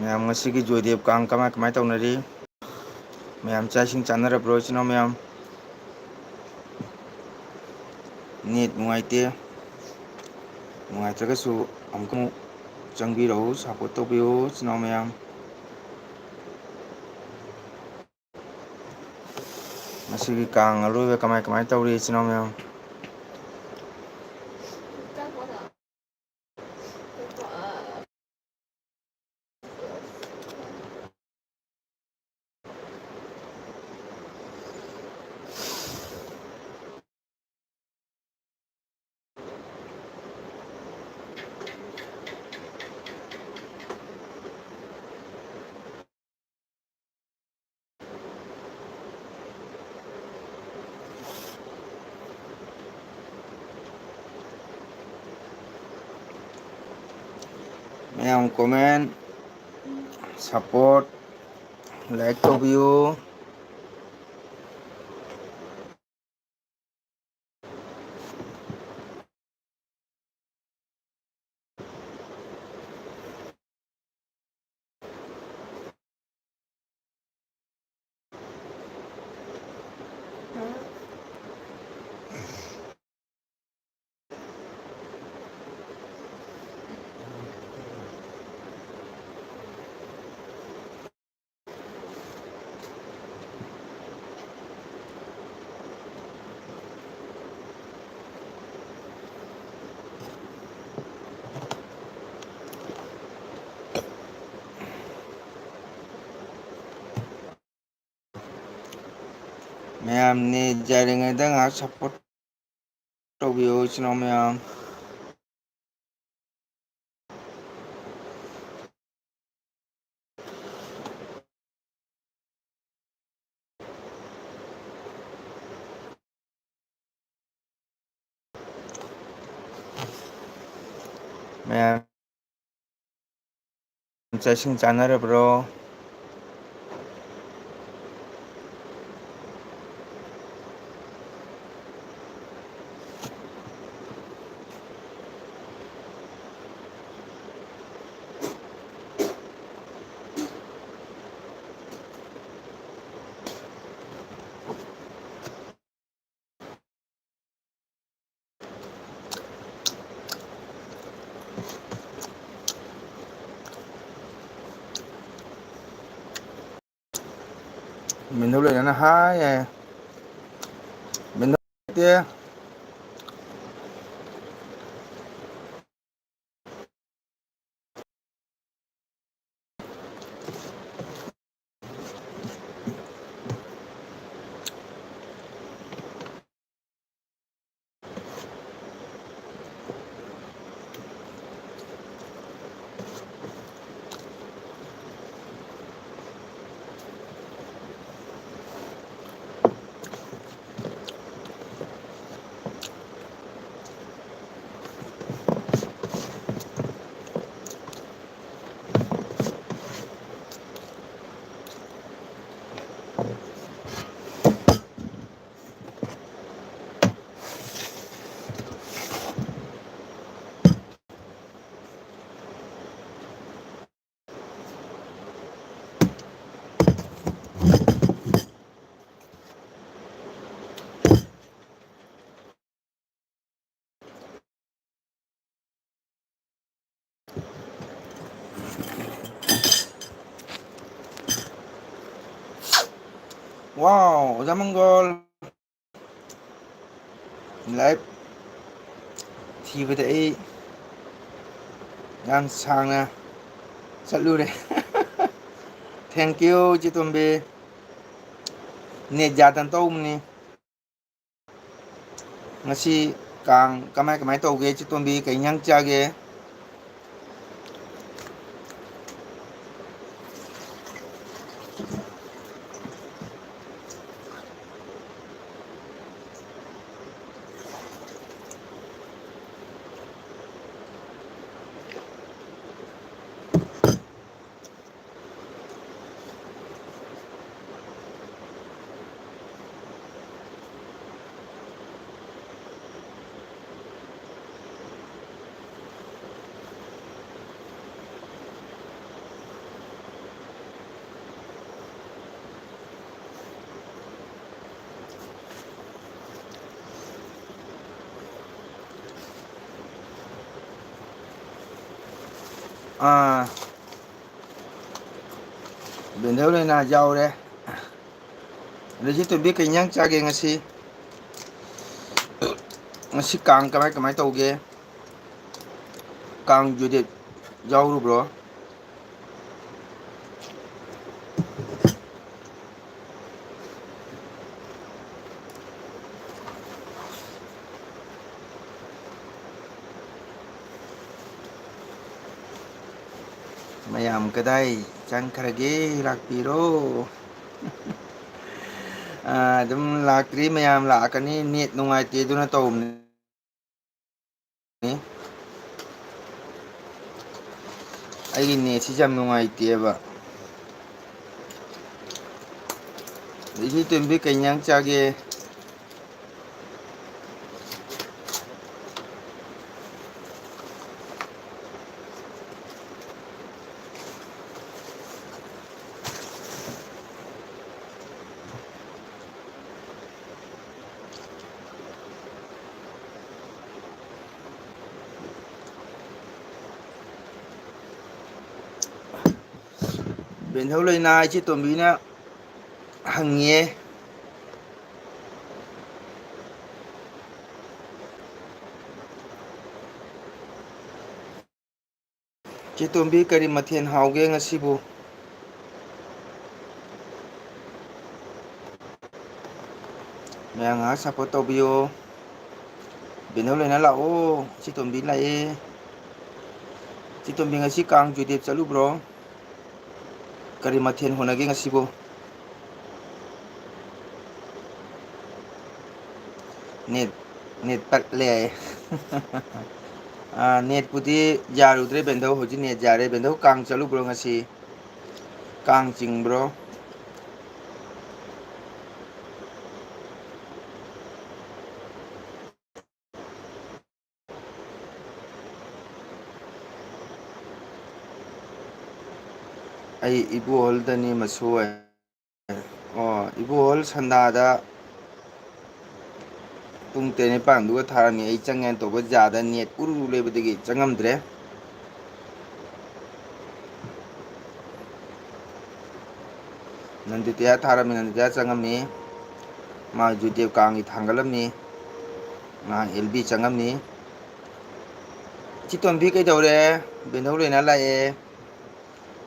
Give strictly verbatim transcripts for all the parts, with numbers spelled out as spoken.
ꯃꯌꯥꯝ, ꯉꯁꯤꯒꯤ ꯖꯣꯏꯗꯦꯕ ꯀꯥꯡ ꯀꯃꯥꯏ ꯀꯃꯥꯏ ꯇꯧꯅꯔꯤ? ꯃꯌꯥꯝ ꯆꯥꯛ ꯏꯁꯤꯡ ꯆꯥꯅꯔꯕ꯭ꯔꯣ, ꯏꯆꯤꯟ ꯏꯅꯥꯎ ꯃꯌꯥꯝ? ꯅꯦꯠ ꯅꯨꯡꯉꯥꯏꯇꯦ꯫ ꯅꯨꯡꯉꯥꯏꯇ꯭ꯔꯒꯁꯨ ꯑꯃꯨꯛꯀ ꯑꯃꯨꯛ ꯆꯪꯕꯤꯔꯛꯎ, ꯁꯞꯄꯣꯔꯠ ꯇꯧꯕꯤꯌꯨ, ꯏꯆꯤꯟ ꯏꯅꯥꯎ ꯃꯌꯥꯝ꯫ ꯉꯁꯤꯒꯤ ꯀꯥꯡ ꯑꯔꯣꯏꯕ ꯀꯃꯥꯏ ꯀꯃꯥꯏ ꯇꯧꯔꯤ, ꯏꯆꯤꯟ ꯏꯅꯥꯎ ꯃꯌꯥꯝ? ꯃꯌꯥꯝ comment, support, like ꯇꯧꯕꯤꯌꯨ꯫ ꯃꯌꯥꯝ ꯅꯦꯠ ꯌꯥꯔꯤꯉꯩꯗ ꯉꯥꯏꯍꯥꯛ support ꯇꯧꯕꯤꯌꯨ, ꯏꯆꯤꯟ ꯏꯅꯥꯎ ꯃꯌꯥꯝ꯫ ꯃꯌꯥꯝ ꯆꯥꯛ ꯏꯁꯤꯡ ꯆꯥꯅꯔꯕ꯭ꯔꯣ? ꯃꯤꯟꯗꯨ ꯂꯩꯔꯅ ꯍꯥꯏ ꯌꯥꯏ꯫ ꯃꯤꯟꯗꯨ ꯂꯩꯇꯦ꯫ ꯋꯥꯎ, ꯑꯣꯖꯥ ꯃꯪꯒꯣꯜ꯫ ꯂꯥꯏꯐ ꯊꯤꯕꯗ ꯑꯩ ꯌꯥꯝ ꯁꯥꯡꯅ ꯆꯠꯂꯨꯔꯦ꯫ Thank you, ꯏꯆꯦ ꯇꯣꯝꯕꯤ꯫ ꯅꯦꯠ ꯌꯥꯗꯅ ꯇꯧꯕꯅꯤ꯫ ꯉꯁꯤ ꯀꯥꯡ ꯀꯃꯥꯏ ꯀꯃꯥꯏ ꯇꯧꯒꯦ, ꯏꯆꯦ ꯇꯣꯝꯕꯤ? ꯀꯩ ꯏꯟꯖꯥꯡ ꯆꯥꯒꯦ? ꯑꯥ, ꯕꯦꯟꯗꯧ ꯂꯩꯅꯥ ꯌꯥꯎꯔꯦ꯫ ꯑꯗꯒꯤ ꯇꯣꯝꯕꯤ, ꯀꯩ ꯏꯟꯖꯥꯡ ꯆꯥꯒꯦ ꯉꯁꯤ? ꯉꯁꯤ ꯀꯥꯡ ꯀꯃꯥꯏ ꯀꯃꯥꯏ ꯇꯧꯒꯦ? ꯀꯥꯡ ꯖꯨꯗꯦꯠ ꯌꯥꯎꯔꯨꯕ꯭ꯔꯣ? ꯃꯌꯥꯝ ꯀꯗꯥꯏ ꯆꯪꯈ꯭ꯔꯒꯦ? ꯂꯥꯛꯄꯤꯔꯣ꯫ ꯑꯥ, ꯑꯗꯨꯝ ꯂꯥꯛꯇ꯭ꯔꯤ꯫ ꯃꯌꯥꯝ ꯂꯥꯛꯀꯅꯤ, ꯅꯦꯠ ꯅꯨꯡꯉꯥꯏꯇꯦ ꯑꯗꯨꯅ ꯇꯧꯕꯅꯤ꯫ ꯑꯩꯒꯤ ꯅꯦꯠꯁꯤꯁꯨ ꯌꯥꯝ ꯅꯨꯡꯉꯥꯏꯇꯦꯕ꯫ ꯏꯆꯦ ꯇꯣꯝꯕꯤ, ꯀꯩ ꯏꯟꯖꯥꯡ ꯆꯥꯒꯦ? ꯕꯦꯟꯊꯧ ꯂꯩꯅꯥ ꯏꯆꯦ ꯇꯣꯝꯕꯤꯅ ꯍꯪꯉꯦ꯫ ꯆꯦ ꯇꯣꯝꯕꯤ, ꯀꯔꯤ ꯃꯊꯦꯜ ꯍꯥꯎꯒꯦ ꯉꯁꯤꯕꯨ? ꯃꯌꯥꯝ ꯉꯥꯏꯍꯥꯛ support ꯇꯧꯕꯤꯌꯣ꯫ ꯕꯦꯅꯧ ꯂꯩꯅ ꯂꯥꯛꯑꯣ꯫ ꯆꯦ ꯇꯣꯝꯕꯤ ꯂꯥꯛꯑꯦ꯫ ꯆꯦ ꯇꯣꯝꯕꯤ, ꯉꯁꯤ ꯀꯥꯡ ꯖꯨꯗꯦꯞ ꯆꯠꯂꯨꯕ꯭ꯔꯣ? ꯀꯔꯤ ꯃꯊꯦꯜ ꯍꯣꯠꯅꯒꯦ ꯉꯁꯤꯕꯨ? ꯅꯦꯠ, ꯅꯦꯠ ꯇꯠꯂꯦ ꯍꯥꯏꯌꯦ꯫ ꯑꯥ, ꯅꯦꯠꯄꯨꯗꯤ ꯌꯥꯔꯨꯗ꯭ꯔꯦ ꯕꯦꯟꯗꯧ, ꯍꯧꯖꯤꯛ ꯅꯦꯠ ꯌꯥꯔꯦ꯫ ꯕꯦꯟꯗꯧ, ꯀꯥꯡ ꯆꯠꯂꯨꯕ꯭ꯔꯣ ꯉꯁꯤ? ꯀꯥꯡ ꯆꯤꯡꯕ꯭ꯔꯣ? ꯑꯩ ꯏꯕꯣꯍꯜꯗꯅꯤ ꯃꯁꯨ꯫ ꯑꯣ, ꯏꯕꯣꯍꯜ ꯁꯟꯗꯥꯗ ꯄꯨꯡ ꯇꯔꯦꯠ ꯅꯤꯄꯥꯟꯗꯨꯒ ꯊꯥꯔꯝꯃꯤ꯫ ꯑꯩ ꯆꯪꯉꯦꯅ ꯇꯧꯕ ꯖꯥꯗ ꯅꯦꯠ ꯎꯔꯨ ꯎꯔꯨ ꯂꯩꯕꯗꯒꯤ ꯆꯪꯉꯝꯗ꯭ꯔꯦ꯫ ꯅꯟꯗꯤꯇꯤꯌꯥ ꯊꯥꯔꯝꯃꯤ, ꯅꯟꯗꯤꯇꯤꯌꯥ ꯆꯪꯉꯝꯃꯤ꯫ ꯃꯥ ꯖꯨꯗꯦꯕ ꯀꯥꯡꯒꯤ ꯊꯥꯡꯒꯠꯂꯝꯃꯤ꯫ ꯉꯥꯏꯍꯥꯛ ꯑꯦꯜ ꯕꯤ ꯆꯪꯉꯝꯃꯤ꯫ ꯆꯤꯇꯣꯝꯕꯤ ꯀꯩꯗꯧꯔꯦ? ꯕꯦꯟꯗꯧ ꯂꯣꯏꯅ ꯂꯥꯛꯑꯦ꯫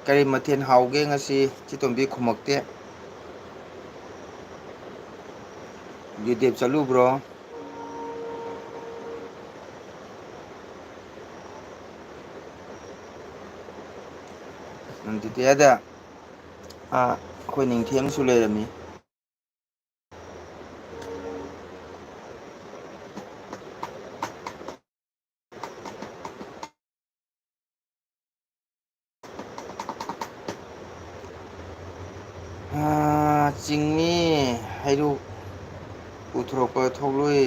ꯀꯔꯤ ꯃꯊꯦꯜ ꯍꯥꯎꯒꯦ ꯉꯁꯤ? ꯆꯤꯇꯣꯝꯕꯤ ꯈꯨꯝꯃꯛꯇꯦ꯫ ꯖꯨꯗꯦꯕ ꯆꯠꯂꯨꯕ꯭ꯔꯣ? ꯅꯟꯗꯤꯇꯤꯌꯥꯗ, ꯑꯥ, ꯑꯩꯈꯣꯏ ꯅꯤꯡꯊꯦꯝꯁꯨ ꯂꯩꯔꯝꯃꯤ꯫ ꯑꯥ, ꯆꯤꯡꯃꯤ ꯍꯩꯔꯨꯛ ꯄꯨꯊꯣꯔꯛꯄ ꯊꯣꯛꯂꯣꯏ,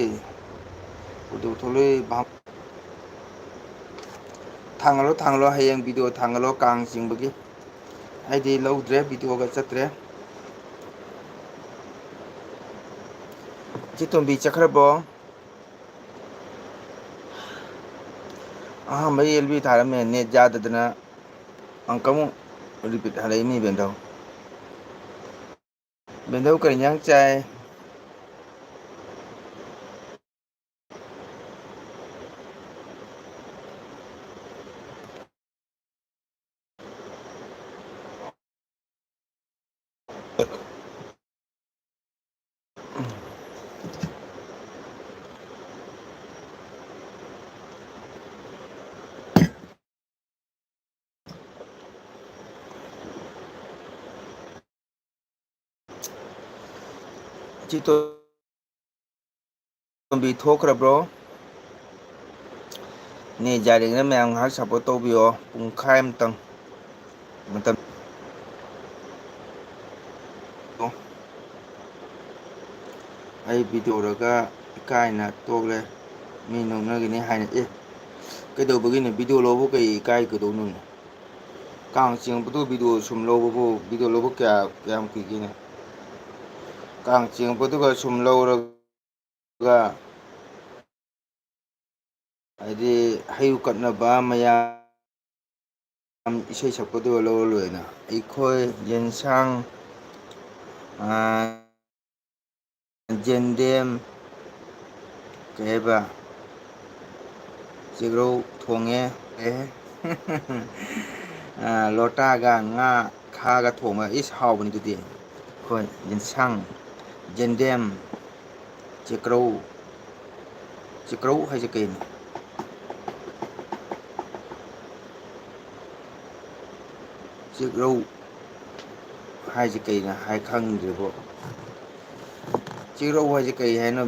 ꯄꯨꯊꯣꯛ ꯊꯣꯛꯂꯣꯏ ꯚꯥꯞ-, ꯊꯥꯡꯒꯠꯂꯣ, ꯊꯥꯡꯒꯠꯂꯣ, ꯍꯌꯦꯡ ꯚꯤꯗꯤꯑꯣ ꯊꯥꯡꯒꯠꯂꯣ ꯀꯥꯡ ꯆꯤꯡꯕꯒꯤ꯫ ꯑꯩꯗꯤ ꯂꯧꯗ꯭ꯔꯦ, ꯚꯤꯗꯤꯑꯣꯒ ꯆꯠꯇ꯭ꯔꯦ꯫ ꯆꯦ ꯇꯣꯝꯕꯤ ꯆꯠꯈ꯭ꯔꯕꯣ? ꯑꯍꯥꯟꯕ ꯑꯦꯜ ꯕꯤ ꯊꯥꯔꯝꯃꯦ, ꯅꯦꯠ ꯌꯥꯗꯗꯅ ꯑꯃꯨꯛꯀ ꯑꯃꯨꯛ ꯔꯤꯄꯤꯠ ꯍꯜꯂꯛꯏ ꯃꯤ ꯕꯦꯟꯗꯧ꯫ ꯕꯦꯟꯗꯧ ꯀꯔꯤ ꯏꯟꯖꯥꯡ ꯆꯥꯏ? ꯆꯦ ꯇꯣꯝꯕꯤ ꯊꯣꯛꯈ꯭ꯔꯕ꯭ꯔꯣ? ꯅꯦꯠ ꯌꯥꯔꯤꯉꯩ ꯃꯌꯥꯝ ꯉꯥꯏꯍꯥꯛ ꯁꯞꯄꯣꯔꯠ ꯇꯧꯕꯤꯌꯣ, ꯄꯨꯡꯈꯥꯏ ꯑꯃꯇꯪ꯫ ꯃꯇꯝ ꯑꯩ ꯚꯤꯗꯤꯑꯣ ꯎꯔꯒ ꯏꯀꯥꯏꯅ ꯇꯣꯛꯂꯦ꯫ ꯃꯤ ꯅꯣꯛꯅꯒꯅꯤ ꯍꯥꯏꯅ꯫ ꯑꯦ, ꯀꯩꯗꯧꯕꯒꯤꯅꯣ? ꯚꯤꯗꯤꯑꯣ ꯂꯧꯕ ꯀꯩ ꯏꯀꯥꯏ ꯀꯩꯗꯧꯅꯣꯅꯦ? ꯀꯥꯡ ꯆꯤꯡꯉꯛꯄꯗꯨ ꯚꯤꯗꯤꯑꯣ ꯁꯨꯝ ꯂꯧꯕꯕꯨ, ꯚꯤꯗꯤꯑꯣ ꯂꯧꯕ ꯀꯌꯥ, ꯀꯌꯥꯝ ꯀꯨꯏꯒꯦꯅꯦ? ꯀꯥꯡ ꯆꯤꯡꯉꯛꯄꯗꯨꯒ ꯁꯨꯝ ꯂꯧꯔꯒ, ꯍꯥꯏꯗꯤ ꯍꯩꯔꯨꯛ ꯀꯠꯅꯕ ꯃꯌꯥꯝ ꯏꯁꯩ ꯁꯛꯄꯗꯨꯒ ꯂꯧꯔ ꯂꯣꯏꯔꯦꯅ꯫ ꯑꯩꯈꯣꯏ ꯌꯦꯟꯁꯥꯡ ꯑꯥ, ꯌꯦꯟꯗꯦꯝ, ꯀꯩ ꯍꯥꯏꯕ, ꯆꯦꯛꯔꯧ ꯊꯣꯡꯉꯦ꯫ ꯑꯦ꯫ ꯑꯥ, ꯂꯣꯇꯥꯒ ꯉꯥ ꯈꯥꯒ ꯊꯣꯡꯕ꯫ ꯏꯁ, ꯍꯥꯎꯕꯅꯤ ꯑꯗꯨꯗꯤ꯫ ꯑꯩꯈꯣꯏ ꯌꯦꯟꯁꯥꯡ, ꯌꯦꯟꯗꯦꯝ, ꯆꯦꯛꯔꯧ꯫ ꯆꯦꯛꯔꯧ ꯍꯥꯏꯁꯦ ꯀꯩꯅꯣ? ꯆꯦꯛꯔꯧ ꯍꯥꯏꯁꯦ ꯀꯩꯅꯣ ꯍꯥꯏ ꯈꯪꯗ꯭ꯔꯦꯕꯣ꯫ ꯆꯦꯛꯔꯧ ꯍꯥꯏꯁꯦ ꯀꯩ ꯍꯥꯏꯅꯣ?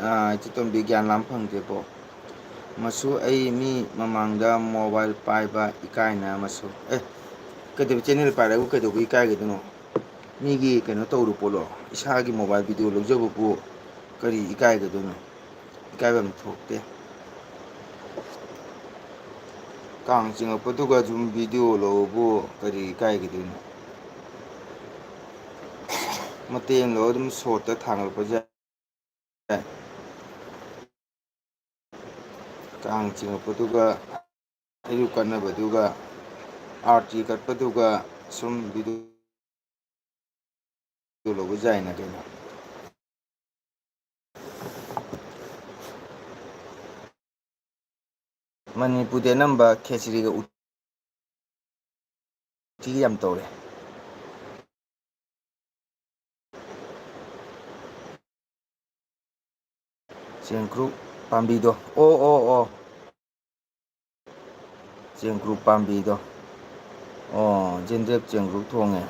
ꯑꯥ, ꯏꯆꯦ ꯇꯣꯝꯕꯤ, ꯒ꯭ꯌꯥꯟ ꯂꯥꯝ ꯐꯪꯗ꯭ꯔꯦꯕꯣ꯫ ꯃꯁꯨ, ꯑꯩ ꯃꯤ ꯃꯃꯥꯡꯗ mobile ꯄꯥꯏꯕ ꯏꯀꯥꯏꯅ ꯃꯁꯨ꯫ ꯑꯦ, ꯀꯩꯗꯧꯕ, channel ꯄꯥꯏꯔꯒ ꯀꯩꯗꯧꯕ ꯏꯀꯥꯏꯒꯗꯣꯏꯅꯣ? ꯃꯤꯒꯤ ꯀꯩꯅꯣ ꯇꯧꯔꯨ ꯄꯣꯠꯂꯣ? ꯏꯁꯥꯒꯤ mobile video ꯂꯧꯖꯕꯕꯨ ꯀꯔꯤ ꯏꯀꯥꯏꯒꯗꯣꯏꯅꯣ? ꯏꯀꯥꯏꯐꯝ ꯊꯣꯛꯇꯦ꯫ ꯀꯥꯡ ꯆꯤꯡꯉꯛꯄꯗꯨꯒ ꯁꯨꯝ video ꯂꯧꯕꯕꯨ ꯀꯔꯤ ꯏꯀꯥꯏꯒꯗꯣꯏꯅꯣ? ꯃꯇꯦꯛ ꯑꯃ ꯂꯧꯔ ꯑꯗꯨꯝ shortꯇ ꯊꯥꯡꯒꯠꯂꯛꯄꯁꯨ ꯌꯥꯏ꯫ ꯀꯥꯡ ꯆꯤꯡꯉꯛꯄꯗꯨꯒ, ꯍꯩꯔꯨꯛ ꯀꯠꯅꯕꯗꯨꯒ, ꯑꯥꯔꯇꯤ ꯀꯠꯄꯗꯨꯒ ꯁꯨꯝ video ꯂꯧꯕ ꯌꯥꯏꯅ ꯀꯩꯅꯣ꯫ ꯃꯅꯤꯄꯨꯔꯗꯤ ꯑꯅꯝꯕ ꯈꯦꯆ꯭ꯔꯤꯒ ꯎꯇꯤꯒ ꯌꯥꯝ ꯇꯧꯔꯦ꯫ ꯆꯦꯡꯀ꯭ꯔꯨ ꯄꯥꯝꯕꯤꯗꯣ꯫ ꯑꯣ, ꯑꯣ, ꯑꯣ꯫ ꯆꯦꯡꯀ꯭ꯔꯨ ꯄꯥꯝꯕꯤꯗꯣ꯫ ꯑꯣ, ꯌꯦꯟꯗꯦꯝ ꯆꯦꯡꯀ꯭ꯔꯨ ꯊꯣꯡꯉꯦ꯫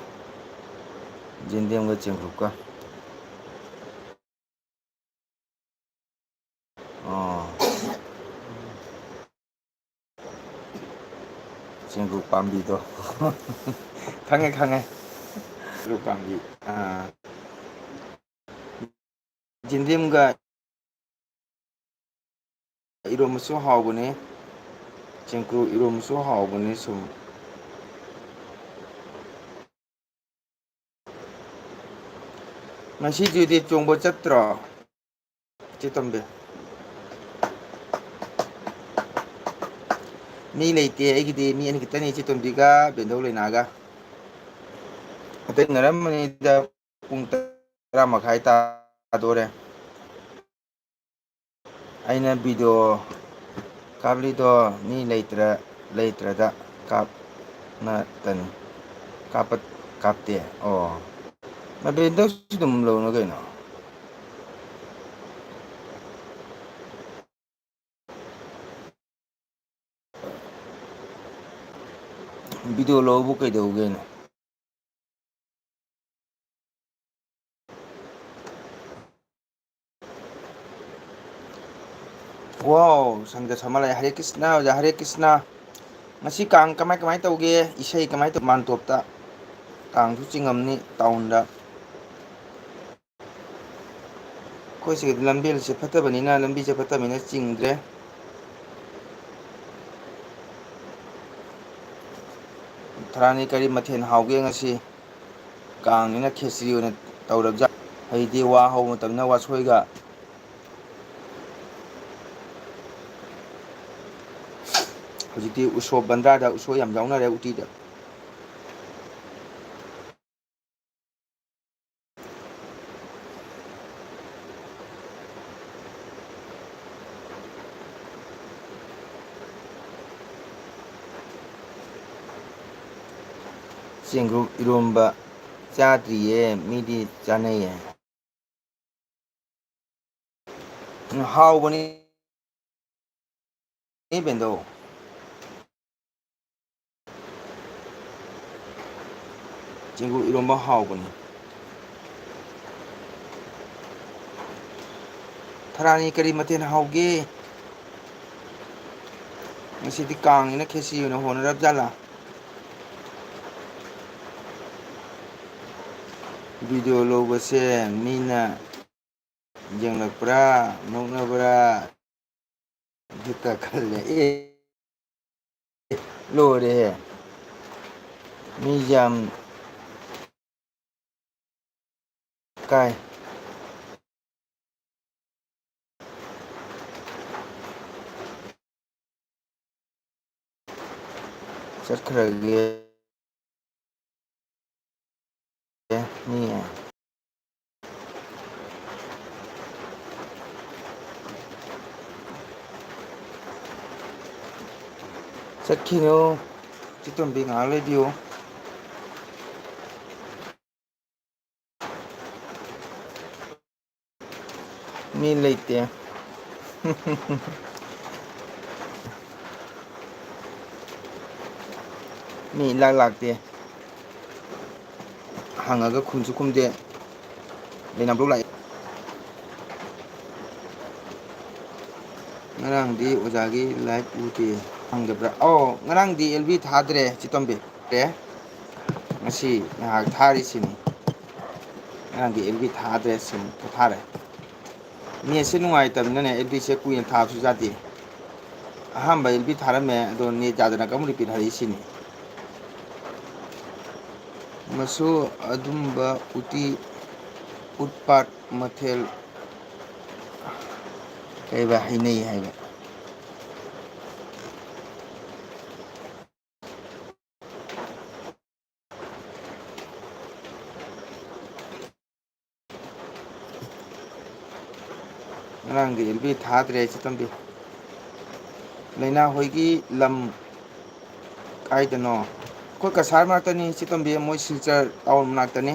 ꯌꯦꯟꯗꯦꯝꯒ ꯆꯦꯡꯀ꯭ꯔꯨꯞꯀ꯫ ꯑꯣ꯫ ꯆꯦꯡꯀ꯭ꯔꯨ ꯄꯥꯝꯕꯤꯗꯣ꯫ ꯈꯪꯉꯦ, ꯈꯪꯉꯦ꯫ ꯆꯦꯡꯀ꯭ꯔꯨ ꯄꯥꯝꯕꯤ꯫ ꯑꯥ꯫ ꯌꯦꯟꯗꯦꯝꯒ ꯏꯔꯣꯝꯕꯁꯨ ꯍꯥꯎꯕꯅꯦ꯫ ꯆꯦꯡꯀ꯭ꯔꯨ ꯏꯔꯣꯝꯕꯁꯨ ꯍꯥꯎꯕꯅꯦ ꯁꯨꯝ꯫ ꯉꯁꯤꯗꯨꯗꯤ ꯆꯣꯡꯕ ꯆꯠꯇ꯭ꯔꯣ, ꯏꯆꯦ ꯇꯣꯝꯕꯤ? ꯃꯤ ꯂꯩꯇꯦ ꯑꯩꯒꯤꯗꯤ, ꯃꯤ ꯑꯅꯤ ꯈꯛꯇꯅꯤ, ꯏꯆꯦ ꯇꯣꯝꯕꯤꯒ ꯕꯦꯟꯗꯧ ꯂꯩꯅꯥꯒ꯫ ꯑꯇꯩ ꯎꯅꯔꯝꯃꯅꯤꯗ꯫ ꯄꯨꯡ ꯇꯔꯥ ꯃꯈꯥꯏ ꯇꯥꯗꯣꯔꯦ꯫ ꯑꯩꯅ video ꯀꯥꯞꯂꯤꯗꯣ ꯃꯤ ꯂꯩꯇ꯭ꯔ-, ꯂꯩꯇ꯭ꯔꯗ ꯀꯥꯞꯅꯇꯅꯤ꯫ ꯀꯥꯞꯄ-, ꯀꯥꯞꯇꯦ꯫ ꯑꯣ꯫ ꯃꯕꯦꯟꯗꯁꯨ ꯑꯗꯨꯝ ꯂꯧꯅ ꯀꯩꯅꯣ꯫ Video ꯂꯧꯕꯨ ꯀꯩꯗꯧꯒꯦꯅꯦ? Wow, ꯁꯪꯒ ꯁꯃꯥꯂꯥꯏ, ꯍꯔꯦ ꯀ꯭ꯔꯤꯁꯅ, ꯑꯣꯖꯥ ꯍꯔꯦ ꯀ꯭ꯔꯤꯁꯅ꯫ ꯉꯁꯤ ꯀꯥꯡ ꯀꯃꯥꯏ ꯀꯃꯥꯏ ꯇꯧꯒꯦ? ꯏꯁꯩ ꯀꯃꯥꯏ ꯇꯧ-, ꯃꯥꯟꯇꯣꯞꯇ? ꯀꯥꯡꯁꯨ ꯆꯤꯡꯉꯝꯅꯤ, town ꯗ꯫ ꯑꯩꯈꯣꯏ ꯁꯤꯒꯤꯗꯤ ꯂꯝꯕꯦꯜꯁꯦ ꯐꯠꯇꯕꯅꯤꯅ, ꯂꯝꯕꯤꯁꯦ ꯐꯠꯇꯕꯅꯤꯅ ꯆꯤꯡꯗ꯭ꯔꯦ꯫ ꯊꯔꯥꯅꯤ ꯀꯔꯤ ꯃꯊꯦꯜ ꯍꯥꯎꯒꯦ ꯉꯁꯤ? ꯀꯥꯡꯅꯤꯅ ꯈꯦꯆ꯭ꯔꯤ ꯑꯣꯏꯅ ꯇꯧꯔꯕꯖꯥꯠ꯫ ꯍꯧꯖꯤꯛꯇꯤ ꯋꯥ ꯍꯧꯕ ꯃꯇꯝꯅꯤꯅ ꯋꯥꯁꯣꯏꯒ꯫ ꯍꯧꯖꯤꯛꯇꯤ ꯎꯁꯣꯞ ꯕꯟꯗ꯭ꯔꯥꯗ ꯎꯁꯣꯏ ꯌꯥꯝ ꯌꯥꯎꯅꯔꯦ ꯎꯇꯤꯗ꯫ ꯆꯦꯡꯒ꯭ꯔꯨꯞ ꯏꯔꯣꯝꯕ ꯆꯥꯗ꯭ꯔꯤꯌꯦ, ꯃꯤꯗꯤ ꯆꯥꯅꯩꯌꯦ꯫ ꯎꯝ, ꯍꯥꯎꯕꯅꯤ ꯕꯦꯟꯗꯣ꯫ ꯆꯦꯡꯒꯨꯞ ꯏꯔꯣꯝꯕ ꯍꯥꯎꯕꯅꯤ꯫ ꯊꯔꯥꯅꯤ ꯀꯔꯤ ꯃꯊꯦꯜ ꯍꯥꯎꯒꯦ? ꯉꯁꯤꯗꯤ ꯀꯥꯡꯅꯤꯅ ꯈꯦꯆꯤ ꯑꯣꯏꯅ ꯍꯣꯠꯅꯔꯕ ꯖꯥꯠꯂꯥ? Video ꯂꯧꯕꯁꯦ ꯃꯤꯅ ꯌꯦꯡꯂꯛꯄ꯭ꯔꯥ, ꯅꯣꯛꯅꯕ꯭ꯔꯥ? ꯍꯦꯛꯇ ꯈꯜꯂꯦ꯫ ꯑꯦ, ꯂꯣꯏꯔꯦꯍꯦ꯫ ꯃꯤ ꯌꯥꯝ ꯀꯥꯏ꯫ ꯆꯠꯈ꯭ꯔꯒꯦ꯫ ꯃꯤ꯫ ꯆꯠꯈꯤꯅꯨ꯫ ꯆꯤꯇꯣꯝꯕꯤ, ꯉꯥꯏꯍꯥꯛ ꯂꯩꯕꯤꯌꯨ꯫ ꯃꯤ ꯂꯩꯇꯦ꯫ ꯃꯤ ꯏꯂꯥꯛ ꯂꯥꯛꯇꯦ꯫ ꯍꯪꯉꯒ ꯈꯨꯝꯁꯨ ꯈꯨꯝꯗꯦ꯫ ꯂꯩꯅꯥꯕ꯭ꯔꯣ ꯂꯥꯛꯑꯦ꯫ ꯉꯔꯥꯡꯗꯤ ꯑꯣꯖꯥꯒꯤ ꯂꯥꯏꯚ ꯎꯗꯦ꯫ ꯍꯪꯗꯕ꯭ꯔꯥ? ꯑꯣ, ꯉꯔꯥꯡꯗꯤ ꯑꯦꯜ ꯕꯤ ꯊꯥꯗ꯭ꯔꯦ, ꯆꯤꯇꯣꯝꯕꯤ꯫ ꯉꯁꯤ ꯉꯥꯏꯍꯥꯛ ꯊꯥꯔꯤꯁꯤꯅꯤ꯫ ꯉꯔꯥꯡꯗꯤ ꯑꯦꯜ ꯕꯤ ꯊꯥꯗ꯭ꯔꯦ, ꯁꯤꯝ ꯄꯣꯊꯥꯔꯦ꯫ ꯅꯦꯠꯁꯦ ꯅꯨꯡꯉꯥꯏꯇꯕꯅꯤꯅꯅꯦ, ꯑꯦꯜ ꯕꯤꯁꯦ ꯀꯨꯏꯅ ꯊꯥꯕꯁꯨ ꯌꯥꯗꯦ꯫ ꯑꯍꯥꯟꯕ ꯑꯦꯜ ꯕꯤ ꯊꯥꯔꯝꯃꯦ, ꯑꯗꯣ ꯅꯦꯠ ꯌꯥꯗꯅ ꯑꯃꯨꯛ ꯔꯤꯄꯤꯠ ꯍꯥꯏꯔꯛꯏꯁꯤꯅꯤ꯫ ꯃꯁꯨ ꯑꯗꯨꯝꯕ ꯎꯇꯤ, ꯎꯠꯄꯥꯠ ꯃꯊꯦꯜ ꯀꯩꯕ ꯍꯩꯅꯩ ꯍꯥꯏꯕ꯫ ꯉꯔꯥꯡꯗꯤ ꯑꯦꯜ ꯕꯤ ꯊꯥꯗ꯭ꯔꯦ, ꯆꯤꯇꯣꯝꯕꯤ꯫ ꯂꯩꯅꯥ ꯍꯣꯏꯒꯤ ꯂꯝ ꯀꯥꯏꯗꯅꯣ? ꯑꯩꯈꯣꯏ ꯀꯁꯥꯔ ꯃꯅꯥꯛꯇꯅꯤ, ꯆꯤꯇꯣꯝꯕꯤ, ꯃꯣꯏ ꯁꯤꯜꯆꯔ ꯇꯥꯎꯟ ꯃꯅꯥꯛꯇꯅꯤ꯫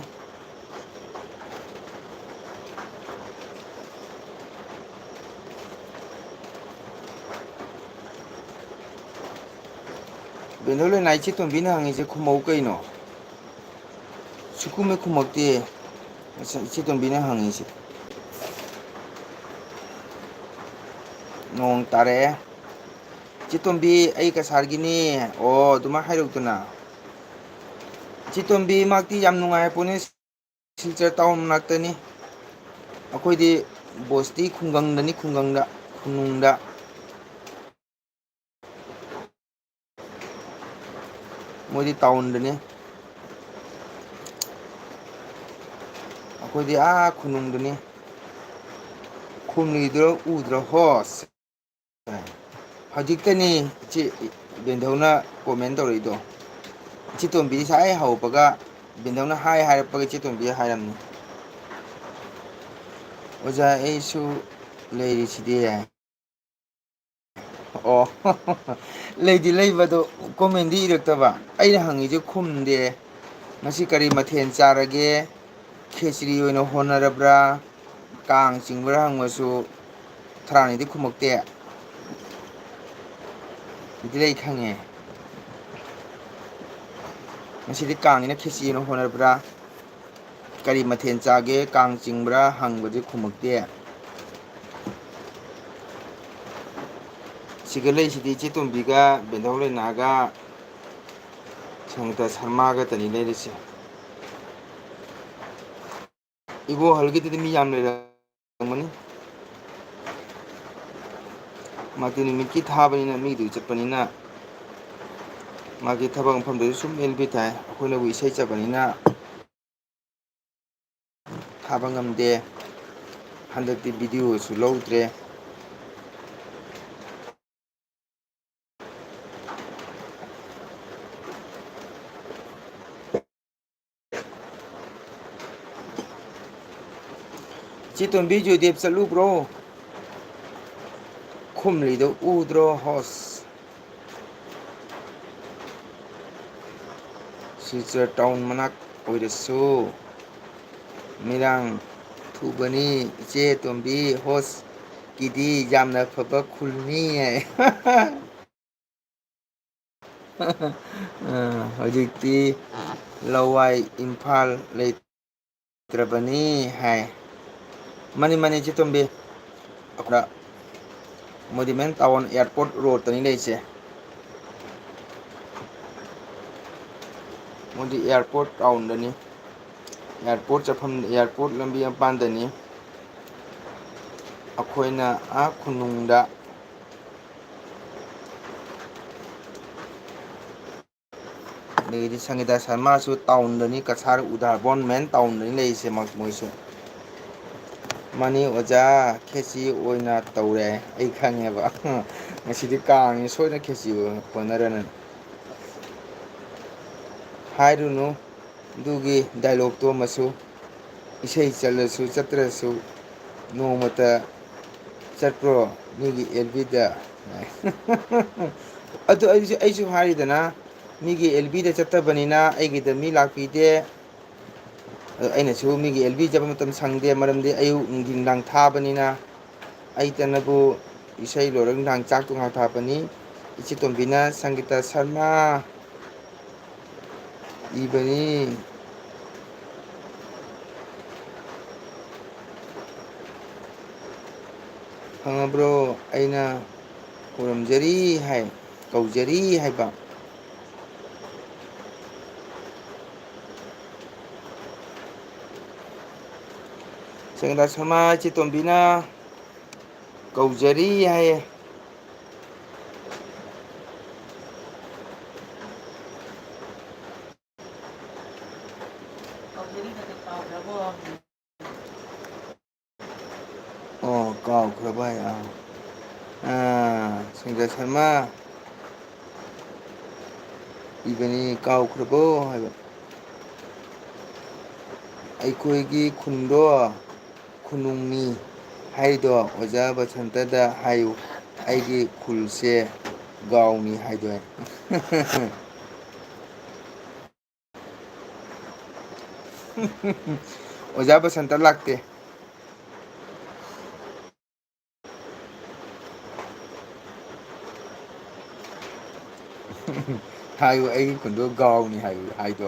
ꯕꯦꯟꯗꯧ ꯂꯩꯅꯥꯏ, ꯆꯤꯇꯣꯝꯕꯤꯅ ꯍꯪꯉꯤꯁꯦ ꯈꯨꯝꯃꯧ ꯀꯩꯅꯣ? ꯁꯨꯈꯨꯝ ꯍꯦꯛ ꯈꯨꯝꯃꯛꯇꯦ꯫ ꯉꯁꯥꯏ ꯏꯆꯦ ꯇꯣꯝꯕꯤꯅ ꯍꯪꯉꯤꯁꯦ꯫ ꯅꯣꯡ ꯇꯥꯔꯛꯑꯦ꯫ ꯏꯆꯦ ꯇꯣꯝꯕꯤ, ꯑꯩ ꯀꯁꯥꯔꯒꯤꯅꯤ꯫ ꯑꯣ, ꯑꯗꯨꯃꯥꯏꯅ ꯍꯥꯏꯔꯛꯇꯅ꯫ ꯏꯆꯦ ꯇꯣꯝꯕꯤ ꯃꯍꯥꯛꯇꯤ ꯌꯥꯝ ꯅꯨꯡꯉꯥꯏ ꯄꯣꯠꯅꯤ, ꯁꯤꯜꯆꯔ ꯇꯥꯎꯟ ꯃꯅꯥꯛꯇꯅꯤ꯫ ꯑꯩꯈꯣꯏꯗꯤ ꯕꯣꯁꯇꯤ ꯈꯨꯡꯒꯪꯗꯅꯤ, ꯈꯨꯡꯒꯪꯗ, ꯈꯨꯅꯨꯡꯗ꯫ ꯃꯣꯏꯗꯤ ꯇꯥꯎꯟꯗꯅꯤ, ꯑꯩꯈꯣꯏꯗꯤ ꯑꯥ ꯈꯨꯅꯨꯡꯗꯅꯤ꯫ ꯈꯨꯝꯂꯤꯗꯨꯔ ꯎꯗ꯭ꯔꯣ ꯍꯣꯁ? ꯍꯧꯖꯤꯛꯇꯅꯤ ꯏꯆꯦ ꯕꯦꯟꯙꯧꯅ ꯀꯣꯃꯦꯟ ꯇꯧꯔꯛꯏꯗꯣ꯫ ꯏꯆꯦ ꯇꯣꯝꯕꯤ ꯉꯁꯥꯏ ꯍꯧꯕꯒ ꯕꯦꯟꯙꯧꯅ ꯍꯥꯏ ꯍꯥꯏꯔꯛꯄꯒ ꯏꯆꯦ ꯇꯣꯝꯕꯤ ꯍꯥꯏꯔꯝꯅꯤ꯫ ꯑꯣꯖꯥ, ꯑꯩꯁꯨ ꯂꯩꯔꯤꯁꯤꯗꯤ꯫ ꯑꯣ꯫ ꯂꯩꯗꯤ ꯂꯩꯕꯗꯣ, ꯀꯣꯃꯦꯟꯗꯤ ꯏꯔꯛꯇꯕ꯫ ꯑꯩꯅ ꯍꯪꯉꯤꯁꯦ ꯈꯨꯝꯗꯦ꯫ ꯉꯁꯤ ꯀꯔꯤ ꯃꯊꯦꯜ ꯆꯥꯔꯒꯦ? ꯈꯦꯆ꯭ꯔꯤ ꯑꯣꯏꯅ ꯍꯣꯠꯅꯔꯕ꯭ꯔꯥ? ꯀꯥꯡ ꯆꯤꯡꯕ꯭ꯔꯥ ꯍꯪꯕꯁꯨ ꯊꯔꯥꯅꯤꯗꯤ ꯈꯨꯝꯃꯛꯇꯦ꯫ ꯑꯗꯨꯗꯤ ꯑꯩ ꯈꯪꯉꯦ꯫ ꯉꯁꯤꯗꯤ ꯀꯥꯡꯅꯤꯅ ꯈꯦꯆ꯭ꯔꯤ ꯑꯣꯏꯅ ꯍꯣꯠꯅꯔꯕ꯭ꯔꯥ? ꯀꯔꯤ ꯃꯊꯦꯜ ꯆꯥꯒꯦ, ꯀꯥꯡ ꯆꯤꯡꯕ꯭ꯔꯥ ꯍꯪꯕꯗꯤ ꯈꯨꯝꯃꯛꯇꯦ꯫ ꯁꯤꯒ ꯂꯩꯁꯤꯗꯤ ꯏꯆꯦ ꯇꯣꯝꯕꯤꯒ, ꯕꯦꯟꯗꯧ ꯂꯩꯅꯥꯒ, ꯁꯪꯒꯤꯇꯥ ꯁꯔꯃꯥꯒ ꯇꯅꯤ ꯂꯩꯔꯤꯁꯦ꯫ ꯏꯕꯣꯍꯜꯒꯤꯗꯨꯗꯤ ꯃꯤ ꯌꯥꯝ ꯂꯩꯔꯝꯒꯅꯤ꯫ ꯃꯥꯗꯤ ꯅꯨꯃꯤꯠꯀꯤ ꯊꯥꯕꯅꯤꯅ, ꯃꯤꯗꯨ ꯆꯠꯄꯅꯤꯅ, ꯃꯥꯒꯤ ꯊꯕꯛ ꯃꯐꯝꯗꯁꯨ ꯁꯨꯝ ꯑꯦꯜ ꯕꯤ ꯊꯥꯏ꯫ ꯑꯩꯈꯣꯏꯅꯕꯨ ꯏꯁꯩ ꯆꯠꯄꯅꯤꯅ ꯊꯥꯕ ꯉꯝꯗꯦ꯫ ꯍꯟꯗꯛꯇꯤ ꯚꯤꯗꯤꯑꯣꯁꯨ ꯂꯧꯗ꯭ꯔꯦ꯫ ꯆꯦ ꯇꯣꯝꯕꯤ, ꯖꯣꯏꯗꯦꯕ ꯆꯠꯂꯨꯕ꯭ꯔꯣ? ꯈꯨꯝꯂꯤꯗꯣ ꯎꯗ꯭ꯔꯣ, ꯍꯣꯁ? ꯁꯤꯜꯆꯔ ꯇꯥꯎꯟ ꯃꯅꯥꯛ ꯑꯣꯏꯔꯁꯨ ꯃꯤꯔꯥꯡ ꯊꯨꯕꯅꯤ꯫ ꯏꯆꯦ ꯇꯣꯝꯕꯤ, ꯍꯣꯁꯀꯤꯗꯤ ꯌꯥꯝꯅ ꯐꯕ ꯈꯨꯜꯅꯤ ꯍꯥꯏ꯫ ꯑ, ꯍꯧꯖꯤꯛꯇꯤ ꯂꯋꯥꯏ ꯏꯝꯐꯥꯜ ꯂꯩꯇ꯭ꯔꯕꯅꯤ ꯍꯥꯏ꯫ ꯃꯥꯅꯤ, ꯃꯥꯅꯤ, ꯏꯆꯦ ꯇꯣꯝꯕꯤ꯫ ꯑꯩꯈꯣꯏ ꯃꯣꯗꯤ ꯃꯦꯟ ꯇꯥꯎꯟ ꯑꯦꯌꯥꯔꯄꯣꯔꯠ ꯔꯣꯗꯇꯅꯤ ꯂꯩꯔꯤꯁꯦ꯫ ꯃꯣꯗꯤ ꯑꯦꯌꯥꯔꯄꯣꯔꯠ ꯇꯥꯎꯟꯗꯅꯤ꯫ ꯑꯦꯌꯥꯔꯄꯣꯔꯠ ꯆꯠꯐꯝ, ꯑꯦꯌꯥꯔꯄꯣꯔꯠ ꯂꯝꯕꯤ ꯃꯄꯥꯟꯗꯅꯤ꯫ ꯑꯩꯈꯣꯏꯅ ꯑꯥ ꯈꯨꯅꯨꯡꯗ ꯑꯗꯒꯤꯗꯤ ꯁꯪꯒꯤꯇꯥ ꯁꯔꯃꯥꯁꯨ ꯇꯥꯎꯟꯗꯅꯤ, ꯀꯁꯥꯔ ꯎꯗꯥꯔꯕꯣꯟ ꯃꯦꯟ ꯇꯥꯎꯟꯗꯅꯤ ꯂꯩꯔꯤꯁꯦ ꯃ-, ꯃꯣꯏꯁꯨ꯫ ꯃꯥꯅꯤ ꯑꯣꯖꯥ, ꯈꯦꯆꯤ ꯑꯣꯏꯅ ꯇꯧꯔꯦ, ꯑꯩ ꯈꯪꯉꯦꯕ꯫ ꯉꯁꯤꯗꯤ ꯀꯥꯡꯅꯤ, ꯁꯣꯏꯗꯅ ꯈꯦꯆꯤ ꯑꯣꯏꯅ ꯍꯣꯠꯅꯔꯅꯤ꯫ ꯍꯥꯏꯔꯨꯅꯨ, ꯑꯗꯨꯒꯤ ꯗꯥꯏꯂꯣꯛꯇꯣ ꯑꯃꯁꯨ꯫ ꯏꯁꯩ ꯆꯠꯂꯁꯨ ꯆꯠꯇ꯭ꯔꯁꯨ ꯅꯣꯡꯃꯇ ꯆꯠꯄ꯭ꯔꯣ ꯃꯤꯒꯤ ꯑꯦꯜ ꯕꯤꯗ? ꯑꯗꯨ ꯑꯩꯁꯨ, ꯑꯩꯁꯨ ꯍꯥꯏꯔꯤꯗꯅ, ꯃꯤꯒꯤ ꯑꯦꯜ ꯕꯤꯗ ꯆꯠꯇꯕꯅꯤꯅ ꯑꯩꯒꯤꯗ ꯃꯤ ꯂꯥꯛꯄꯤꯗꯦ꯫ ꯑꯗꯨ ꯑꯩꯅꯁꯨ ꯃꯤꯒꯤ ꯑꯦꯜ ꯕꯤ ꯆꯠꯄ ꯃꯇꯝ ꯁꯪꯗꯦ, ꯃꯔꯝꯗꯤ ꯑꯌꯨꯛ ꯅꯨꯡꯊꯤꯟ ꯅꯨꯡꯗꯥꯡ ꯊꯥꯕꯅꯤꯅ꯫ ꯑꯩꯇꯅꯕꯨ ꯏꯁꯩ ꯂꯣꯏꯔꯒ ꯅꯨꯡꯗꯥꯡ ꯆꯥꯛꯇꯣ ꯉꯥꯏꯍꯥꯛ ꯊꯥꯛꯄꯅꯤ꯫ ꯏꯆꯦ ꯇꯣꯝꯕꯤꯅ ꯁꯪꯒꯤꯇꯥ ꯁꯔꯃ ꯏꯕꯅꯤ꯫ ꯈꯪꯉꯕ꯭ꯔꯣ? ꯑꯩꯅ ꯈꯨꯔꯨꯝꯖꯔꯤ ꯍꯥꯏ, ꯀꯧꯖꯔꯤ ꯍꯥꯏꯕ꯫ ꯁꯦꯡꯗꯥ ꯁꯃꯥ ꯆꯤꯇꯣꯝꯕꯤꯅ ꯀꯧꯖꯔꯤ ꯍꯥꯏꯌꯦ꯫ ꯑꯣ, ꯀꯥꯎꯈ꯭ꯔꯕ ꯍꯥꯏ, ꯑꯥ꯫ ꯑꯥ, ꯁꯪꯒ ꯁꯔꯃ ꯏꯕꯅꯤ, ꯀꯥꯎꯈ꯭ꯔꯕꯣ ꯍꯥꯏꯕ꯫ ꯑꯩꯈꯣꯏꯒꯤ ꯈꯨꯟꯗꯣ ꯈꯨꯅꯨꯡꯅꯤ ꯍꯥꯏꯗꯣ ꯑꯣꯖꯥ ꯕꯁꯟꯇꯗ ꯍꯥꯏꯌꯨ, ꯑꯩꯒꯤ ꯈꯨꯜꯁꯦ ꯒꯥꯎꯅꯤ ꯍꯥꯏꯗꯣ꯫ ꯑꯣꯖꯥ ꯕꯁꯟꯇ ꯂꯥꯛꯇꯦ꯫ ꯍꯥꯏꯌꯨ, ꯑꯩꯒꯤ ꯈꯨꯟꯗꯣ ꯒꯥꯎꯅꯤ ꯍꯥꯏꯌꯨ, ꯍꯥꯏꯗꯣ꯫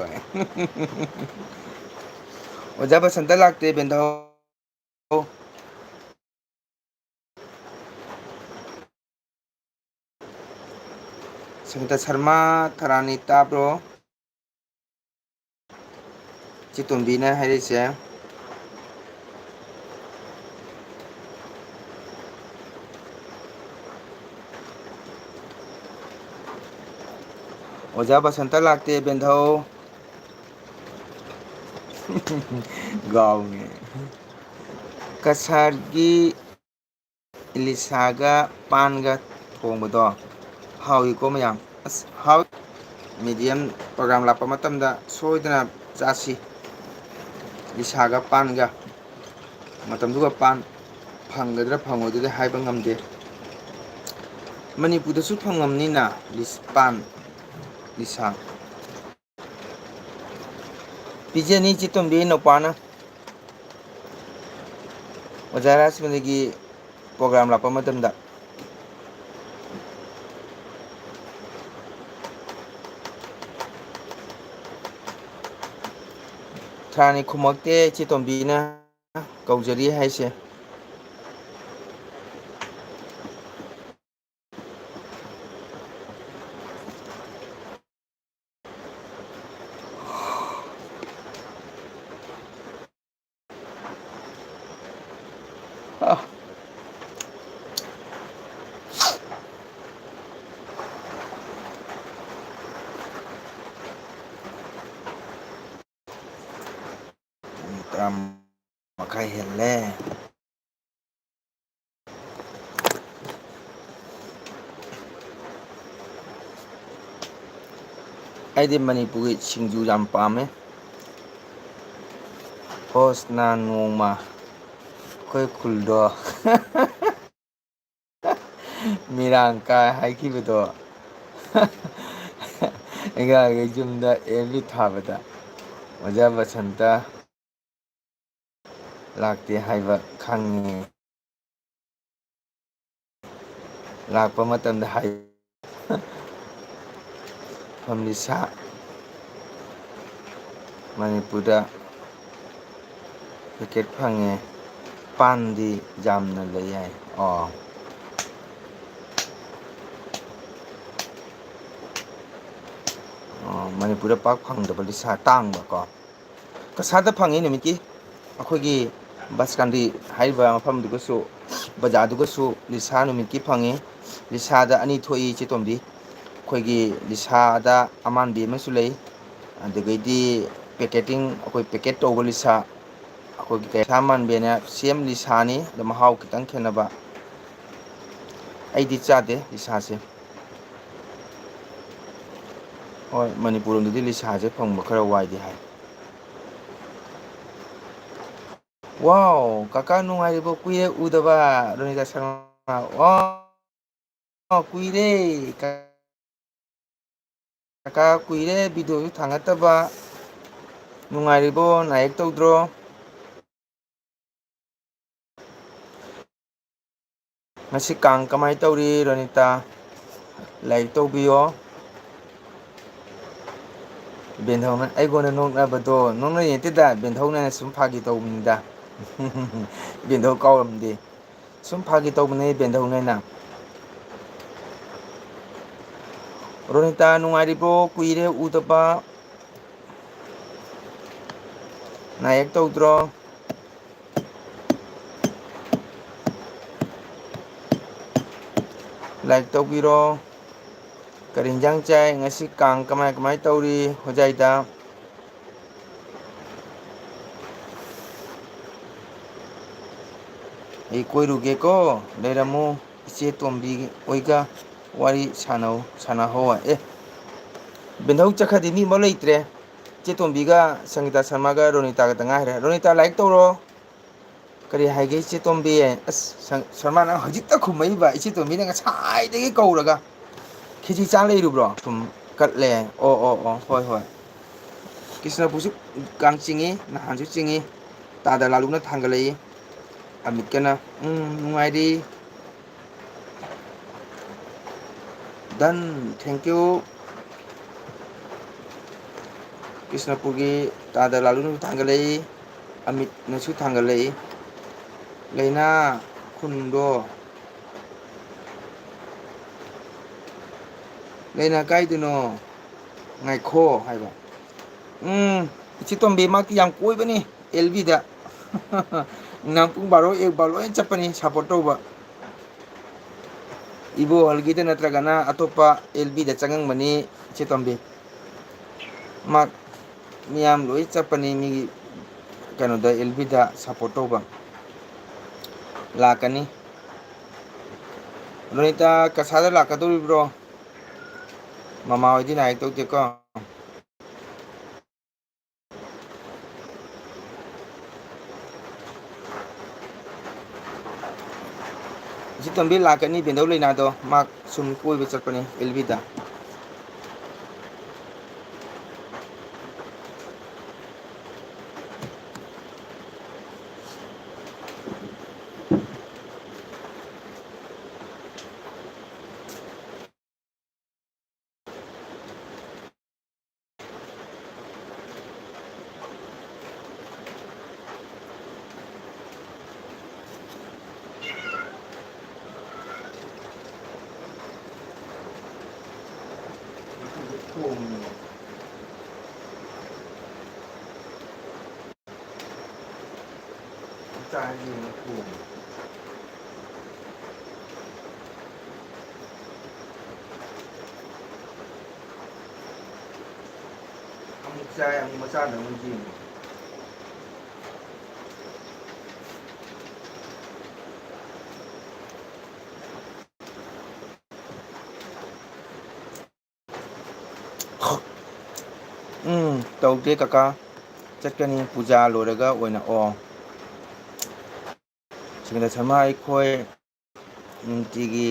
ꯑꯣꯖꯥ ꯕꯁꯟꯇ ꯂꯥꯛꯇꯦ, ꯕꯦꯟꯙꯧ꯫ ꯁꯪꯒꯤꯇꯥ ꯁꯔꯃ ꯊꯔꯥꯅꯤ ꯇꯥꯕ꯭ꯔꯣ? ꯆꯦ ꯇꯣꯝꯕꯤꯅ ꯍꯥꯏꯔꯤꯁꯦ꯫ ꯑꯣꯖꯥ ꯕꯁꯟꯇ ꯂꯥꯛꯇꯦ, ꯕꯦꯟꯙꯧ꯫ ꯒꯥꯎꯅꯦ꯫ ꯀꯁꯥꯔꯒꯤ ꯏꯂꯤꯁꯥꯒ ꯄꯥꯟꯒ ꯊꯣꯡꯕꯗꯣ ꯍꯥꯎꯏꯀꯣ ꯃꯌꯥꯝ꯫ ꯑꯁ, ꯍꯥꯎ-, ꯃꯦꯗꯤꯌꯝ ꯄ꯭ꯔꯣꯒ꯭ꯔꯥꯝ ꯂꯥꯛꯄ ꯃꯇꯝꯗ ꯁꯣꯏꯗꯅ ꯆꯥꯁꯤ꯫ ꯏꯂꯤꯁꯥꯒ ꯄꯥꯟꯒ꯫ ꯃꯇꯝꯗꯨꯒ ꯄꯥꯟ ꯐꯪꯒꯗ꯭ꯔꯥ ꯐꯪꯉꯣꯏꯗ꯭ꯔꯗꯤ ꯍꯥꯏꯕ ꯉꯝꯗꯦ꯫ ꯃꯅꯤꯄꯨꯔꯗꯁꯨ ꯐꯪꯉꯝꯅꯤꯅ ꯂꯤꯁ-, ꯄꯥꯟ, ꯂꯤꯁꯥ꯫ ꯄꯤꯖꯅꯤ ꯆꯦ ꯇꯣꯝꯕꯤ ꯅꯨꯄꯥꯅ꯫ ꯑꯣꯖꯥ ꯔꯥꯖꯃꯅꯤꯒꯤ program ꯂꯥꯛꯄ ꯃꯇꯝꯗ꯫ ꯊ꯭ꯔꯥꯅꯤ ꯈꯨꯝꯃꯛꯇꯦ ꯆꯦ ꯇꯣꯝꯕꯤꯅ ꯀꯧꯖꯔꯤ ꯍꯥꯏꯁꯦ꯫ ꯑꯥ꯫ ꯄꯨꯡ ꯇꯔꯥ ꯃꯈꯥꯏ ꯍꯦꯜꯂꯦ꯫ ꯑꯩꯗꯤ ꯃꯅꯤꯄꯨꯔꯒꯤ ꯁꯤꯡꯖꯨ ꯌꯥꯝ ꯄꯥꯝꯃꯦ꯫ ꯍꯣꯁꯅ ꯅꯣꯡꯃ ꯑꯩꯈꯣꯏ ꯈꯨꯜꯗꯣ ꯃꯤꯔꯥꯡ ꯀꯥꯏ ꯍꯥꯏꯈꯤꯕꯗꯣ ꯑꯩꯒꯤ ꯌꯨꯝꯗ ꯑꯦꯝ ꯕꯤ ꯊꯥꯕꯗ ꯑꯣꯖꯥ ꯕꯁꯟꯇ ꯂꯥꯛꯇꯦ ꯍꯥꯏꯕ ꯈꯪꯉꯤ꯫ ꯂꯥꯛꯄ ꯃꯇꯝꯗ ꯍꯥꯏ꯫ ꯐꯝꯂꯤꯁꯥ ꯃꯅꯤꯄꯨꯔꯗ ꯄꯦꯀꯦꯠ ꯐꯪꯉꯦ꯫ ꯄꯥꯟꯗꯤ ꯌꯥꯝꯅ ꯂꯩ ꯍꯥꯏ꯫ ꯑꯣ꯫ ꯑꯣ, ꯃꯅꯤꯄꯨꯔꯗ ꯄꯥꯛ ꯐꯪꯗꯕ ꯂꯤꯁꯥ ꯇꯥꯡꯕꯀꯣ꯫ ꯀꯁꯥꯔꯗ ꯐꯪꯉꯤ ꯅꯨꯃꯤꯠꯀꯤ꯫ ꯑꯩꯈꯣꯏꯒꯤ ꯕꯁꯀꯥꯟꯗꯤ ꯍꯥꯏꯔꯤꯕ ꯃꯐꯝꯗꯨꯒꯁꯨ, ꯕꯖꯥꯔꯗꯨꯒꯁꯨ ꯂꯤꯁꯥ ꯅꯨꯃꯤꯠꯀꯤ ꯐꯪꯉꯤ꯫ ꯂꯤꯁꯥꯗ ꯑꯅꯤ ꯊꯣꯛꯏ, ꯏꯆꯦ ꯇꯣꯝꯕꯤ꯫ ꯑꯩꯈꯣꯏꯒꯤ ꯂꯤꯁꯥꯗ ꯑꯃꯥꯟꯕꯤ ꯑꯃꯁꯨ ꯂꯩ, ꯑꯗꯨꯗꯒꯤꯗꯤ ꯄꯦꯀꯦꯇꯤꯡ, ꯑꯩꯈꯣꯏ ꯄꯦꯀꯦꯠ ꯇꯧꯕ ꯂꯤꯁꯥ, ꯑꯩꯈꯣꯏꯒꯤ ꯀꯩꯁꯥ ꯃꯥꯟꯕꯤꯅ ꯁꯦꯝ ꯂꯤꯁꯥꯅꯤ, ꯑꯗꯣ ꯃꯍꯥꯎ ꯈꯤꯇꯪ ꯈꯦꯠꯅꯕ꯫ ꯑꯩꯗꯤ ꯆꯥꯗꯦ ꯂꯤꯁꯥꯁꯦ꯫ ꯍꯣꯏ, ꯃꯅꯤꯄꯨꯔ ꯂꯣꯝꯗꯗꯤ ꯂꯤꯁꯥꯁꯦ ꯐꯪꯕ ꯈꯔ ꯋꯥꯏꯗꯤ ꯍꯥꯏ꯫ ꯋꯥꯎ, ꯀꯀꯥ ꯅꯨꯡꯉꯥꯏꯔꯤꯕꯣ? ꯀꯨꯏꯔꯦ ꯎꯗꯕ, ꯔꯣꯅꯤꯇꯥ ꯁꯔꯃ꯫ ꯋꯥꯎ꯫ ꯀꯨꯏꯔꯦ꯫ ꯀꯀꯥ ꯀꯨꯏꯔꯦ videoꯁꯨ ꯊꯥꯡꯒꯠꯇꯕ꯫ ꯅꯨꯡꯉꯥꯏꯔꯤꯕꯣ? ꯅꯥꯌꯦꯛ ꯇꯧꯗ꯭ꯔꯣ? ꯉꯁꯤ ꯀꯥꯡ ꯀꯃꯥꯏꯅ ꯇꯧꯔꯤ, ꯔꯣꯅꯤꯇꯥ? Like ꯇꯧꯕꯤꯌꯣ꯫ ꯕꯦꯟꯙꯧꯅ ꯑꯩꯉꯣꯟꯗ ꯅꯣꯛꯅꯕꯗꯣ, ꯅꯣꯛꯅ ꯅꯠꯇꯦꯗ, ꯕꯦꯟꯙꯧꯅ ꯁꯨꯝ ꯐꯥꯒꯤ ꯇꯧꯕꯅꯤꯗ꯫ ꯕꯦꯟꯙꯧ ꯀꯥꯎꯔꯝꯗꯦ꯫ ꯁꯨꯝ ꯐꯥꯒꯤ ꯇꯧꯕꯅꯦ, ꯕꯦꯟꯙꯧꯅꯦꯅ꯫ ꯔꯣꯅꯤꯇꯥ, ꯅꯨꯡꯉꯥꯏꯔꯤꯕ꯭ꯔꯣ? ꯀꯨꯏꯔꯦ ꯎꯗꯕ꯫ ꯅꯥꯌꯦꯛ ꯇꯧꯗ꯭ꯔꯣ? Like ꯇꯧꯕꯤꯔꯣ꯫ ꯀꯔꯤ ꯏꯟꯖꯥꯡ ꯆꯥꯏ ꯉꯁꯤ? ꯀꯥꯡ ꯀꯃꯥꯏ ꯀꯃꯥꯏ ꯇꯧꯔꯤ ꯍꯣꯖꯥꯏꯗ? ꯑꯩ ꯀꯣꯏꯔꯨꯒꯦꯀꯣ, ꯂꯩꯔꯝꯃꯨ꯫ ꯏꯆꯦ ꯇꯣꯝꯕꯤ ꯍꯣꯏꯒ ꯋꯥꯔꯤ ꯁꯥꯟꯅꯧ, ꯁꯥꯟꯅꯍꯧ꯫ ꯑꯦ, ꯕꯦꯟꯙꯧ ꯆꯠꯈ꯭ꯔꯗꯤ ꯃꯤ ꯑꯃ ꯂꯩꯇ꯭ꯔꯦ꯫ ꯏꯆꯦ ꯇꯣꯝꯕꯤꯒ ꯁꯪꯒꯤꯇꯥ ꯁꯔꯃꯒ ꯔꯣꯅꯤꯇꯥꯒꯇ ꯉꯥꯏꯔꯦ꯫ ꯔꯣꯅꯤꯇꯥ, like ꯇꯧꯔꯣ꯫ ꯀꯔꯤ ꯍꯥꯏꯒꯦ ꯏꯆꯦ ꯇꯣꯝꯕꯤ? ꯑꯁ, ꯁꯪ-, ꯁꯔꯃꯥ, ꯅꯪ ꯍꯧꯖꯤꯛꯇ ꯈꯨꯝꯃꯛꯏꯕ? ꯏꯆꯦ ꯇꯣꯝꯕꯤꯅ ꯉꯁꯥꯏꯗꯒꯤ ꯀꯧꯔꯒ꯫ ꯈꯦꯆꯤ ꯆꯥ ꯂꯩꯔꯨꯕ꯭ꯔꯣ? ꯁꯨꯝ ꯀꯠꯂꯦ꯫ ꯑꯣ, ꯑꯣ, ꯑꯣ, ꯍꯣꯏ, ꯍꯣꯏ꯫ ꯀ꯭ꯔꯤꯁꯅꯄꯨꯔꯁꯨ ꯀꯥꯡ ꯆꯤꯡꯉꯤ, ꯅꯍꯥꯟꯁꯨ ꯆꯤꯡꯉꯤ꯫ ꯇꯥꯗ ꯂꯥꯂꯨꯅ ꯊꯥꯡꯒꯠꯂꯛꯏ꯫ ꯑꯃꯤꯠꯀꯅ, ꯎꯝ, ꯅꯨꯡꯉꯥꯏꯔꯤ꯫ Done, thank you꯫ ꯀ꯭ꯔꯤꯁꯅꯄꯨꯔꯒꯤ ꯇꯥꯗ ꯂꯥꯂꯨꯅꯁꯨ ꯊꯥꯡꯒꯠꯂꯛꯏ, ꯑꯃꯤꯠꯅꯁꯨ ꯊꯥꯡꯒꯠꯂꯛꯏ꯫ ꯂꯩꯅꯥ ꯈꯨꯟꯗꯣ, ꯂꯩꯅꯥ ꯀꯥꯏꯗꯅꯣ? ꯉꯥꯏꯈꯣ ꯍꯥꯏꯕ꯫ ꯎꯝ, ꯏꯆꯦ ꯇꯣꯝꯕꯤ ꯃꯥꯗꯤ ꯌꯥꯝ ꯀꯣꯏꯕꯅꯤ ꯑꯦꯜ ꯕꯤꯗ꯫ ꯅꯨꯡꯗꯥꯡ ꯄꯨꯡ ꯕꯥꯔꯣ, ꯑꯦꯛ ꯕꯥꯔꯣ ꯂꯣꯏ ꯆꯠꯄꯅꯤ support ꯇꯧꯕ꯫ ꯏꯕꯣꯍꯜꯒꯤꯗ ꯅꯠꯇ꯭ꯔꯒꯅ ꯑꯇꯣꯞꯄ ꯑꯦꯜ ꯕꯤꯗ ꯆꯪꯉꯝꯒꯅꯤ ꯏꯆꯦ ꯇꯣꯝꯕꯤ꯫ ꯃꯥ ꯃꯤꯌꯥꯝ ꯂꯣꯏ ꯆꯠꯄꯅꯤ ꯃꯤꯒꯤ ꯀꯩꯅꯣꯗ, ꯑꯦꯜ ꯕꯤꯗ support ꯇꯧꯕ꯫ ꯂꯥꯛꯀꯅꯤ꯫ ꯔꯣꯅꯤꯇꯥ ꯀꯁꯥꯗ ꯂꯥꯛꯀꯗꯧꯔꯤꯕ꯭ꯔꯣ? ꯃꯃꯥ ꯍꯣꯏꯗꯤ ꯅꯥꯏꯛ ꯇꯧꯗꯦꯀꯣ꯫ ꯏꯆꯦ ꯇꯣꯝꯕꯤ ꯂꯥꯛꯀꯅꯤ, ꯕꯦꯟꯗꯧ ꯂꯩꯅꯥꯗꯣ, ꯃꯥ ꯁꯨꯝ ꯀꯣꯏꯕ ꯆꯠꯄꯅꯦ ꯑꯦꯜ ꯕꯤꯗ꯫ ꯑꯃꯨꯛ ꯆꯥꯏ, ꯑꯃꯨꯛ ꯃꯆꯥꯗ ꯑꯃꯨꯛ ꯌꯦꯡꯉꯤ꯫ ꯎꯝ, ꯇꯧꯗꯦ ꯀꯀꯥ, ꯆꯠꯀꯅꯤ, ꯄꯨꯖꯥ ꯂꯣꯏꯔꯒ ꯑꯣꯏꯅ꯫ ꯑꯣ, ꯁꯤꯀꯟꯗ ꯁꯔꯃ, ꯑꯩꯈꯣꯏ ꯅꯨꯡꯇꯤꯒꯤ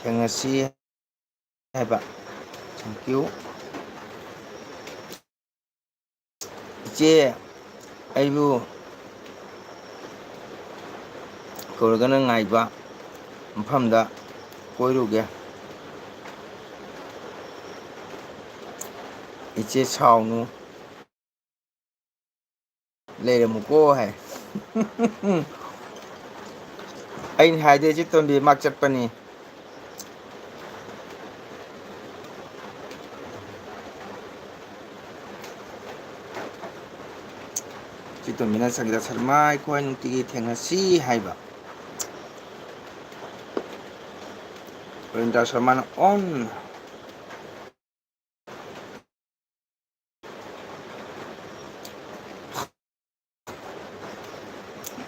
ꯊꯦꯡꯅꯁꯤ ꯍꯥꯏꯕ꯫ Thank you꯫ ꯏꯆꯦ, ꯑꯩꯕꯨ ꯀꯧꯔꯒꯅ ꯉꯥꯏꯕ ꯃꯐꯝꯗ ꯀꯣꯏꯔꯨꯒꯦ꯫ ꯏꯆꯦ ꯁꯥꯎꯅꯨ꯫ ꯂꯩꯔꯝꯃꯨꯀꯣ ꯍꯥꯏ꯫ ꯑꯩꯅ ꯍꯥꯏꯗꯤ ꯏꯆꯦ ꯇꯣꯝꯕꯤ ꯃꯥ ꯆꯠꯄꯅꯤ꯫ ꯏꯆꯦ ꯇꯣꯝꯕꯤꯅ ꯁꯪꯒꯤꯇꯥ ꯁꯔꯃ ꯑꯩꯈꯣꯏ ꯅꯨꯡꯇꯤꯒꯤ ꯊꯦꯡꯅꯁꯤ ꯍꯥꯏꯕ꯫ ꯔꯣꯅꯤꯇꯥ ꯁꯔꯃꯅ ꯑꯣꯟ꯫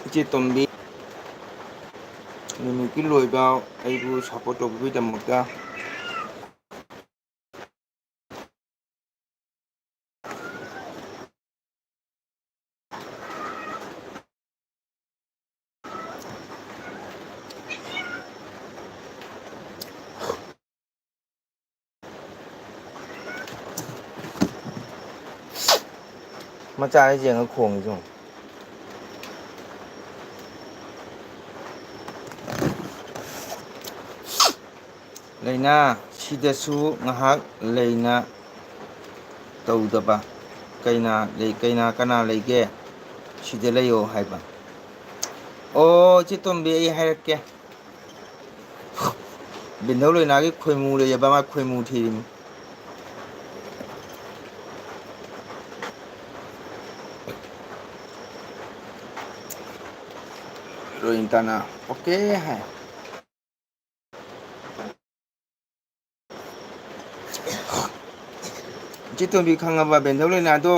ꯏꯆꯦ ꯇꯣꯝꯕꯤ, ꯅꯨꯃꯤꯠꯀꯤ ꯂꯣꯏꯕ ꯑꯩꯕꯨ support ꯇꯧꯕꯤꯕꯒꯤꯗꯃꯛꯇ꯫ ꯃꯆꯥ ꯍꯥꯏꯁꯦ ꯌꯦꯡꯉ ꯈꯣꯡꯉꯤꯁꯦ ꯌꯦꯡꯉꯣ꯫ ꯂꯥꯏꯅꯥ ꯁꯤꯗꯁꯨ ꯉꯥꯏꯍꯥꯛ ꯂꯩꯅ ꯇꯧꯗꯕ꯫ ꯀꯩꯅꯥ ꯂꯩ, ꯀꯩꯅꯥ ꯀꯅꯥ ꯂꯩꯒꯦ? ꯁꯤꯗ ꯂꯩꯌꯣ ꯍꯥꯏꯕ꯫ ꯑꯣ, ꯏꯆꯦ ꯇꯣꯝꯕꯤ, ꯑꯩ ꯍꯥꯏꯔꯛꯀꯦ꯫ ꯕꯦꯟꯙꯧ ꯂꯣꯏꯅꯥꯒꯤ ꯈꯣꯏꯃꯨ ꯂꯩꯌꯦꯕ, ꯃꯥ ꯈꯣꯏꯃꯨ ꯊꯤꯔꯤꯅꯤ꯫ ꯔꯣꯍꯤꯟꯇꯥꯅ ꯑꯣꯀꯦ ꯍꯥꯏ꯫ ꯏꯆꯦ ꯇꯣꯝꯕꯤ ꯈꯪꯉꯕ ꯕꯦꯟꯙꯧ ꯂꯣꯏꯅꯥꯗꯣ?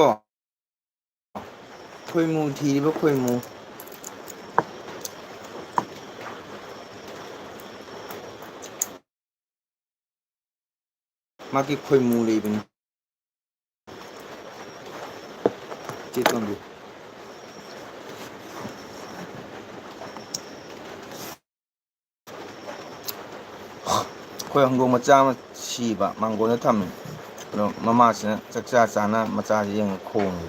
ꯈꯣꯏꯃꯨ ꯊꯤꯔꯤꯕ ꯈꯣꯏꯃꯨ꯫ ꯃꯥꯒꯤ ꯈꯣꯏꯃꯨ ꯂꯩꯕꯅꯤ꯫ ꯆꯦ ꯇꯣꯝꯕꯤ꯫ ꯑꯩꯈꯣꯏ ꯍꯧꯗꯣꯡ ꯃꯆꯥ ꯑꯃ ꯁꯤꯕ ꯃꯥꯡꯒꯣꯟꯗ ꯊꯝꯃꯤ꯫ ꯑꯗꯣ ꯃꯃꯥꯁꯤꯅ ꯆꯥꯛꯆꯥ ꯆꯥꯅ ꯃꯆꯥꯁꯤ ꯌꯦꯡꯉ ꯈꯣꯡꯉꯤ꯫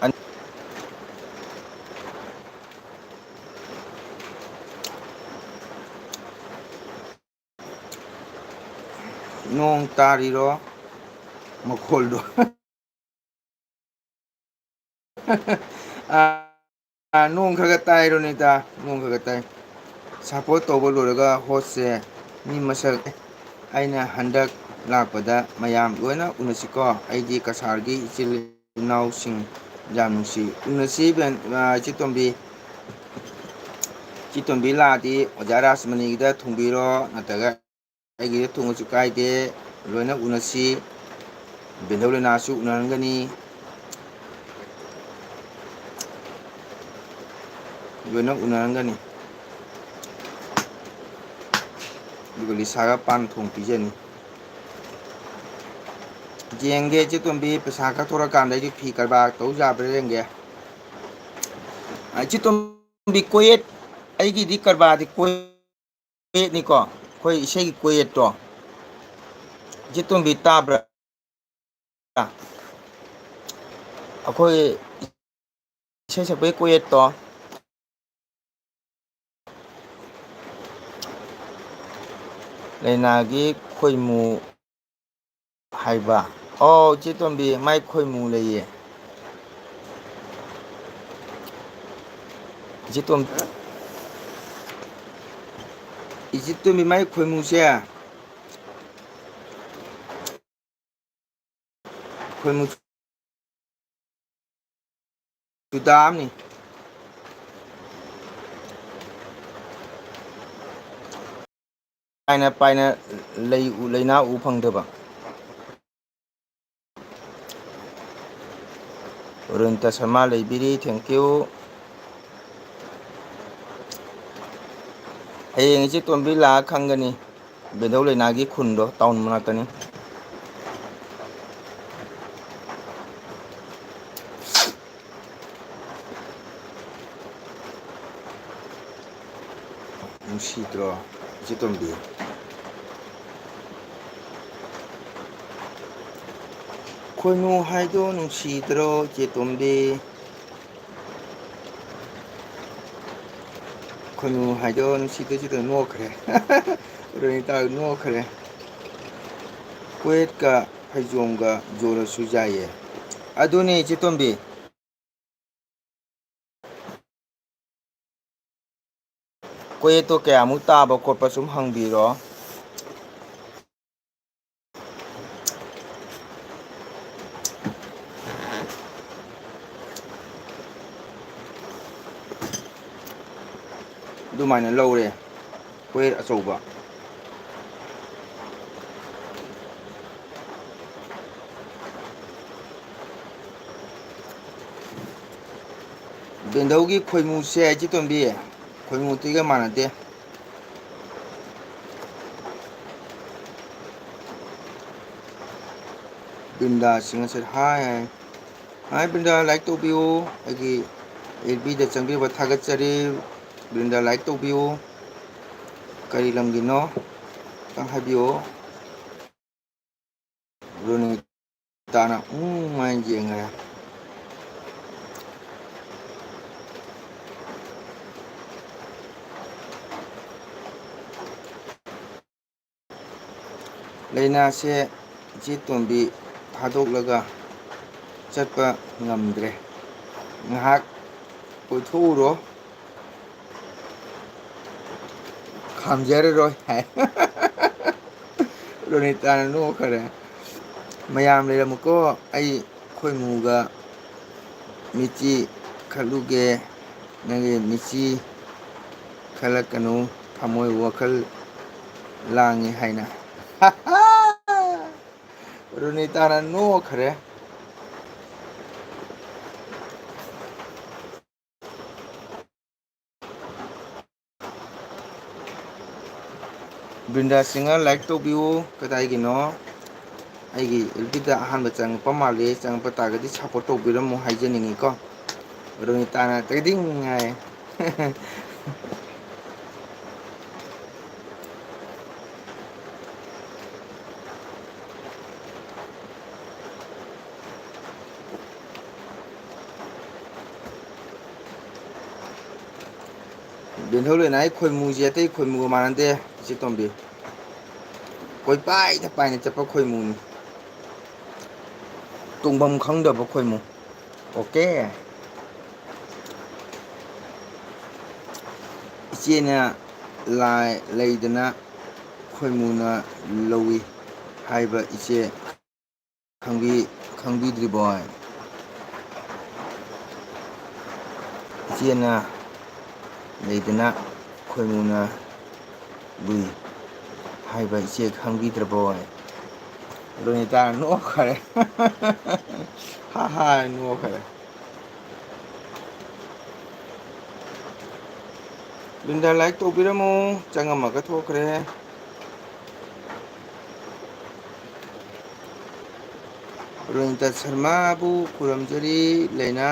ꯑꯟ- ꯅꯣꯡ ꯇꯥꯔꯤꯔꯣ? ꯃꯈꯣꯜꯗꯣ꯫ ꯑꯥ, ꯑꯥ, ꯅꯣꯡ ꯈꯔ ꯈꯔ ꯇꯥꯏ ꯔꯣꯅꯤꯇꯥ, ꯅꯣꯡ ꯈꯔ ꯈꯔ ꯇꯥꯏ꯫ ꯁꯞꯄꯣꯔꯠ ꯇꯧꯕ ꯂꯣꯏꯔꯒ ꯍꯣꯁꯁꯦ ꯃꯤ ꯃꯁꯛ ꯑꯩꯅ ꯍꯟꯗꯛ ꯂꯥꯛꯄꯗ ꯃꯌꯥꯝ ꯂꯣꯏꯅ ꯎꯅꯁꯤꯀꯣ꯫ ꯑꯩꯗꯤ ꯀꯁꯥꯔꯒꯤ ꯏꯆꯤꯜ ꯏꯅꯥꯎꯁꯤꯡ ꯌꯥꯝ ꯅꯨꯡꯁꯤ꯫ ꯎꯅꯁꯤ ꯕꯦꯟ-, ꯑꯥ, ꯏꯆꯦ ꯇꯣꯝꯕꯤ꯫ ꯏꯆꯦ ꯇꯣꯝꯕꯤ ꯂꯥꯛꯑꯗꯤ ꯑꯣꯖꯥ ꯔꯥꯁꯃꯅꯤꯒꯤꯗ ꯊꯨꯡꯕꯤꯔꯣ, ꯅꯠꯇ꯭ꯔꯒ ꯑꯩꯒꯤꯗ ꯊꯨꯡꯉꯁꯨ ꯀꯥꯏꯗꯦ, ꯂꯣꯏꯅ ꯎꯅꯁꯤ꯫ ꯕꯦꯟꯗꯧ ꯂꯩꯅꯥꯁꯨ ꯎꯅꯔꯝꯒꯅꯤ, ꯂꯣꯏꯅ ꯎꯅꯔꯝꯒꯅꯤ꯫ ꯑꯗꯨꯒ ꯂꯤꯁꯥꯒ ꯄꯥꯟ ꯊꯣꯡ ꯄꯤꯖꯅꯤ꯫ ꯌꯦꯡꯒꯦ ꯏꯆꯦ ꯇꯣꯝꯕꯤ, ꯄꯩꯁꯥ ꯈꯔ ꯊꯣꯔꯛꯀꯥꯟꯗ ꯑꯩꯁꯨ ꯐꯤ ꯀꯔꯕꯥꯔ ꯇꯧ ꯌꯥꯕ꯭ꯔꯥ ꯌꯦꯡꯒꯦ꯫ ꯑ, ꯏꯆꯦ ꯇꯣꯝꯕꯤ, ꯀꯣꯌꯦꯠ, ꯑꯩꯒꯤꯗꯤ ꯀꯔꯕꯥꯔꯗꯤ ꯀꯣꯌꯦꯠꯅꯤꯀꯣ, ꯑꯩꯈꯣꯏ ꯏꯁꯩꯒꯤ ꯀꯣꯌꯦꯠꯇꯣ꯫ ꯏꯆꯦ ꯇꯣꯝꯕꯤ ꯇꯥꯕ꯭ꯔꯥ? ꯑꯩꯈꯣꯏ ꯏꯁꯩ ꯁꯛꯄꯒꯤ ꯀꯣꯌꯦꯠꯇꯣ, ꯂꯩꯅꯥꯒꯤ ꯈꯣꯏꯃꯨ ꯍꯥꯏꯕ꯫ ꯑꯣ, ꯏꯆꯦ ꯇꯣꯝꯕꯤ, ꯃꯥꯏ ꯈꯣꯏꯃꯨ ꯂꯩꯌꯦ꯫ ꯏꯆꯦ ꯇꯣꯝ-, ꯏꯆꯦ ꯇꯣꯝꯕꯤ, ꯃꯥꯏ ꯈꯣꯏꯃꯨꯁꯦ ꯈꯣꯏꯃꯨ ꯆꯨꯗꯥꯝꯅꯤ꯫ ꯄꯥꯏꯅ ꯄꯥꯏꯅ ꯂꯩ ꯎ-, ꯂꯩꯅꯥ ꯎ ꯐꯪꯗꯕ꯫ ꯔꯣꯅꯤꯇꯥ ꯁꯔꯃ ꯂꯩꯕꯤꯔꯤ, thank you꯫ ꯍꯌꯦꯡ ꯏꯆꯦ ꯇꯣꯝꯕꯤ ꯂꯥꯛꯑ ꯈꯪꯒꯅꯤ꯫ ꯕꯦꯟꯗꯧ ꯂꯩꯅꯥꯒꯤ ꯈꯨꯟꯗꯣ ꯇꯥꯎꯟ ꯃꯅꯥꯛꯇꯅꯤ꯫ ꯅꯨꯡꯁꯤꯗ꯭ꯔꯣ ꯏꯆꯦ ꯇꯣꯝꯕꯤ? ꯈꯣꯏꯃꯨ ꯍꯥꯏꯗꯣ ꯅꯨꯡꯁꯤꯗ꯭ꯔꯣ ꯏꯆꯦ ꯇꯣꯝꯕꯤ? ꯈꯣꯏꯃꯨ ꯍꯥꯏꯗꯣ ꯅꯨꯡꯁꯤꯗ꯭ꯔꯣ ꯏꯆꯦ ꯇꯣꯝꯕꯤ? ꯅꯣꯛꯈ꯭ꯔꯦ꯫ ꯔꯣꯅꯤꯇꯥ ꯅꯣꯛꯈ꯭ꯔꯦ꯫ ꯀꯣꯌꯦꯠꯀ ꯐꯩꯖꯣꯝꯒ ꯖꯣꯜꯂꯁꯨ ꯌꯥꯏꯌꯦ꯫ ꯑꯗꯨꯅꯦ ꯏꯆꯦ ꯇꯣꯝꯕꯤ꯫ ꯀꯣꯌꯦꯠꯇꯣ ꯀꯌꯥꯃꯨꯛ ꯇꯥꯕ ꯈꯣꯠꯄ ꯁꯨꯝ ꯍꯪꯕꯤꯔꯣ꯫ ꯑꯗꯨꯃꯥꯏꯅ ꯂꯧꯔꯦ꯫ ꯀꯣꯌꯦꯠ ꯑꯆꯧꯕ꯫ ꯕꯦꯟꯗꯧꯒꯤ ꯈꯣꯏꯃꯨꯁꯦ ꯏꯆꯦ ꯇꯣꯝꯕꯤ, ꯈꯣꯏꯃꯨꯗꯨꯒ ꯃꯥꯟꯅꯗꯦ꯫ ꯕ꯭ꯔꯤꯟꯗꯥ ꯁꯤꯡ ꯑꯁꯦ ꯍꯥꯏ ꯍꯥꯏ꯫ ꯍꯥꯏ ꯕ꯭ꯔꯤꯟꯗꯥ, like ꯇꯧꯕꯤꯌꯨ꯫ ꯑꯩꯒꯤ F B ꯗ ꯆꯪꯕꯤꯕ ꯊꯥꯒꯠꯆꯔꯤ꯫ ꯕ꯭ꯔꯤꯟꯗꯥ, like ꯇꯧꯕꯤꯌꯨ꯫ ꯀꯔꯤ ꯂꯝꯒꯤꯅꯣ? ꯈꯤꯇꯪ ꯍꯥꯏꯕꯤꯌꯨ꯫ ꯔꯣꯅꯤꯇꯥ ꯔꯣꯅꯤꯇꯥꯅ ꯎꯝ ꯍꯥꯏꯅ ꯌꯦꯡꯈ꯭ꯔꯦ꯫ ꯂꯩꯅꯥꯁꯦ ꯏꯆꯦ ꯇꯣꯝꯕꯤ ꯊꯥꯗꯣꯛꯂꯒ ꯆꯠꯄ ꯉꯝꯗ꯭ꯔꯦ꯫ ꯉꯥꯏꯍꯥꯛ ꯀꯣꯏꯊꯣꯛꯎꯔꯣ꯫ ꯈꯥꯝꯖꯔꯔꯣꯏ ꯍꯥꯏ꯫ ꯔꯣꯅꯤꯇꯥꯅ ꯅꯣꯛꯈꯔꯦ꯫ ꯃꯌꯥꯝ ꯂꯩꯔꯝꯃꯨꯀꯣ, ꯑꯩ ꯈꯣꯏꯃꯨꯒ ꯃꯤꯠꯆꯤ ꯈꯠꯂꯨꯒꯦ꯫ ꯅꯪꯒꯤ ꯃꯤꯠꯆꯤ ꯈꯜꯂꯛꯀꯅꯨ, ꯊꯃꯣꯏ ꯋꯥꯈꯜ ꯂꯥꯡꯉꯤ ꯍꯥꯏꯅ꯫ ꯔꯣꯅꯤꯇꯥꯅ ꯅꯣꯛꯈ꯭ꯔꯦ꯫ ꯕ꯭ꯔꯤꯟꯗꯥ ꯁꯤꯡꯍ ꯂꯥꯏꯛ ꯇꯧꯕꯤꯌꯨ꯫ ꯀꯗꯥꯏꯒꯤꯅꯣ? ꯑꯩꯒꯤ ꯑꯦꯜ ꯕꯤꯗ ꯑꯍꯥꯟꯕ ꯆꯪꯉꯛꯄ ꯃꯥꯜꯂꯤ꯫ ꯆꯪꯉꯛꯄ ꯇꯥꯔꯒꯗꯤ ꯁꯞꯄꯣꯔꯠ ꯇꯧꯕꯤꯔꯝꯃꯨ ꯍꯥꯏꯖꯅꯤꯡꯉꯤꯀꯣ꯫ ꯔꯣꯅꯤꯇꯥꯅ ꯇꯦꯗꯤꯡ ꯍꯥꯏ꯫ ꯕꯦꯟꯊꯧ ꯂꯩꯅꯥꯏ ꯈꯣꯏꯃꯨꯁꯦ ꯑꯇꯩ ꯈꯣꯏꯃꯨꯒ ꯃꯥꯟꯅꯗꯦ, ꯏꯆꯦ ꯇꯣꯝꯕꯤ꯫ ꯀꯣꯏꯄꯥꯏꯗ ꯄꯥꯏꯅ ꯆꯠꯄ ꯈꯣꯏꯃꯨꯅꯤ꯫ ꯇꯣꯡꯐꯝ ꯈꯪꯗꯕ ꯈꯣꯏꯃꯨ꯫ ꯑꯣꯀꯦ꯫ ꯏꯆꯦꯅ ꯂꯥꯏ ꯂꯩꯗꯅ ꯈꯣꯏꯃꯨꯅ ꯂꯧꯏ ꯍꯥꯏꯕ ꯏꯆꯦ ꯈꯪꯕꯤ-, ꯈꯪꯕꯤꯗ꯭ꯔꯤꯕꯣꯏ? ꯏꯆꯦꯅ ꯂꯩꯗꯅ ꯈꯣꯏꯃꯨꯅ ꯂꯨꯏ ꯍꯥꯏꯕ ꯏꯆꯦ ꯈꯪꯕꯤꯗ꯭ꯔꯕꯣꯏ? ꯔꯣꯅꯤꯇꯥ ꯅꯣꯛꯈꯔꯦ꯫ ꯍꯥ ꯍꯥ ꯅꯣꯛꯈꯔꯦ꯫ ꯕ꯭ꯔꯤꯟꯗꯥ ꯂꯥꯏꯛ ꯇꯧꯕꯤꯔꯝꯃꯨ꯫ ꯆꯪꯉꯝꯃꯒ ꯊꯣꯛꯈ꯭ꯔꯦ꯫ ꯔꯣꯅꯤꯇꯥ ꯁꯔꯃꯥꯕꯨ ꯈꯨꯔꯨꯝꯖꯔꯤ꯫ ꯂꯩꯅꯥ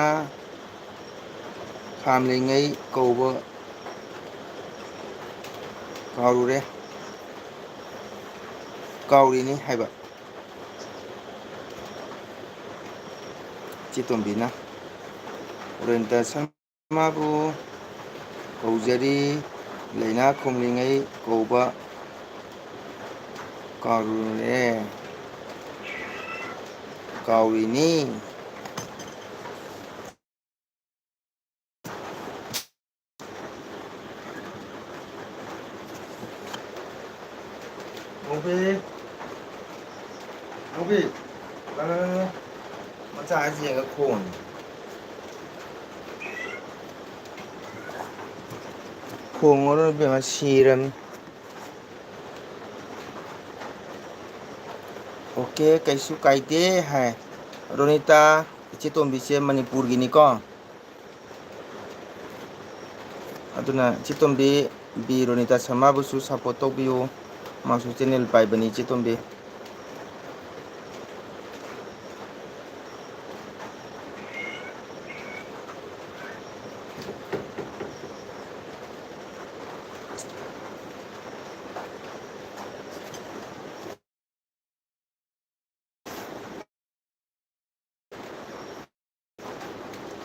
ꯈꯥꯝꯂꯤꯉꯩ ꯀꯧꯕ ꯀꯥꯎꯔꯨꯔꯦ꯫ ꯀꯥꯎꯔꯤꯅꯤ ꯍꯥꯏꯕ꯫ ꯏꯆꯦ ꯇꯣꯝꯕꯤꯅ꯫ ꯔꯣꯅꯤꯇꯥ ꯁꯔꯃꯥꯕꯨ ꯀꯧꯖꯔꯤ꯫ ꯂꯩꯅꯥ ꯈꯣꯝꯂꯤꯉꯩ ꯀꯧꯕ ꯀꯥꯎꯔꯨꯔꯦ꯫ ꯀꯥꯎꯔꯤꯅꯤ꯫ ꯉꯧꯕꯤ, ꯉꯧꯕꯤ, ꯂꯥꯛ, ꯂꯥꯛ, ꯂꯥꯛ, ꯂꯥꯛ꯫ ꯃꯆꯥ ꯍꯥꯏꯁꯤ ꯌꯦꯡꯉ ꯈꯣꯡꯉꯤ꯫ ꯈꯣꯡꯉꯔꯣꯏ ꯏꯕꯦꯝꯃ, ꯁꯤꯔꯝꯅꯤ꯫ ꯑꯣꯀꯦ, ꯀꯩꯁꯨ ꯀꯥꯏꯗꯦ ꯍꯥꯏ꯫ ꯔꯣꯅꯤꯇꯥ, ꯏꯆꯦ ꯇꯣꯝꯕꯤꯁꯦ ꯃꯅꯤꯄꯨꯔꯒꯤꯅꯤꯀꯣ꯫ ꯑꯗꯨꯅ ꯏꯆꯦ ꯇꯣꯝꯕꯤ, ꯕꯤ ꯔꯣꯅꯤꯇꯥ ꯁꯔꯃꯥꯕꯨꯁꯨ support ꯇꯧꯕꯤꯌꯨ꯫ ꯃꯥꯁꯨ channel ꯄꯥꯏꯕꯅꯤ ꯏꯆꯦ ꯇꯣꯝꯕꯤ꯫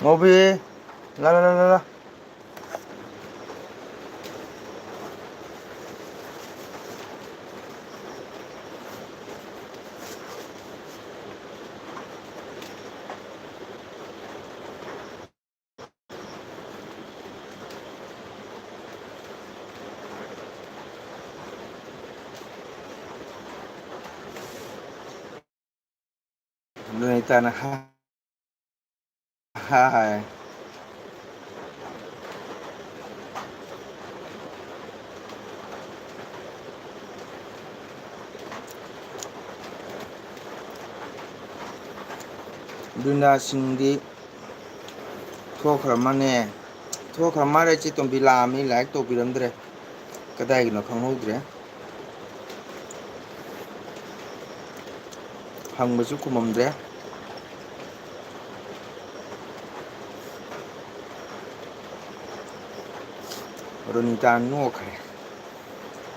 ꯉꯧꯕꯤ, ꯂꯥ, ꯂꯥ, ꯂꯥ, ꯂꯥ, ꯂꯥ꯫ ꯂꯣꯏꯇꯥꯅ ꯍꯥ-, ꯍꯥꯏ꯫ ꯕ꯭ꯔꯤꯟꯗꯥ ꯁꯤꯡꯗꯤ ꯊꯣꯛꯈ꯭ꯔ ꯃꯥꯅꯦ꯫ ꯊꯣꯛꯈ꯭ꯔ ꯃꯥꯜꯂꯦ꯫ ꯏꯆꯦ ꯇꯣꯝꯕꯤ ꯂꯥꯛꯑꯝꯃꯤ, like ꯇꯧꯕꯤꯔꯝꯗ꯭ꯔꯦ꯫ ꯀꯗꯥꯏꯒꯤꯅꯣ ꯈꯪꯍꯧꯗ꯭ꯔꯦ꯫ ꯍꯪꯕꯁꯨ ꯈꯨꯝꯃꯝꯗ꯭ꯔꯦ꯫ ꯔꯣꯅꯤꯇꯥ ꯅꯣꯛꯈ꯭ꯔꯦ꯫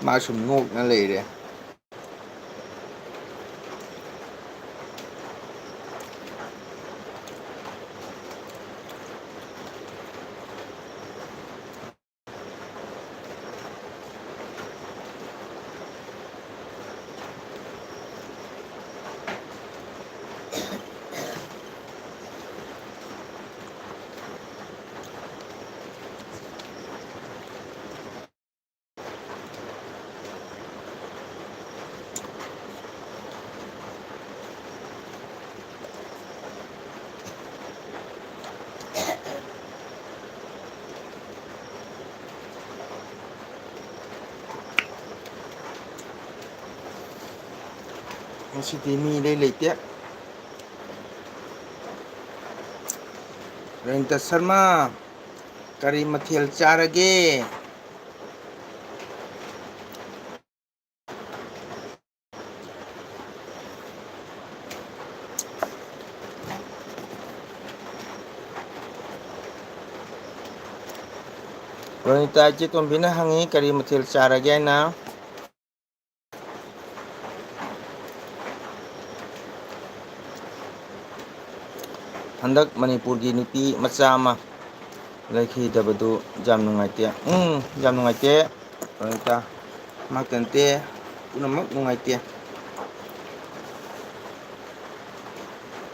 ꯃꯥ ꯁꯨꯝ ꯅꯣꯛꯅ ꯂꯩꯔꯦ꯫ ꯉꯁꯤꯗꯤ ꯃꯤ ꯏꯂꯩ ꯂꯩꯇꯦ꯫ ꯔꯦꯟꯇ ꯁꯔꯃ, ꯀꯔꯤ ꯃꯊꯦꯜ ꯆꯥꯔꯒꯦ? ꯔꯣꯅꯤꯇꯥ, ꯏꯆꯦ ꯇꯣꯝꯕꯤꯅ ꯍꯪꯉꯤ, ꯀꯔꯤ ꯃꯊꯦꯜ ꯆꯥꯔꯒꯦ ꯍꯥꯏꯅ꯫ ꯍꯟꯗꯛ ꯃꯅꯤꯄꯨꯔꯒꯤ ꯅꯨꯄꯤ ꯃꯆꯥ ꯑꯃ ꯂꯩꯈꯤꯗꯕꯗꯨ ꯌꯥꯝ ꯅꯨꯡꯉꯥꯏꯇꯦ꯫ ꯎꯝ, ꯌꯥꯝ ꯅꯨꯡꯉꯥꯏꯇꯦ꯫ ꯔꯣꯅꯤꯇꯥ, ꯑꯃꯈꯛꯇ ꯅꯠꯇꯦ, ꯄꯨꯝꯅꯃꯛ ꯅꯨꯡꯉꯥꯏꯇꯦ꯫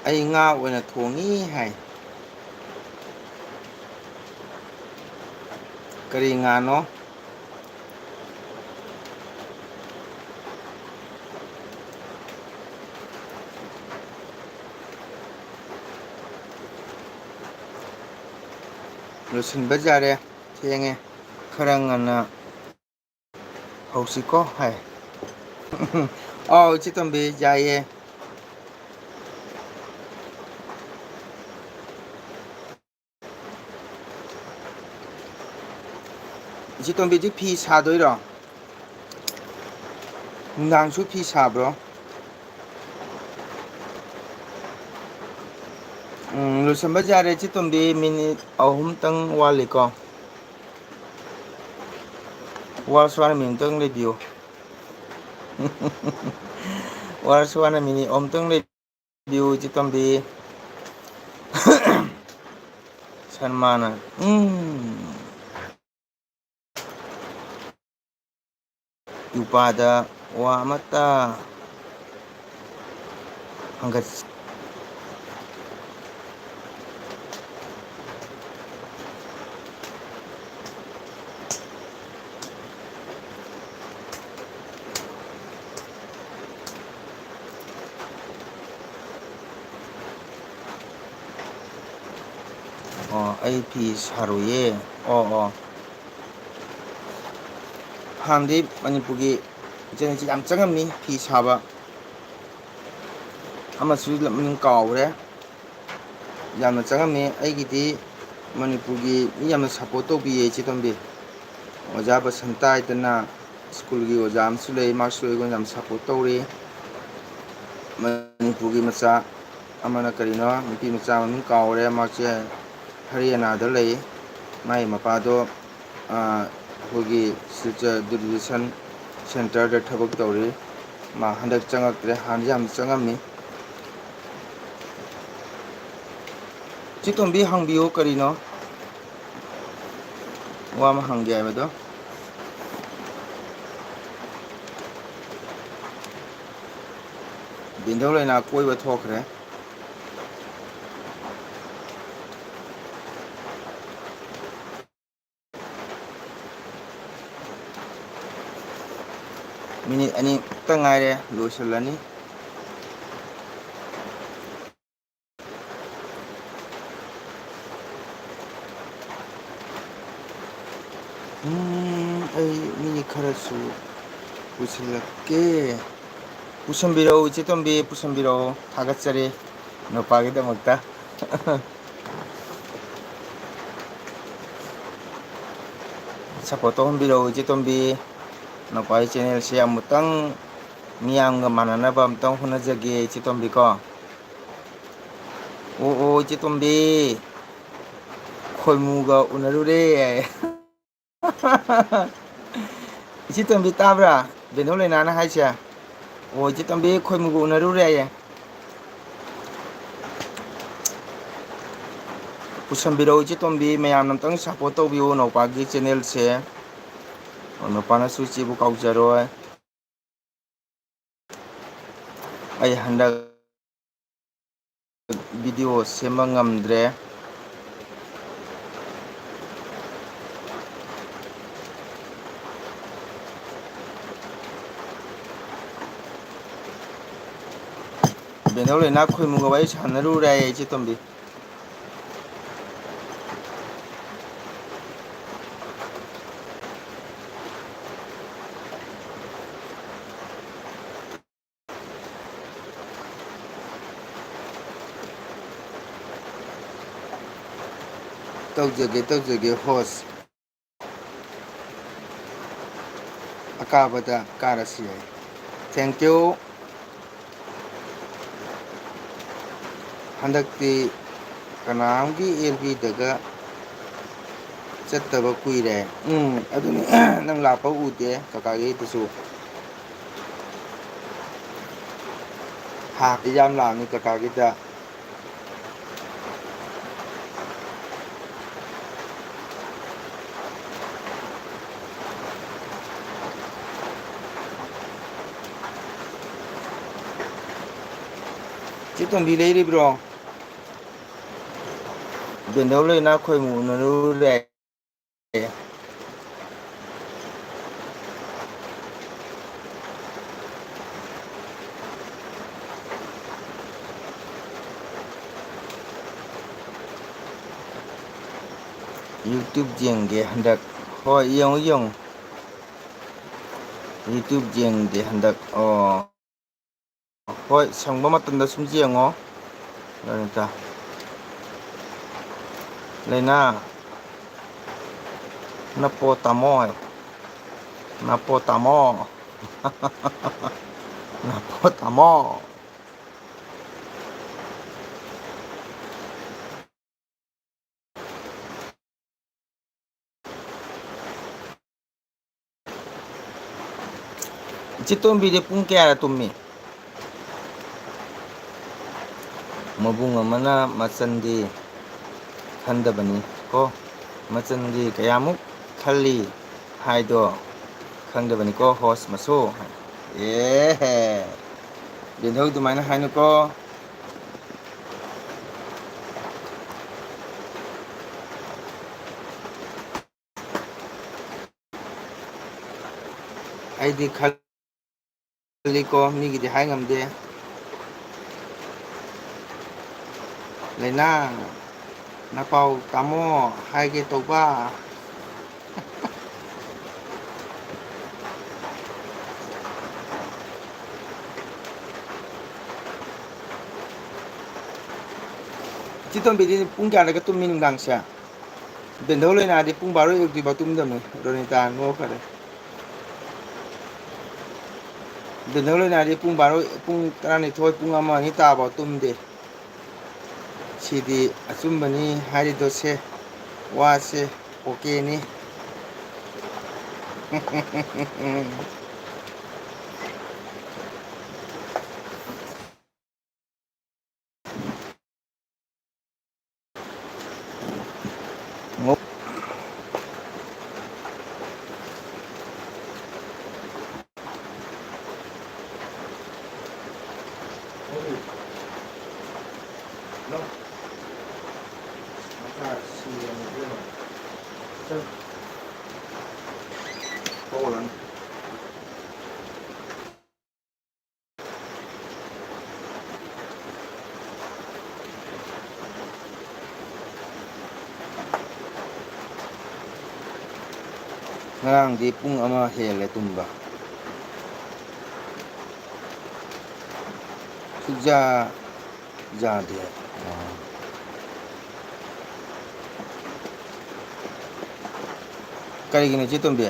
ꯑꯩ ꯉꯥ ꯑꯣꯏꯅ ꯊꯣꯡꯉꯤ ꯍꯥꯏ꯫ ꯀꯔꯤ ꯉꯥꯅꯣ? ꯂꯣꯏꯁꯤꯟꯕ ꯌꯥꯔꯦ, ꯊꯦꯡꯉꯦ, ꯈꯔ ꯉꯟꯅ ꯍꯧꯁꯤꯀꯣ ꯍꯥꯏ꯫ ꯑꯥꯎ, ꯏꯆꯦ ꯇꯣꯝꯕꯤ, ꯌꯥꯏꯌꯦ꯫ ꯏꯆꯦ ꯇꯣꯝꯕꯤꯗꯤ ꯐꯤ ꯁꯥꯗꯣꯏꯔꯣ? ꯅꯨꯡꯗꯥꯡꯁꯨ ꯐꯤ ꯁꯥꯕ꯭ꯔꯣ? ꯎꯝ, ꯂꯣꯏꯁꯟꯕ ꯌꯥꯔꯦ, ꯏꯆꯦ ꯇꯣꯝꯕꯤ, ꯃꯤꯅꯤꯠ ꯑꯍꯨꯝꯇꯪ ꯋꯥꯠꯂꯤꯀꯣ꯫ ꯋꯥꯔꯁꯨ ꯋꯥꯅ ꯃꯤꯅꯤꯠ ꯑꯃꯇꯪ ꯂꯩꯕꯤꯌꯨ꯫ ꯋꯥꯔꯁꯨ ꯋꯥꯅ ꯃꯤꯅꯤꯠ ꯑꯍꯨꯝꯇꯪ ꯂꯩꯕꯤꯌꯨ, ꯏꯆꯦ ꯇꯣꯝꯕꯤ꯫ ꯁꯟꯃꯥꯅ, ꯎꯝ꯫ ꯌꯨꯄꯥꯗ ꯋꯥ ꯑꯃꯠꯇ ꯍꯪꯒꯠ-, ꯑꯣ, ꯑꯩ ꯐꯤ ꯁꯥꯔꯨꯏꯌꯦ꯫ ꯑꯣ, ꯑꯣ꯫ ꯍꯥꯟꯅꯗꯤ ꯃꯅꯤꯄꯨꯔꯒꯤ ꯏꯆꯟ ꯏꯆꯦ ꯌꯥꯝ ꯆꯪꯉꯝꯃꯤ ꯐꯤ ꯁꯥꯕ꯫ ꯑꯃꯁꯨ ꯃꯃꯤꯡ ꯀꯥꯎꯈ꯭ꯔꯦ, ꯌꯥꯝꯅ ꯆꯪꯉꯝꯃꯤ꯫ ꯑꯩꯒꯤꯗꯤ ꯃꯅꯤꯄꯨꯔꯒꯤ ꯃꯤ ꯌꯥꯝꯅ ꯁꯞꯄꯣꯔꯠ ꯇꯧꯕꯤꯌꯦ ꯏꯆꯦ ꯇꯣꯝꯕꯤ꯫ ꯑꯣꯖꯥ ꯕꯁꯟꯇ ꯍꯥꯏꯗꯅ ꯁ꯭ꯀꯨꯜꯒꯤ ꯑꯣꯖꯥ ꯑꯃꯁꯨ ꯂꯩ, ꯃꯥꯁꯨ ꯑꯩꯉꯣꯟꯗ ꯌꯥꯝ ꯁꯞꯄꯣꯔꯠ ꯇꯧꯔꯤ꯫ ꯃꯅꯤꯄꯨꯔꯒꯤ ꯃꯆꯥ ꯑꯃꯅ, ꯀꯔꯤꯅꯣ, ꯅꯨꯄꯤ ꯃꯆꯥ ꯃꯃꯤꯡ ꯀꯥꯎꯔꯦ, ꯃꯥꯁꯦ ꯍꯔꯤꯌꯥꯅꯥꯗ ꯂꯩ꯫ ꯃꯥꯒꯤ ꯃꯄꯥꯗꯣ, ꯑ, ꯑꯩꯈꯣꯏꯒꯤ ꯁꯤꯜꯆꯔ ꯗꯨꯔꯗꯔꯁꯟ ꯁꯦꯟꯇꯔꯗ ꯊꯕꯛ ꯇꯧꯔꯤ꯫ ꯃꯥ ꯍꯟꯗꯛ ꯆꯪꯉꯛꯇ꯭ꯔꯦ, ꯍꯥꯟꯅꯗꯤ ꯌꯥꯝ ꯆꯪꯉꯝꯃꯤ꯫ ꯏꯆꯦ ꯇꯣꯝꯕꯤ, ꯍꯪꯕꯤꯌꯨ, ꯀꯔꯤꯅꯣ? ꯋꯥ ꯑꯃ ꯍꯪꯒꯦ ꯍꯥꯏꯕꯗꯣ꯫ ꯕꯦꯟꯗꯧ ꯂꯩꯅꯥ ꯀꯣꯏꯕ ꯊꯣꯛꯈ꯭ꯔꯦ꯫ ꯃꯤꯅꯤꯠ ꯑꯅꯤ ꯈꯛꯇ ꯉꯥꯏꯔꯦ, ꯂꯣꯏꯁꯤꯜꯂꯅꯤ꯫ ꯎꯝ, ꯑꯩ ꯃꯤ ꯈꯔꯁꯨ ꯄꯨꯁꯤꯜꯂꯛꯀꯦ꯫ ꯄꯨꯁꯟꯕꯤꯔꯛꯎ, ꯏꯆꯦ ꯇꯣꯝꯕꯤ, ꯄꯨꯁꯟꯕꯤꯔꯛꯎ꯫ ꯊꯥꯒꯠꯆꯔꯤ ꯅꯨꯄꯥꯒꯤꯗꯃꯛꯇ꯫ ꯁꯞꯄꯣꯔꯠ ꯇꯧꯍꯟꯕꯤꯔꯛꯎ, ꯏꯆꯦ ꯇꯣꯝꯕꯤ꯫ ꯅꯨꯄꯥꯒꯤ ꯆꯦꯅꯦꯜꯁꯦ ꯑꯃꯨꯛꯇꯪ ꯃꯤꯌꯥꯝꯒ ꯃꯥꯟꯅꯅꯕ ꯑꯃꯨꯛꯇꯪ ꯍꯣꯠꯅꯖꯒꯦ, ꯏꯆꯦ ꯇꯣꯝꯕꯤ ꯀꯣ꯫ ꯑꯣ, ꯑꯣ, ꯏꯆꯦ ꯇꯣꯝꯕꯤ, ꯈꯣꯏꯃꯨꯒ ꯎꯅꯔꯨꯔꯦ꯫ ꯏꯆꯦ ꯇꯣꯝꯕꯤ ꯇꯥꯕ꯭ꯔꯥ? ꯕꯦꯅꯧ ꯂꯩꯅꯥꯅ ꯍꯥꯏꯁꯦ꯫ ꯑꯣ, ꯏꯆꯦ ꯇꯣꯝꯕꯤ, ꯈꯣꯏꯃꯨꯒ ꯎꯅꯔꯨꯔꯦ ꯍꯥꯏꯌꯦ꯫ ꯄꯨꯁꯟꯕꯤꯔꯛꯎ, ꯏꯆꯦ ꯇꯣꯝꯕꯤ, ꯃꯌꯥꯝꯅ ꯑꯝꯇꯪ ꯁꯞꯄꯣꯔꯠ ꯇꯧꯕꯤꯌꯨ ꯅꯧꯄꯥꯒꯤ ꯆꯦꯅꯦꯜꯁꯦ꯫ ꯅꯧꯄꯥꯅꯁꯨ ꯏꯆꯦꯕꯨ ꯀꯥꯎꯖꯔꯣꯏ꯫ ꯑꯩ ꯍꯟꯗꯛ ꯚꯤꯗꯤꯑꯣ ꯁꯦꯝꯕ ꯉꯝꯗ꯭ꯔꯦ꯫ ꯕꯦꯅꯧ ꯂꯩꯅꯥ ꯈꯣꯏꯃꯨꯒ ꯋꯥꯔꯤ ꯁꯥꯟꯅꯔꯨꯔꯦ ꯍꯥꯏꯌꯦ, ꯏꯆꯦ ꯇꯣꯝꯕꯤ꯫ ꯇꯧꯖꯒꯦ, ꯇꯧꯖꯒꯦ, host꯫ ꯑꯀꯥꯕꯗ ꯀꯥꯔꯁꯤ ꯍꯥꯏ꯫ Thank you꯫ ꯍꯟꯗꯛꯇꯤ ꯀꯅꯥꯝꯒꯤ L B ꯗꯒ ꯆꯠꯇꯕ ꯀꯨꯏꯔꯦ꯫ ꯎꯝ, ꯑꯗꯨꯅꯤ, ꯅꯪ ꯂꯥꯛꯄ ꯎꯗꯦ ꯀꯀꯥꯒꯤꯗꯨꯁꯨ꯫ ꯍꯥ, ꯌꯥꯝ ꯂꯥꯛꯑꯝꯃꯤ ꯀꯀꯥꯒꯤꯗ꯫ ꯆꯦ ꯇꯣꯝꯕꯤ ꯂꯩꯔꯤꯕ꯭ꯔꯣ? ꯕꯦꯟꯗꯧ ꯂꯩꯅ ꯈꯣꯏꯃꯨ ꯎꯅꯔꯨꯔꯦ꯫ YouTube ꯌꯦꯡꯒꯦ ꯍꯟꯗꯛ꯫ ꯍꯣꯏ, ꯌꯦꯡꯉꯨ, ꯌꯦꯡꯉꯨ꯫ YouTube ꯌꯦꯡꯗꯦ ꯍꯟꯗꯛ꯫ ꯑꯣ꯫ ꯍꯣꯏ, ꯁꯪꯕ ꯃꯇꯝꯗ ꯁꯨꯝ ꯌꯦꯡꯉꯣ꯫ ꯂꯣꯏꯅꯇ꯫ ꯂꯩꯅꯥ꯫ ꯅꯄꯣ ꯇꯥꯃꯣ ꯍꯥꯏꯌꯣ꯫ ꯅꯄꯣ ꯇꯥꯃꯣ꯫ ꯅꯄꯣ ꯇꯥꯃꯣ꯫ ꯏꯆꯦ ꯇꯣꯝꯕꯤꯗꯤ ꯄꯨꯡ ꯀꯌꯥꯗ ꯇꯨꯝꯃꯤ? ꯃꯕꯨꯡ ꯑꯃꯅ ꯃꯆꯟꯗꯤ ꯈꯟꯗꯕꯅꯤ ꯀꯣ꯫ ꯃꯆꯟꯗꯤ ꯀꯌꯥꯃꯨꯛ ꯈꯜꯂꯤ ꯍꯥꯏꯗꯣ ꯈꯪꯗꯕꯅꯤꯀꯣ, host ꯃꯁꯨ꯫ ꯑꯦꯍꯦ꯫ ꯕꯦꯟꯊꯧ ꯑꯗꯨꯃꯥꯏꯅ ꯍꯥꯏꯅꯨꯀꯣ꯫ ꯑꯩꯗꯤ ꯈꯜꯂꯤꯀꯣ, ꯃꯤꯒꯤꯗꯤ ꯍꯥꯏ ꯉꯝꯗꯦ꯫ ꯂꯩꯅꯥ, ꯅꯄꯥꯎ ꯇꯥꯃꯣ ꯍꯥꯏꯒꯦ ꯇꯧꯕ꯫ ꯆꯤꯇꯣꯝꯕꯤꯗꯤ ꯄꯨꯡ ꯀꯌꯥꯗꯒ ꯇꯨꯝꯃꯤ ꯅꯨꯡꯗꯥꯡꯁꯦ? ꯕꯦꯟꯙꯧ ꯂꯣꯏꯅꯥꯗꯤ ꯄꯨꯡ ꯕꯥꯔꯣ ꯑꯌꯨꯛꯇꯤ ꯐꯥꯎ ꯇꯨꯝꯗꯕꯅꯤ, ꯔꯣꯅꯤꯇꯥ ꯅꯣꯛꯈ꯭ꯔꯦ꯫ ꯕꯦꯟꯙꯧ ꯂꯣꯏꯅꯥꯗꯤ ꯄꯨꯡ ꯕꯥꯔꯣ, ꯄꯨꯡ ꯇꯔꯥꯅꯤꯊꯣꯏ, ꯄꯨꯡ ꯑꯃ ꯑꯅꯤ ꯇꯥꯕ ꯇꯨꯝꯗꯦ꯫ ꯁꯤꯗꯤ ꯑꯆꯨꯝꯕꯅꯤ ꯍꯥꯏꯔꯤꯗꯣ ꯁꯦ, ꯋꯥꯁꯦ ꯑꯣꯀꯦꯅꯤ꯫ ꯉꯔꯥꯡꯗꯤ ꯄꯨꯡ ꯑꯃ ꯍꯦꯜꯂꯦ ꯇꯨꯝꯕ꯫ ꯁꯨꯛꯌꯥ ꯌꯥꯗꯦ꯫ ꯑꯣ꯫ ꯀꯔꯤꯒꯤꯅꯣ ꯏꯆꯦ ꯇꯣꯝꯕꯤ?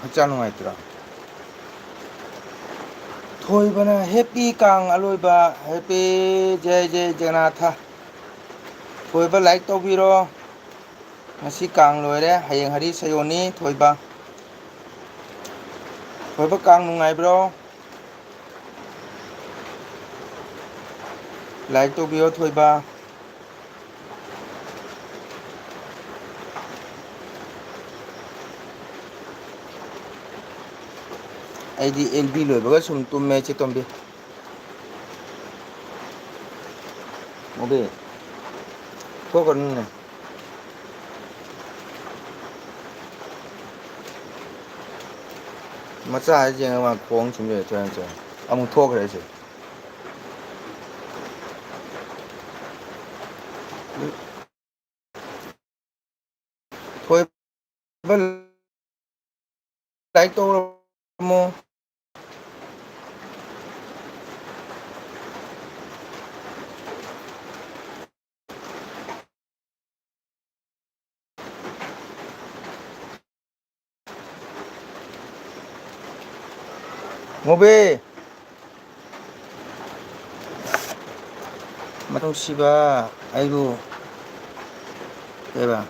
ꯍꯛꯆꯥꯡ ꯅꯨꯡꯉꯥꯏꯇ꯭ꯔꯣ? ꯊꯣꯏꯕꯅ ꯍꯦꯄꯤ ꯀꯥꯡ ꯑꯂꯣꯏꯕ, ꯍꯦꯄꯤ ꯖꯦ ꯖꯦ ꯖꯒꯅꯥꯊ꯫ ꯊꯣꯏꯕ ꯂꯥꯏꯛ ꯇꯧꯕꯤꯔꯣ꯫ ꯉꯁꯤ ꯀꯥꯡ ꯂꯣꯏꯔꯦ, ꯍꯌꯦꯡ ꯍꯔꯤ ꯁꯌꯣꯅꯤ꯫ ꯊꯣꯏꯕ, ꯊꯣꯏꯕ ꯀꯥꯡ ꯅꯨꯡꯉꯥꯏꯕ꯭ꯔꯣ? ꯂꯥꯏꯛ ꯇꯧꯕꯤꯌꯣ ꯊꯣꯏꯕ꯫ ꯑꯩꯗꯤ ꯑꯦꯜ ꯕꯤ ꯂꯣꯏꯕꯒ ꯁꯨꯝ ꯇꯨꯝꯃꯦ, ꯆꯦ ꯇꯣꯝꯕꯤ꯫ ꯃꯣꯕꯤ, ꯊꯣꯛꯈ꯭ꯔꯅꯨꯅꯦ꯫ ꯃꯆꯥ ꯍꯥꯏꯁꯦ ꯌꯦꯡꯉꯣ, ꯃꯥ ꯈꯣꯡ ꯁꯨꯝ ꯂꯩꯔꯦ, ꯊꯣꯏꯔꯥꯡ ꯊꯣꯏꯔꯥꯡ꯫ ꯑꯃꯨꯛ ꯊꯣꯛꯈ꯭ꯔꯦ ꯑꯩꯁꯦ꯫ ꯊꯣꯏꯕ ꯂꯥꯏꯛ ꯇꯧꯔꯝꯃꯣ꯫ ꯉꯧꯕꯤ! ꯃꯇꯨꯡꯁꯤꯕ ꯑꯩꯕꯨ ꯀꯩꯕ?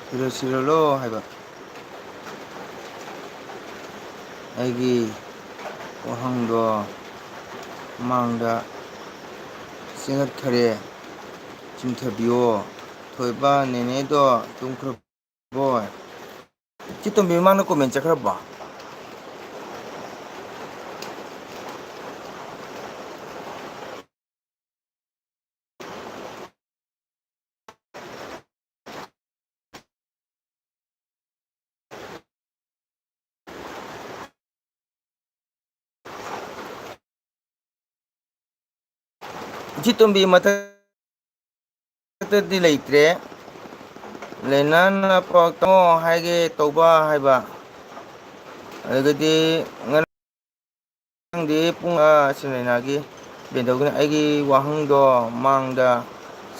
ꯁꯤꯔꯣ, ꯁꯤꯔꯣꯂꯣ ꯍꯥꯏꯕ꯫ ꯑꯩꯒꯤ ꯋꯥꯍꯪꯗꯣ ꯃꯥꯡꯗ ꯆꯦꯟꯈꯠꯈꯔꯦ꯫ ꯆꯤꯡꯊꯕꯤꯌꯣ꯫ ꯊꯣꯏꯕ, ꯅꯦꯅꯦꯗꯣ ꯇꯨꯝꯈ꯭ꯔꯕꯣ? ꯆꯤꯇꯣꯝꯕꯤ ꯃꯃꯥꯡꯗ comment ꯆꯠꯈ꯭ꯔꯕꯣ? ꯏꯆꯦ ꯇꯣꯝꯕꯤ ꯃꯊꯛꯇꯗꯤ ꯂꯩꯇ꯭ꯔꯦ꯫ ꯂꯩꯅꯥꯅ ꯄꯥꯎ ꯇꯝꯃꯣ ꯍꯥꯏꯒꯦ ꯇꯧꯕ ꯍꯥꯏꯕ꯫ ꯑꯗꯨꯗꯤ ꯉꯔꯥꯡꯗꯤ ꯄꯨꯡ, ꯑ, ꯁꯤ ꯂꯩꯅꯥꯒꯤ ꯕꯦꯟꯗꯧꯒꯤꯅ ꯑꯩꯒꯤ ꯋꯥꯍꯪꯗꯣ ꯃꯥꯡꯗ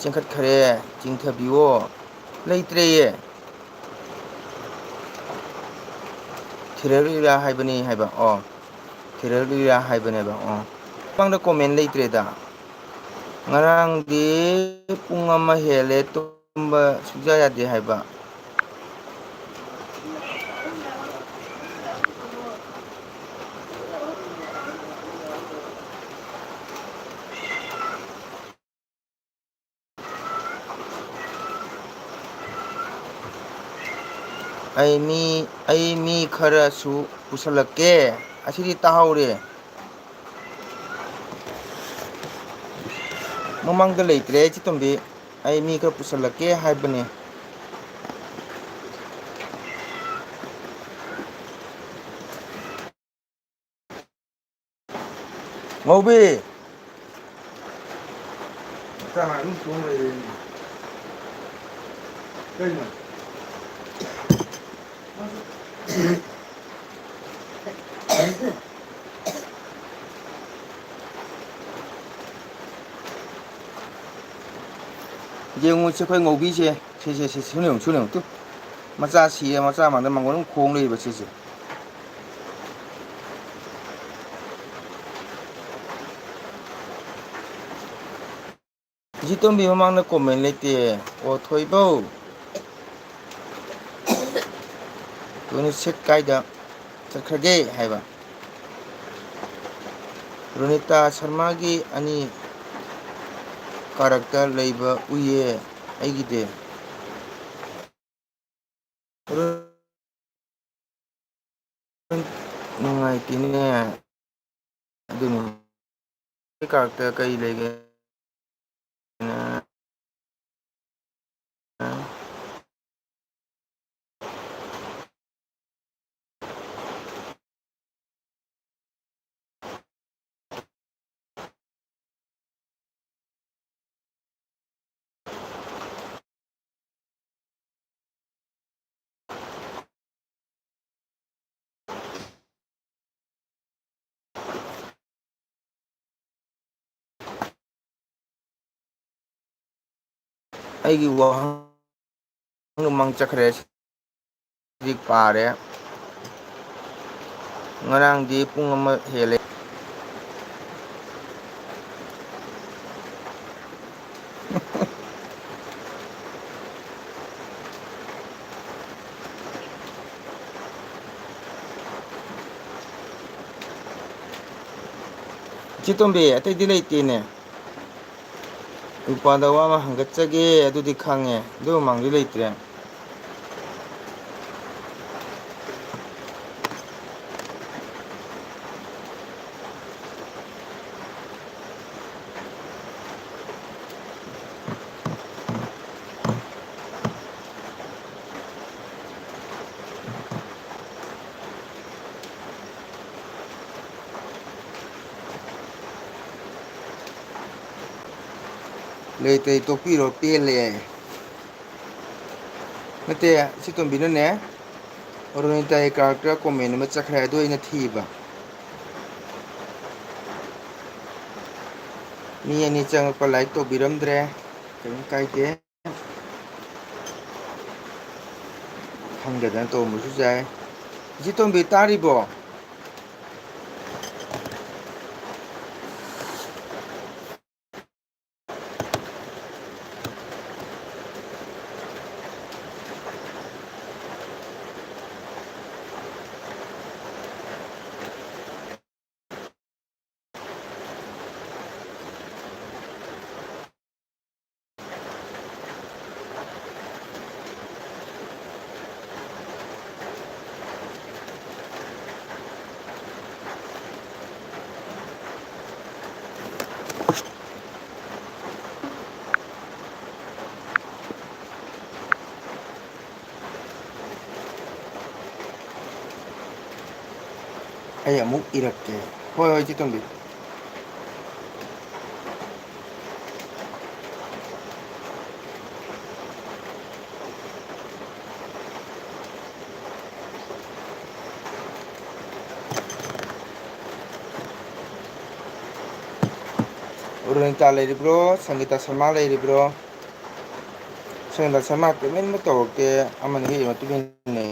ꯆꯦꯟꯈꯠꯈ꯭ꯔꯦ, ꯆꯤꯡꯊꯕꯤꯌꯣ꯫ ꯂꯩꯇ꯭ꯔꯦꯌꯦ꯫ ꯊꯤꯔꯛꯂꯤꯔꯥ ꯍꯥꯏꯕꯅꯤ ꯍꯥꯏꯕ꯫ ꯑꯣ, ꯊꯤꯔꯛꯂꯤꯔꯥ ꯍꯥꯏꯕꯅꯦꯕ꯫ ꯑꯣ, ꯃꯃꯥꯡꯗ comment ꯂꯩꯇ꯭ꯔꯦꯗ꯫ ꯉꯔꯥꯡꯗꯤ ꯄꯨꯡ ꯑꯃ ꯍꯦꯜꯂꯦ ꯇꯨꯝꯕ ꯁꯨꯡꯌꯥ ꯌꯥꯗꯦ ꯍꯥꯏꯕ꯫ ꯑꯩ ꯃꯤ, ꯑꯩ ꯃꯤ ꯈꯔꯁꯨ ꯄꯨꯁꯜꯂꯛꯀꯦ꯫ ꯑꯁꯤꯗꯤ ꯇꯥꯍꯧꯔꯦ꯫ ꯃꯃꯥꯡꯗ ꯂꯩꯇ꯭ꯔꯦ, ꯆꯤꯇꯣꯝꯕꯤ꯫ ꯑꯩ ꯃꯤ ꯈꯔ ꯄꯨꯁꯜꯂꯛꯀꯦ ꯍꯥꯏꯕꯅꯦ꯫ ꯉꯧꯕꯤ! ꯃꯆꯥ ꯑꯗꯨꯝ ꯊꯣꯡ ꯂꯩꯔꯦꯅꯦ꯫ ꯀꯩꯅꯣ? ꯌꯦꯡꯉꯨꯁꯦ ꯑꯩꯈꯣꯏ ꯉꯧꯕꯤꯁꯦ꯫ ꯁꯦ, ꯁꯦ, ꯁꯦ, ꯁꯨꯅꯦ ꯌꯦꯡꯉꯨ, ꯁꯨꯅꯦ ꯌꯦꯡꯉꯨ, ꯇꯨ꯫ ꯃꯆꯥ ꯁꯤꯔꯦ, ꯃꯆꯥ ꯃꯥꯟꯗ ꯃꯪꯒꯣꯟ ꯑꯗꯨꯝ ꯈꯣꯡ ꯂꯩꯕ ꯁꯤꯁꯦ꯫ ꯖꯤꯇꯣꯝꯕꯤ ꯃꯃꯥꯡꯗ comment ꯂꯩꯇꯦ꯫ ꯑꯣ, ꯊꯣꯏꯕꯧ꯫ ꯇꯣꯅꯤꯁꯦꯠ ꯀꯥꯏꯗ ꯆꯠꯈ꯭ꯔꯒꯦ ꯍꯥꯏꯕ꯫ ꯔꯣꯅꯤꯇꯥ ꯁꯔꯃꯥꯒꯤ ꯑꯅꯤ ꯀꯥꯔꯛꯇ ꯂꯩꯕ ꯎꯏꯌꯦ ꯑꯩꯒꯤꯗꯤ꯫ ꯅꯨꯡꯉꯥꯏꯇꯦꯅꯦ꯫ ꯑꯗꯨꯅꯤ꯫ ꯀꯥꯔꯛꯇ ꯀꯔꯤ ꯂꯩꯒꯦ? ꯑꯩꯒꯤ ꯋꯥꯍꯪ ꯃꯪ ꯆꯠꯈ꯭ꯔꯦ꯫ ꯍꯧꯖꯤꯛ ꯄꯥꯔꯦ꯫ ꯉꯔꯥꯡꯗꯤ ꯄꯨꯡ ꯑꯃ ꯍꯦꯜꯂꯦ꯫ ꯏꯆꯦ ꯇꯣꯝꯕꯤ, ꯑꯇꯩꯗꯤ ꯂꯩꯇꯦꯅꯦ꯫ ꯅꯨꯄꯥꯗ ꯋꯥ ꯑꯃ ꯍꯪꯒꯠꯆꯒꯦ, ꯑꯗꯨꯗꯤ ꯈꯪꯉꯦ, ꯑꯗꯨ ꯃꯃꯥꯡꯗꯤ ꯂꯩꯇ꯭ꯔꯦ꯫ ꯂꯩꯇꯩ ꯇꯣꯛꯄꯤꯔꯣ, ꯄꯦꯜꯂꯦ꯫ ꯅꯠꯇꯦ, ꯁꯤ ꯇꯣꯝꯕꯤꯅꯅꯦ, ꯔꯣꯅꯤꯇꯥꯒꯤ ꯀꯥꯔꯛꯇ comment ꯑꯃ ꯆꯠꯈ꯭ꯔꯦ, ꯑꯗꯨ ꯑꯩꯅ ꯊꯤꯕ꯫ ꯃꯤ ꯑꯅꯤ ꯆꯪꯉꯛꯄ, like ꯇꯧꯕꯤꯔꯝꯗ꯭ꯔꯦ, ꯀꯩꯝ ꯀꯥꯏꯗꯦ꯫ ꯈꯪꯗꯗꯅ ꯇꯧꯔꯝꯕꯁꯨ ꯌꯥꯏ꯫ ꯏꯆꯦ ꯇꯣꯝꯕꯤ, ꯇꯥꯔꯤꯕꯣ? ꯑꯩ ꯑꯃꯨꯛ ꯏꯔꯛꯀꯦ꯫ ꯍꯣꯏ, ꯍꯣꯏ, ꯏꯆꯦ ꯇꯣꯝꯕꯤ꯫ ꯔꯣꯅꯤꯇꯥ ꯂꯩꯔꯤꯕ꯭ꯔꯣ? ꯁꯪꯒꯤꯇꯥ ꯁꯔꯃ ꯂꯩꯔꯤꯕ꯭ꯔꯣ? ꯁꯪꯒꯤꯇꯥ ꯁꯔꯃ ꯇꯨꯃꯤꯟꯅ ꯇꯧꯔꯛꯇꯦ, ꯑꯃꯅꯤ ꯍꯦꯛ ꯃꯇꯨꯡ ꯏꯟꯅ꯫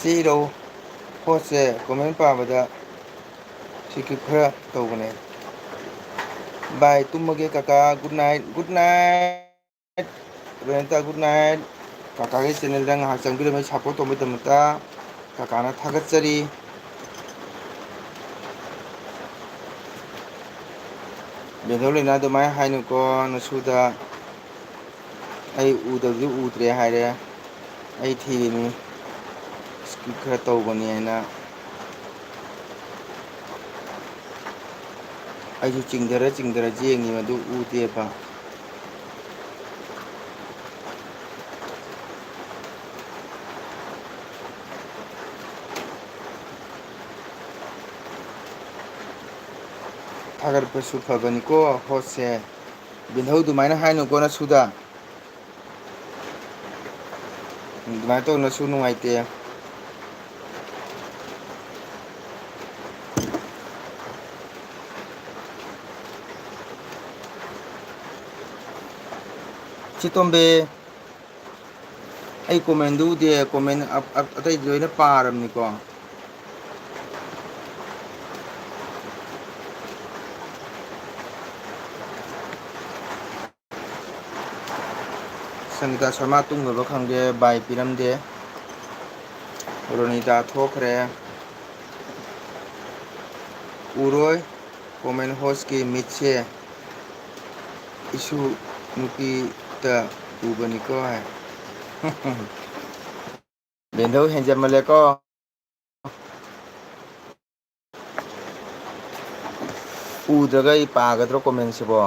ꯆꯦ ꯏꯔꯧ ꯍꯣꯁꯁꯦ comment ꯄꯥꯕꯗ skip ꯈꯔ ꯇꯧꯕꯅꯦ꯫ Bye, ꯇꯨꯝꯃꯒꯦ ꯀꯀꯥ, good night, good night꯫ ꯔꯣꯍꯤꯟꯇꯥ, good night꯫ ꯀꯀꯥꯒꯤ channelꯗ ꯉꯥꯏꯍꯥꯛ ꯆꯪꯕꯤꯔꯝꯃꯤ support ꯇꯧꯕꯒꯤꯗꯃꯛꯇ ꯀꯀꯥꯅ ꯊꯥꯒꯠꯆꯔꯤ꯫ ꯕꯦꯟꯗꯧ ꯂꯩꯅꯥ ꯑꯗꯨꯃꯥꯏꯅ ꯍꯥꯏꯅꯨꯀꯣ ꯅꯁꯨꯗ꯫ ꯑꯩ ꯎꯗꯕꯗꯤ ꯎꯗ꯭ꯔꯦ ꯍꯥꯏꯔꯦ꯫ ꯑꯩ ꯊꯤꯔꯤꯅꯤ꯫ Skip ꯈꯔ ꯇꯧꯕꯅꯤ ꯍꯥꯏꯅ꯫ ꯑꯩꯁꯨ ꯆꯤꯡꯊꯔ ꯆꯤꯡꯊꯔ ꯌꯦꯡꯉꯤ, ꯃꯗꯨ ꯎꯗꯦꯕ꯫ ꯊꯥꯒꯠꯄꯁꯨ ꯐꯕꯅꯤꯀꯣ ꯍꯣꯁꯁꯦ꯫ ꯕꯦꯟꯗꯧ ꯑꯗꯨꯃꯥꯏꯅ ꯍꯥꯏꯅꯨꯀꯣ ꯅꯁꯨꯗ꯫ ꯑꯗꯨꯃꯥꯏꯅ ꯇꯧꯅꯁꯨ ꯅꯨꯡꯉꯥꯏꯇꯦ꯫ ꯆꯦ ꯇꯣꯝꯕꯤ, ꯑꯩ commentꯗꯨ ꯎꯗꯦ, comment ꯑ-, ꯑ-, ꯑꯇꯩꯗꯤ ꯂꯣꯏꯅ ꯄꯥꯔꯕꯅꯤꯀꯣ꯫ ꯁꯪꯒꯤꯇꯥ ꯁꯔꯃ ꯇꯨꯝꯈ꯭ꯔꯕ ꯈꯪꯗꯦ, bye ꯄꯤꯔꯝꯗꯦ꯫ ꯔꯣꯅꯤꯇꯥ ꯊꯣꯛꯈ꯭ꯔꯦ꯫ ꯎꯔꯣꯏ꯫ Comment hostꯀꯤ ꯃꯤꯠꯁꯦ ꯏꯁꯨ ꯅꯨꯄꯤꯇ ꯎꯕꯅꯤꯀꯣ ꯍꯥꯏ꯫ ꯕꯦꯟꯗꯧ ꯍꯦꯟꯖꯟꯃꯜꯂꯦꯀꯣ꯫ ꯎꯗ꯭ꯔꯒ ꯑꯩ ꯄꯥꯒꯗ꯭ꯔꯣ comment ꯁꯤꯕꯣ?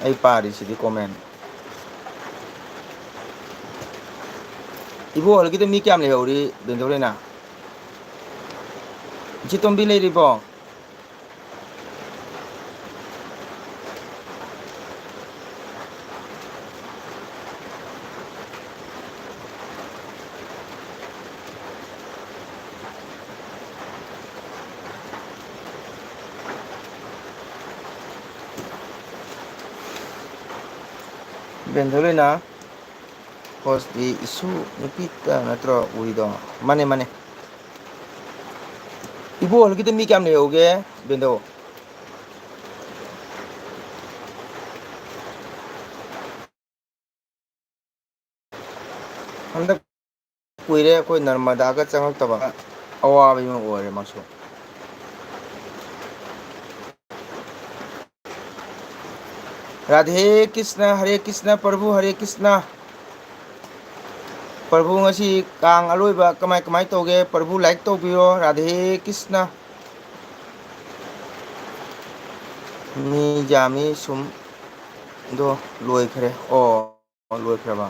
ꯑꯩ ꯄꯥꯔꯤꯁꯤꯗꯤ comment꯫ ꯏꯕꯣ ꯍꯣꯏꯒꯤꯗ ꯃꯤ ꯀꯌꯥꯝ ꯂꯩꯍꯧꯔꯤ, ꯕꯦꯟꯗꯧ ꯂꯩꯅꯥ? ꯏꯆꯦ ꯇꯣꯝꯕꯤ ꯂꯩꯔꯤꯕꯣ? ꯕꯦꯟꯗꯧ ꯂꯩꯅꯥ꯫ Host ꯇꯤ ꯏꯁꯨ ꯅꯨꯄꯤꯇ ꯅꯠꯇ꯭ꯔꯣ ꯎꯔꯤꯗꯣ? ꯃꯥꯅꯦ, ꯃꯥꯅꯦ꯫ ꯏꯕꯣ ꯍꯣꯏꯒꯤꯗ ꯃꯤ ꯀꯌꯥꯝ ꯂꯩꯍꯧꯒꯦ, ꯕꯦꯟꯗꯧ? ꯍꯟꯗꯛ ꯀꯨꯏꯔꯦ ꯑꯩꯈꯣꯏ ꯅꯔꯃꯗꯥꯒ ꯆꯪꯉꯛꯇꯕ, ꯑꯋꯥꯕ ꯑꯃ ꯑꯣꯏꯔꯦ ꯃꯥꯁꯨ꯫ ꯔꯥꯙꯦ ꯀ꯭ꯔꯤꯁꯅ, ꯍꯔꯦ ꯀ꯭ꯔꯤꯁꯅ, ꯄ꯭ꯔꯚꯨ ꯍꯔꯦ ꯀ꯭ꯔꯤꯁꯅ꯫ ꯄ꯭ꯔꯚꯨ ꯉꯁꯤ ꯀꯥꯡ ꯑꯔꯣꯏꯕ ꯀꯃꯥꯏ ꯀꯃꯥꯏ ꯇꯧꯒꯦ? ꯄ꯭ꯔꯚꯨ like ꯇꯧꯕꯤꯔꯣ꯫ ꯔꯥꯙꯦ ꯀ꯭ꯔꯤꯁꯅ꯫ ꯃꯤ ꯌꯥꯝꯃꯤ ꯁꯨꯝ꯫ ꯑꯗꯣ ꯂꯣꯏꯈ꯭ꯔꯦ꯫ ꯑꯣ꯫ ꯂꯣꯏꯈ꯭ꯔꯕ?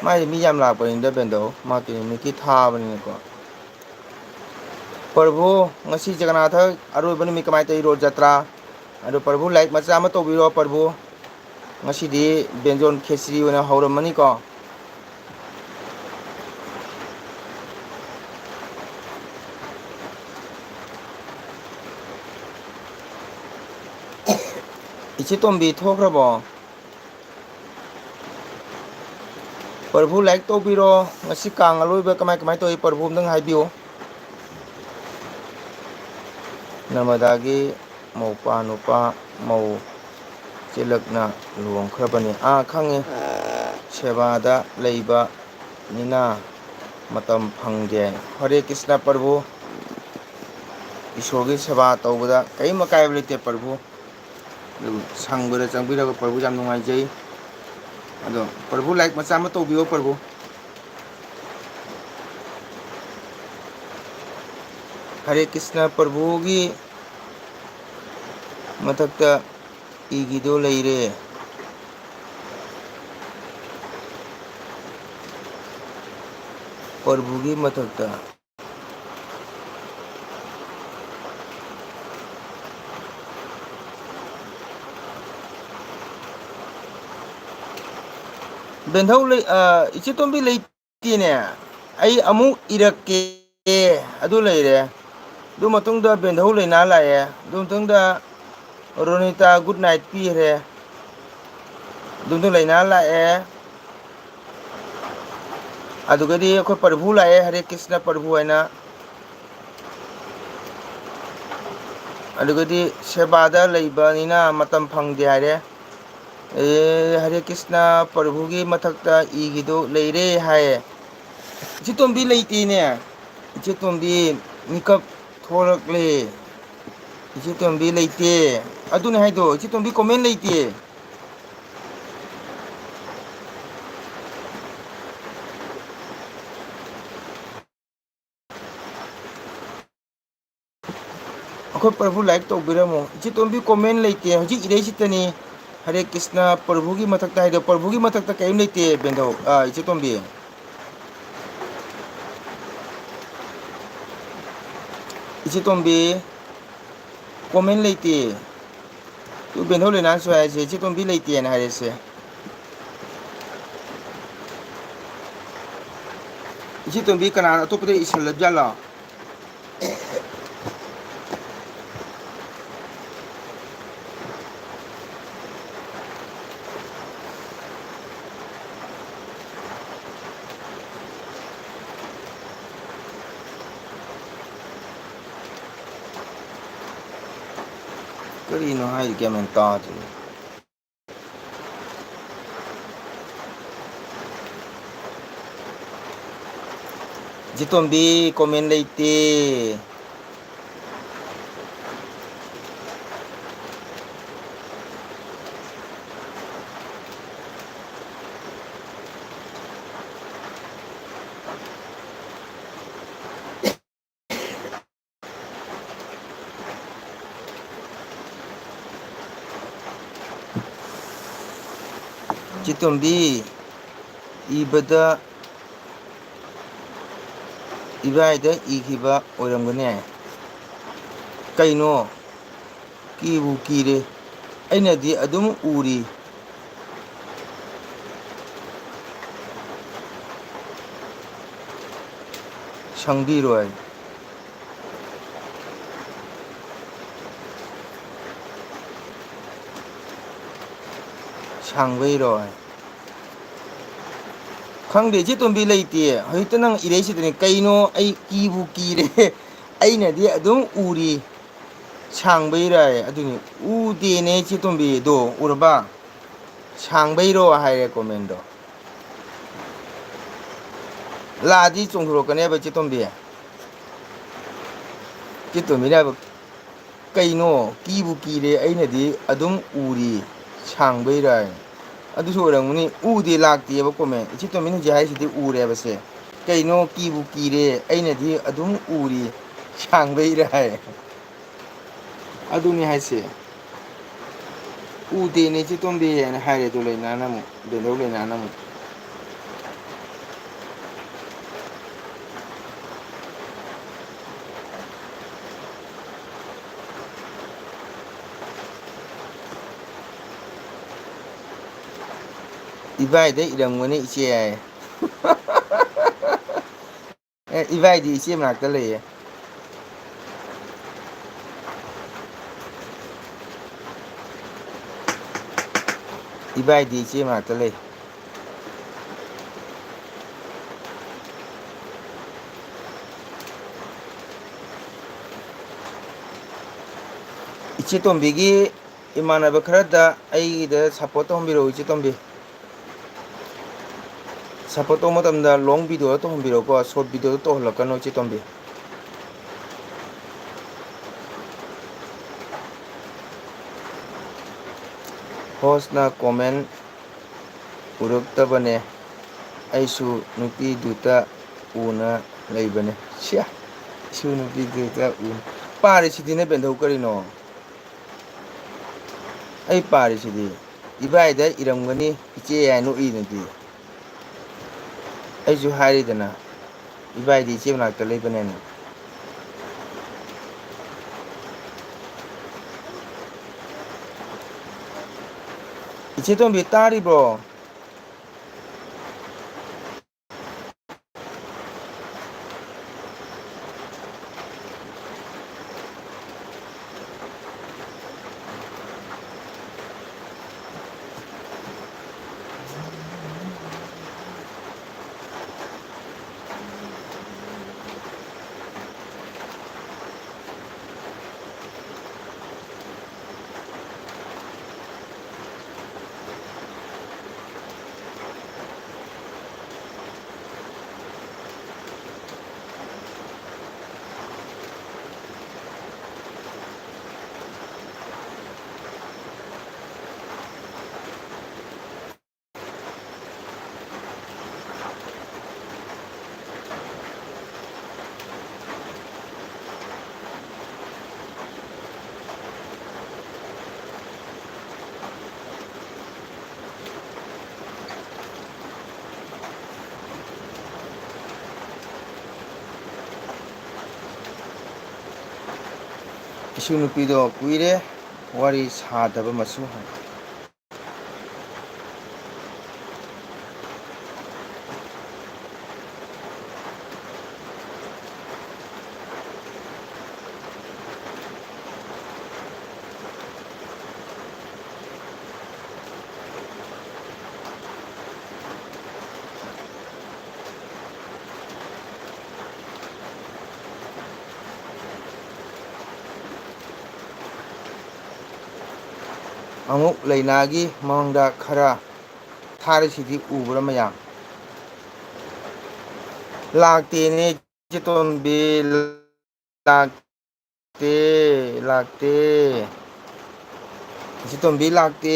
ꯃꯥꯏꯗꯤ ꯃꯤ ꯌꯥꯝ ꯂꯥꯛꯄꯅꯤꯗ ꯕꯦꯟꯗꯧ, ꯃꯥ ꯀꯤꯂꯣꯃꯤꯠꯀꯤ ꯊꯥꯕꯅꯤꯅꯀꯣ꯫ ꯄ꯭ꯔꯚꯨ, ꯉꯁꯤ ꯖꯒꯅꯥꯊ ꯑꯔꯣꯏꯕ ꯅꯨꯃꯤꯠ ꯀꯃꯥꯏꯅ ꯇꯧꯔꯤ, ꯔꯣꯠ ꯖꯇ꯭ꯔꯥ? ꯑꯗꯣ ꯄ꯭ꯔꯚꯨ, like ꯃꯆꯥ ꯑꯃ ꯇꯧꯕꯤꯔꯣ ꯄ꯭ꯔꯚꯨ꯫ ꯉꯁꯤꯗꯤ ꯕꯦꯟꯖꯣꯟ ꯈꯦꯆ꯭ꯔꯤ ꯑꯣꯏꯅ ꯍꯧꯔꯝꯃꯅꯤꯀꯣ꯫ ꯏꯆꯦ ꯇꯣꯝꯕꯤ ꯊꯣꯛꯈ꯭ꯔꯕꯣ? ꯄ꯭ꯔꯚꯨ, like ꯇꯧꯕꯤꯔꯣ꯫ ꯉꯁꯤ ꯀꯥꯡ ꯑꯔꯣꯏꯕ ꯀꯃꯥꯏ ꯀꯃꯥꯏ ꯇꯧꯏ, ꯄ꯭ꯔꯚꯨ ꯑꯝꯇꯪ ꯍꯥꯏꯕꯤꯌꯨ꯫ ꯅꯔꯃꯗꯥꯒꯤ ꯃꯧꯄꯥ ꯅꯨꯄꯥ ꯃꯧ ꯆꯦꯜꯂꯛꯅ ꯂꯨꯍꯣꯡꯈ꯭ꯔꯕꯅꯤ꯫ ꯑꯥ, ꯈꯪꯉꯦ꯫ ꯁꯦꯕꯥꯗ ꯂꯩꯕꯅꯤꯅ ꯃꯇꯝ ꯐꯪꯗꯦ꯫ ꯍꯔꯦ ꯀ꯭ꯔꯤꯁꯅ ꯄ꯭ꯔꯚꯨ꯫ ꯏꯁꯣꯔꯒꯤ ꯁꯦꯕꯥ ꯇꯧꯕꯗ ꯀꯔꯤꯝ ꯑꯀꯥꯏꯕ ꯂꯩꯇꯦ ꯄ꯭ꯔꯚꯨ꯫ ꯑꯗꯨꯕꯨ ꯁꯪꯕꯗ ꯆꯪꯕꯤꯔꯒ ꯄ꯭ꯔꯚꯨ ꯌꯥꯝ ꯅꯨꯡꯉꯥꯏꯖꯩ꯫ ꯑꯗꯣ ꯄ꯭ꯔꯚꯨ like ꯃꯆꯥ ꯑꯃ ꯇꯧꯕꯤꯌꯣ ꯄ꯭ꯔꯚꯨ꯫ ꯍꯔꯦ ꯀ꯭ꯔꯤꯁꯅ ꯄ꯭ꯔꯚꯨꯒꯤ ꯃꯊꯛꯇ ꯏꯒꯤꯗꯣ ꯂꯩꯔꯦ꯫ ꯄ꯭ꯔꯚꯨꯒꯤ ꯃꯊꯛꯇ꯫ ꯕꯦꯟꯙꯧ ꯂꯩ-, ꯑ, ꯏꯆꯦ ꯇꯣꯝꯕꯤ ꯂꯩꯇꯦꯅꯦ꯫ ꯑꯩ ꯑꯃꯨꯛ ꯏꯔꯛꯀꯦ꯫ ꯑꯗꯨ ꯂꯩꯔꯦ꯫ ꯑꯗꯨ ꯃꯇꯨꯡꯗ ꯕꯦꯟꯙꯧ ꯂꯩꯅꯥ ꯂꯥꯛꯑꯦ꯫ ꯑꯗꯨ ꯃꯇꯨꯡꯗ ꯔꯣꯅꯤꯇꯥ good night ꯄꯤꯈ꯭ꯔꯦ꯫ ꯑꯗꯨ ꯃꯇꯨꯡ ꯂꯩꯅꯥ ꯂꯥꯛꯑꯦ꯫ ꯑꯗꯨꯒꯗꯤ ꯑꯩꯈꯣꯏ ꯄ꯭ꯔꯚꯨ ꯂꯥꯛꯑꯦ, ꯍꯔꯦ ꯀ꯭ꯔꯤꯁꯅ ꯄ꯭ꯔꯚꯨ ꯍꯥꯏꯅ꯫ ꯑꯗꯨꯒꯗꯤ ꯁꯦꯕꯥꯗ ꯂꯩꯕꯅꯤꯅ ꯃꯇꯝ ꯐꯪꯗꯦ ꯍꯥꯏꯔꯦ꯫ ꯑꯦ, ꯍꯔꯦ ꯀ꯭ꯔꯤꯁꯅ ꯄ꯭ꯔꯚꯨꯒꯤ ꯃꯊꯛꯇ ꯏꯒꯤꯗꯨ ꯂꯩꯔꯦ ꯍꯥꯏꯌꯦ꯫ ꯏꯆꯦ ꯇꯣꯝꯕꯤ ꯂꯩꯇꯦꯅꯦ꯫ ꯏꯆꯦ ꯇꯣꯝꯕꯤ ꯃꯤꯀꯞ ꯊꯣꯛꯂꯛꯂꯦ꯫ ꯏꯆꯦ ꯇꯣꯝꯕꯤ ꯂꯩꯇꯦ꯫ ꯑꯗꯨꯅꯦ ꯍꯥꯏꯗꯣ, ꯏꯆꯦ ꯇꯣꯝꯕꯤ comment ꯂꯩꯇꯦ꯫ ꯑꯩꯈꯣꯏ ꯄ꯭ꯔꯚꯨ like ꯇꯧꯕꯤꯔꯝꯃꯣ꯫ ꯏꯆꯦ ꯇꯣꯝꯕꯤ comment ꯂꯩꯇꯦ꯫ ꯍꯧꯖꯤꯛ ꯏꯔꯩꯁꯤꯇꯅꯤ꯫ ꯍꯔꯦ ꯀ꯭ꯔꯤꯁꯅ ꯄ꯭ꯔꯚꯨꯒꯤ ꯃꯊꯛꯇ ꯍꯥꯏꯗꯣ, ꯄ꯭ꯔꯚꯨꯒꯤ ꯃꯊꯛꯇ ꯀꯔꯤꯝ ꯂꯩꯇꯦ ꯕꯦꯟꯗꯧ, ꯑ, ꯏꯆꯦ ꯇꯣꯝꯕꯤ꯫ ꯏꯆꯦ ꯇꯣꯝꯕꯤ comment ꯂꯩꯇꯦ꯫ ꯇꯨ ꯕꯦꯟꯗꯧ ꯂꯩꯅꯥꯁꯨ ꯍꯥꯏꯁꯦ, ꯏꯆꯦ ꯇꯣꯝꯕꯤ ꯂꯩꯇꯦꯅ ꯍꯥꯏꯔꯁꯦ꯫ ꯏꯆꯦ ꯇꯣꯝꯕꯤ ꯀꯅꯥ ꯑꯇꯣꯞꯄꯗ ꯏꯁꯜꯂꯕ ꯖꯥꯠꯂꯣ? ꯀꯔꯤꯅꯣ ꯍꯥꯏꯔꯤ ꯒ꯭ꯌꯥꯟ ꯃꯦꯟ ꯇꯥꯗ꯭ꯔꯦ꯫ ꯏꯆꯦ ꯇꯣꯝꯕꯤ comment ꯂꯩꯇꯦ꯫ ꯆꯦꯇꯣꯝꯕꯤ, ꯏꯕꯗ ꯏꯕꯥꯏꯗ ꯏꯈꯤꯕ ꯑꯣꯏꯔꯝꯒꯅꯤ꯫ ꯀꯩꯅꯣ? ꯀꯤꯕꯨ ꯀꯤꯔꯦ꯫ ꯑꯩꯅꯗꯤ ꯑꯗꯨꯝ ꯎꯔꯤ꯫ ꯁꯪꯕꯤꯔꯣꯏ꯫ ꯁꯥꯡꯕꯩꯔꯣꯏ꯫ ꯈꯪꯗꯦ, ꯏꯆꯦ ꯇꯣꯝꯕꯤ ꯂꯩꯇꯦ꯫ ꯍꯧꯖꯤꯛꯇ ꯅꯪ ꯏꯔꯩꯁꯤꯗꯅꯦ꯫ ꯀꯩꯅꯣ? ꯑꯩ ꯀꯤꯕꯨ ꯀꯤꯔꯦ꯫ ꯑꯩꯅꯗꯤ ꯑꯗꯨꯝ ꯎꯔꯤ꯫ ꯁꯥꯡꯕꯩꯔꯥꯌꯦ꯫ ꯑꯗꯨꯅꯤ, ꯎꯗꯦꯅꯦ ꯏꯆꯦ ꯇꯣꯝꯕꯤꯗꯣ꯫ ꯎꯔꯕ? ꯁꯥꯡꯕꯩꯔꯣ ꯍꯥꯏꯔꯦ comment ꯗꯣ꯫ ꯂꯥꯛꯑꯗꯤ ꯆꯣꯡꯊꯣꯔꯛꯀꯅꯦꯕ ꯏꯆꯦ ꯇꯣꯝꯕꯤ꯫ ꯏꯆꯦ ꯇꯣꯝꯕꯤꯅ ꯍꯥꯏꯕ, "ꯀꯩꯅꯣ? ꯀꯤꯕꯨ ꯀꯤꯔꯦ, ꯑꯩꯅꯗꯤ ꯑꯗꯨꯝ ꯎꯔꯤ, ꯁꯥꯡꯕꯩꯔꯥ?" ꯑꯗꯨꯁꯨ ꯑꯣꯏꯔꯝꯒꯅꯤ, ꯎꯗꯦ, ꯂꯥꯛꯇꯦꯕ comment꯫ ꯏꯆꯦ ꯇꯣꯝꯕꯤꯅ ꯍꯧꯖꯤꯛ ꯍꯥꯏꯁꯤꯗꯤ ꯎꯔꯦꯕꯁꯦ꯫ "ꯀꯩꯅꯣ? ꯀꯤꯕꯨ ꯀꯤꯔꯦ, ꯑꯩꯅꯗꯤ ꯑꯗꯨꯝ ꯎꯔꯤ, ꯁꯥꯡꯕꯩꯔꯥ?" ꯍꯥꯏ꯫ ꯑꯗꯨꯅꯤ ꯍꯥꯏꯁꯦ꯫ "ꯎꯗꯦꯅꯦ ꯏꯆꯦ ꯇꯣꯝꯕꯤ" ꯍꯥꯏꯅ ꯍꯥꯏꯔꯦ ꯑꯗꯨ ꯂꯩꯅꯥꯅ ꯑꯃꯨꯛ, ꯕꯦꯟꯗꯧ ꯂꯩꯅꯥꯅ ꯑꯃꯨꯛ꯫ "ꯏꯕꯥꯏꯗ ꯏꯔꯝꯒꯅꯤ ꯏꯆꯦ" ꯍꯥꯏ꯫ ꯑꯦ, ꯏꯕꯥꯏꯗꯤ ꯏꯆꯦ ꯃꯅꯥꯛꯇ ꯂꯩꯌꯦ꯫ ꯏꯕꯥꯏꯗꯤ ꯏꯆꯦ ꯃꯅꯥꯛꯇ ꯂꯩ꯫ ꯏꯆꯦ ꯇꯣꯝꯕꯤꯒꯤ ꯏꯃꯥꯟꯅꯕ ꯈꯔꯗ ꯑꯩꯒꯤꯗ support ꯇꯧꯍꯟꯕꯤꯔꯛꯎ, ꯏꯆꯦ ꯇꯣꯝꯕꯤ꯫ Support ꯇꯧꯕ ꯃꯇꯝꯗ long video ꯗ ꯇꯧꯍꯟꯕꯤꯔꯛꯎꯀꯣ, short video ꯗ ꯇꯧꯍꯜꯂꯛꯀꯅꯨ, ꯏꯆꯦ ꯇꯣꯝꯕꯤ꯫ Host ꯅ comment ꯎꯔꯛꯇꯕꯅꯦ, ꯑꯩꯁꯨ ꯅꯨꯄꯤꯗꯨꯇ ꯎꯅ ꯂꯩꯕꯅꯦ꯫ ꯁꯤꯌꯥ, ꯑꯩꯁꯨ ꯅꯨꯄꯤꯗꯨꯇ ꯎꯅ꯫ ꯄꯥꯔꯤꯁꯤꯗꯤꯅꯦ ꯕꯦꯟꯗꯧ ꯀꯔꯤꯅꯣ? ꯑꯩ ꯄꯥꯔꯤꯁꯤꯗꯤ꯫ ꯏꯕꯥꯏꯗ ꯏꯔꯝꯒꯅꯤ, ꯏꯆꯦ ꯍꯥꯏꯅ ꯅꯣꯛꯏꯗꯨꯗꯤ꯫ ꯑꯩꯁꯨ ꯍꯥꯏꯔꯤꯗꯅ, ꯏꯕꯥꯏꯗꯤ ꯏꯆꯦ ꯃꯅꯥꯛꯇ ꯂꯩꯕꯅꯦꯅ꯫ ꯏꯆꯦ ꯇꯣꯝꯕꯤ, ꯇꯥꯔꯤꯕ꯭ꯔꯣ? ꯏꯁꯨ ꯅꯨꯄꯤꯗꯣ ꯀꯨꯏꯔꯦ ꯋꯥꯔꯤ ꯁꯥꯗꯕ ꯃꯁꯨ꯫ ꯑꯃꯨꯛ ꯂꯩꯅꯥꯒꯤ ꯃꯑꯣꯡꯗ ꯈꯔ ꯊꯥꯔꯤꯁꯤꯗꯤ ꯎꯕ꯭ꯔꯥ ꯃꯌꯥꯝ? ꯂꯥꯛꯇꯦꯅꯦ, ꯏꯆꯦ ꯇꯣꯝꯕꯤ, ꯂꯥꯛꯇꯦ, ꯂꯥꯛꯇꯦ꯫ ꯏꯆꯦ ꯇꯣꯝꯕꯤ ꯂꯥꯛꯇꯦ꯫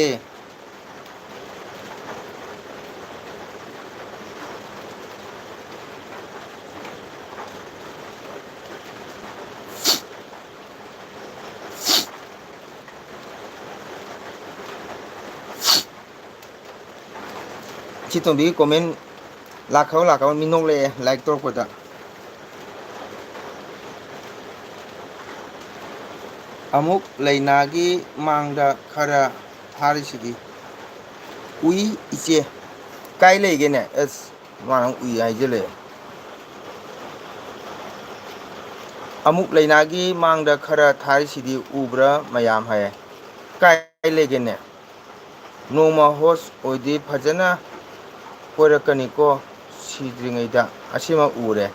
ꯏꯆꯦ ꯇꯣꯝꯕꯤꯒꯤ comment ꯂꯥꯛꯈ꯭ꯔꯕ ꯂꯥꯛꯈ꯭ꯔꯕ ꯃꯤ ꯅꯣꯛꯂꯛꯑꯦ like ꯇꯧꯔꯛꯄꯗ꯫ ꯑꯃꯨꯛ ꯂꯩꯅꯥꯒꯤ ꯃꯥꯡꯗ ꯈꯔ ꯊꯥꯔꯤꯁꯤꯗꯤ꯫ ꯎꯏ ꯏꯆꯦ꯫ ꯀꯥꯏ ꯂꯩꯒꯦꯅꯦ? ꯑꯁ, ꯃꯥꯅ ꯑꯃꯨꯛ ꯎꯏ ꯍꯥꯏꯖꯜꯂꯛꯑꯦ꯫ ꯑꯃꯨꯛ ꯂꯩꯅꯥꯒꯤ ꯃꯥꯡꯗ ꯈꯔ ꯊꯥꯔꯤꯁꯤꯗꯤ ꯎꯕ꯭ꯔꯥ ꯃꯌꯥꯝ ꯍꯥꯏꯌꯦ꯫ ꯀꯥꯏ ꯂꯩꯒꯦꯅꯦ? ꯅꯣꯡꯃ host ꯑꯣꯏꯗꯤ ꯐꯖꯅ ꯀꯣꯏꯔꯛꯀꯅꯤꯀꯣ, ꯁꯤꯗ꯭ꯔꯤꯉꯩꯗ꯫ ꯑꯁꯤꯃ ꯎꯔꯦ꯫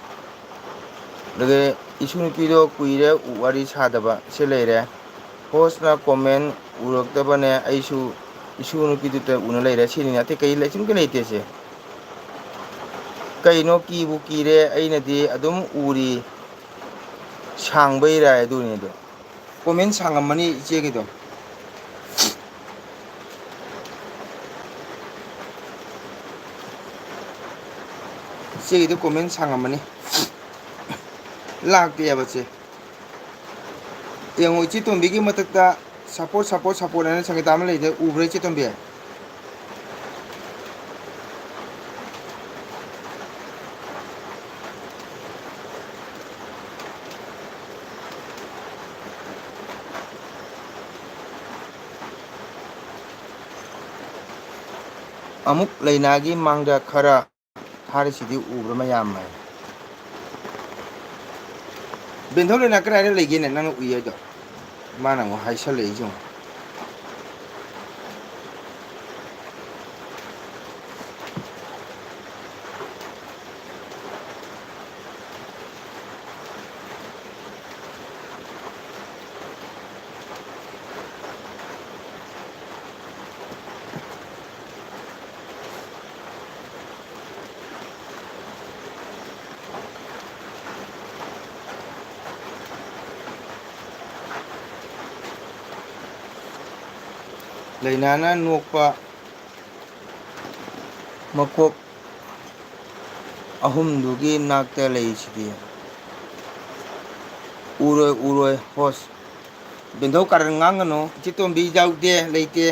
ꯑꯗꯒꯤ ꯏꯁꯨ ꯅꯨꯄꯤꯗꯣ ꯀꯨꯏꯔꯦ ꯋꯥꯔꯤ ꯁꯥꯗꯕ꯫ ꯁꯤ ꯂꯩꯔꯦ꯫ Hostꯅ comment ꯎꯔꯛꯇꯕꯅꯦ, ꯑꯩꯁꯨ ꯏꯁꯨ ꯅꯨꯄꯤꯗꯨꯇ ꯎꯅ ꯂꯩꯔꯦ꯫ ꯁꯤꯅꯤꯅꯦ, ꯑꯇꯩ ꯀꯩ ꯂꯩ-, ꯁꯨꯝ ꯀꯩ ꯂꯩꯇꯦ ꯁꯦ꯫ ꯀꯩꯅꯣ ꯀꯤꯕꯨ ꯀꯤꯔꯦ, ꯑꯩꯅꯗꯤ ꯑꯗꯨꯝ ꯎꯔꯤ꯫ ꯁꯥꯡꯕꯩꯔꯥ ꯑꯗꯨꯅꯤꯗꯣ꯫ Comment ꯁꯥꯡꯉꯝꯃꯅꯤ ꯏꯆꯦꯒꯤꯗꯣ꯫ ꯏꯆꯦꯒꯤꯗꯣ comment ꯁꯥꯡꯉꯝꯃꯅꯤ꯫ ꯂꯥꯛꯇꯦꯕ ꯆꯦ꯫ ꯌꯦꯡꯉꯣ, ꯏꯆꯦ ꯇꯣꯝꯕꯤꯒꯤ ꯃꯊꯛꯇ support, support, support ꯍꯥꯏꯅ ꯁꯪꯒꯤꯇꯥ ꯑꯃ ꯂꯩꯗ, ꯎꯕ꯭ꯔꯥ ꯏꯆꯦ ꯇꯣꯝꯕꯤ? ꯑꯃꯨꯛ ꯂꯩꯅꯥꯒꯤ ꯃꯥꯡꯗ ꯈꯔ ꯊꯥꯔꯤꯁꯤꯗꯤ ꯎꯕ꯭ꯔꯥ ꯃꯌꯥꯝ ꯍꯥꯏ꯫ ꯕꯦꯟꯊꯧ ꯂꯩꯅꯥ ꯀꯗꯥꯏꯗ ꯂꯩꯒꯦꯅꯦ ꯅꯪꯅ ꯎꯏ ꯍꯥꯏꯗꯣ? ꯃꯥꯅ ꯑꯃꯨꯛ ꯍꯥꯏꯁꯜꯂꯛꯏꯁꯦ ꯌꯦꯡꯉꯣ꯫ ꯂꯩꯅꯥꯅ ꯅꯣꯛꯄ ꯃꯀꯣꯛ ꯑꯍꯨꯝꯗꯨꯒꯤ ꯅꯥꯛꯇ ꯂꯩꯔꯤꯁꯤꯗꯤ꯫ ꯎꯔꯣꯏ, ꯎꯔꯣꯏ, host꯫ ꯕꯦꯟꯊꯧ ꯀꯥꯔꯟ ꯉꯥꯡꯒꯅꯨ꯫ ꯏꯆꯦ ꯇꯣꯝꯕꯤ ꯌꯥꯎꯗꯦ, ꯂꯩꯇꯦ꯫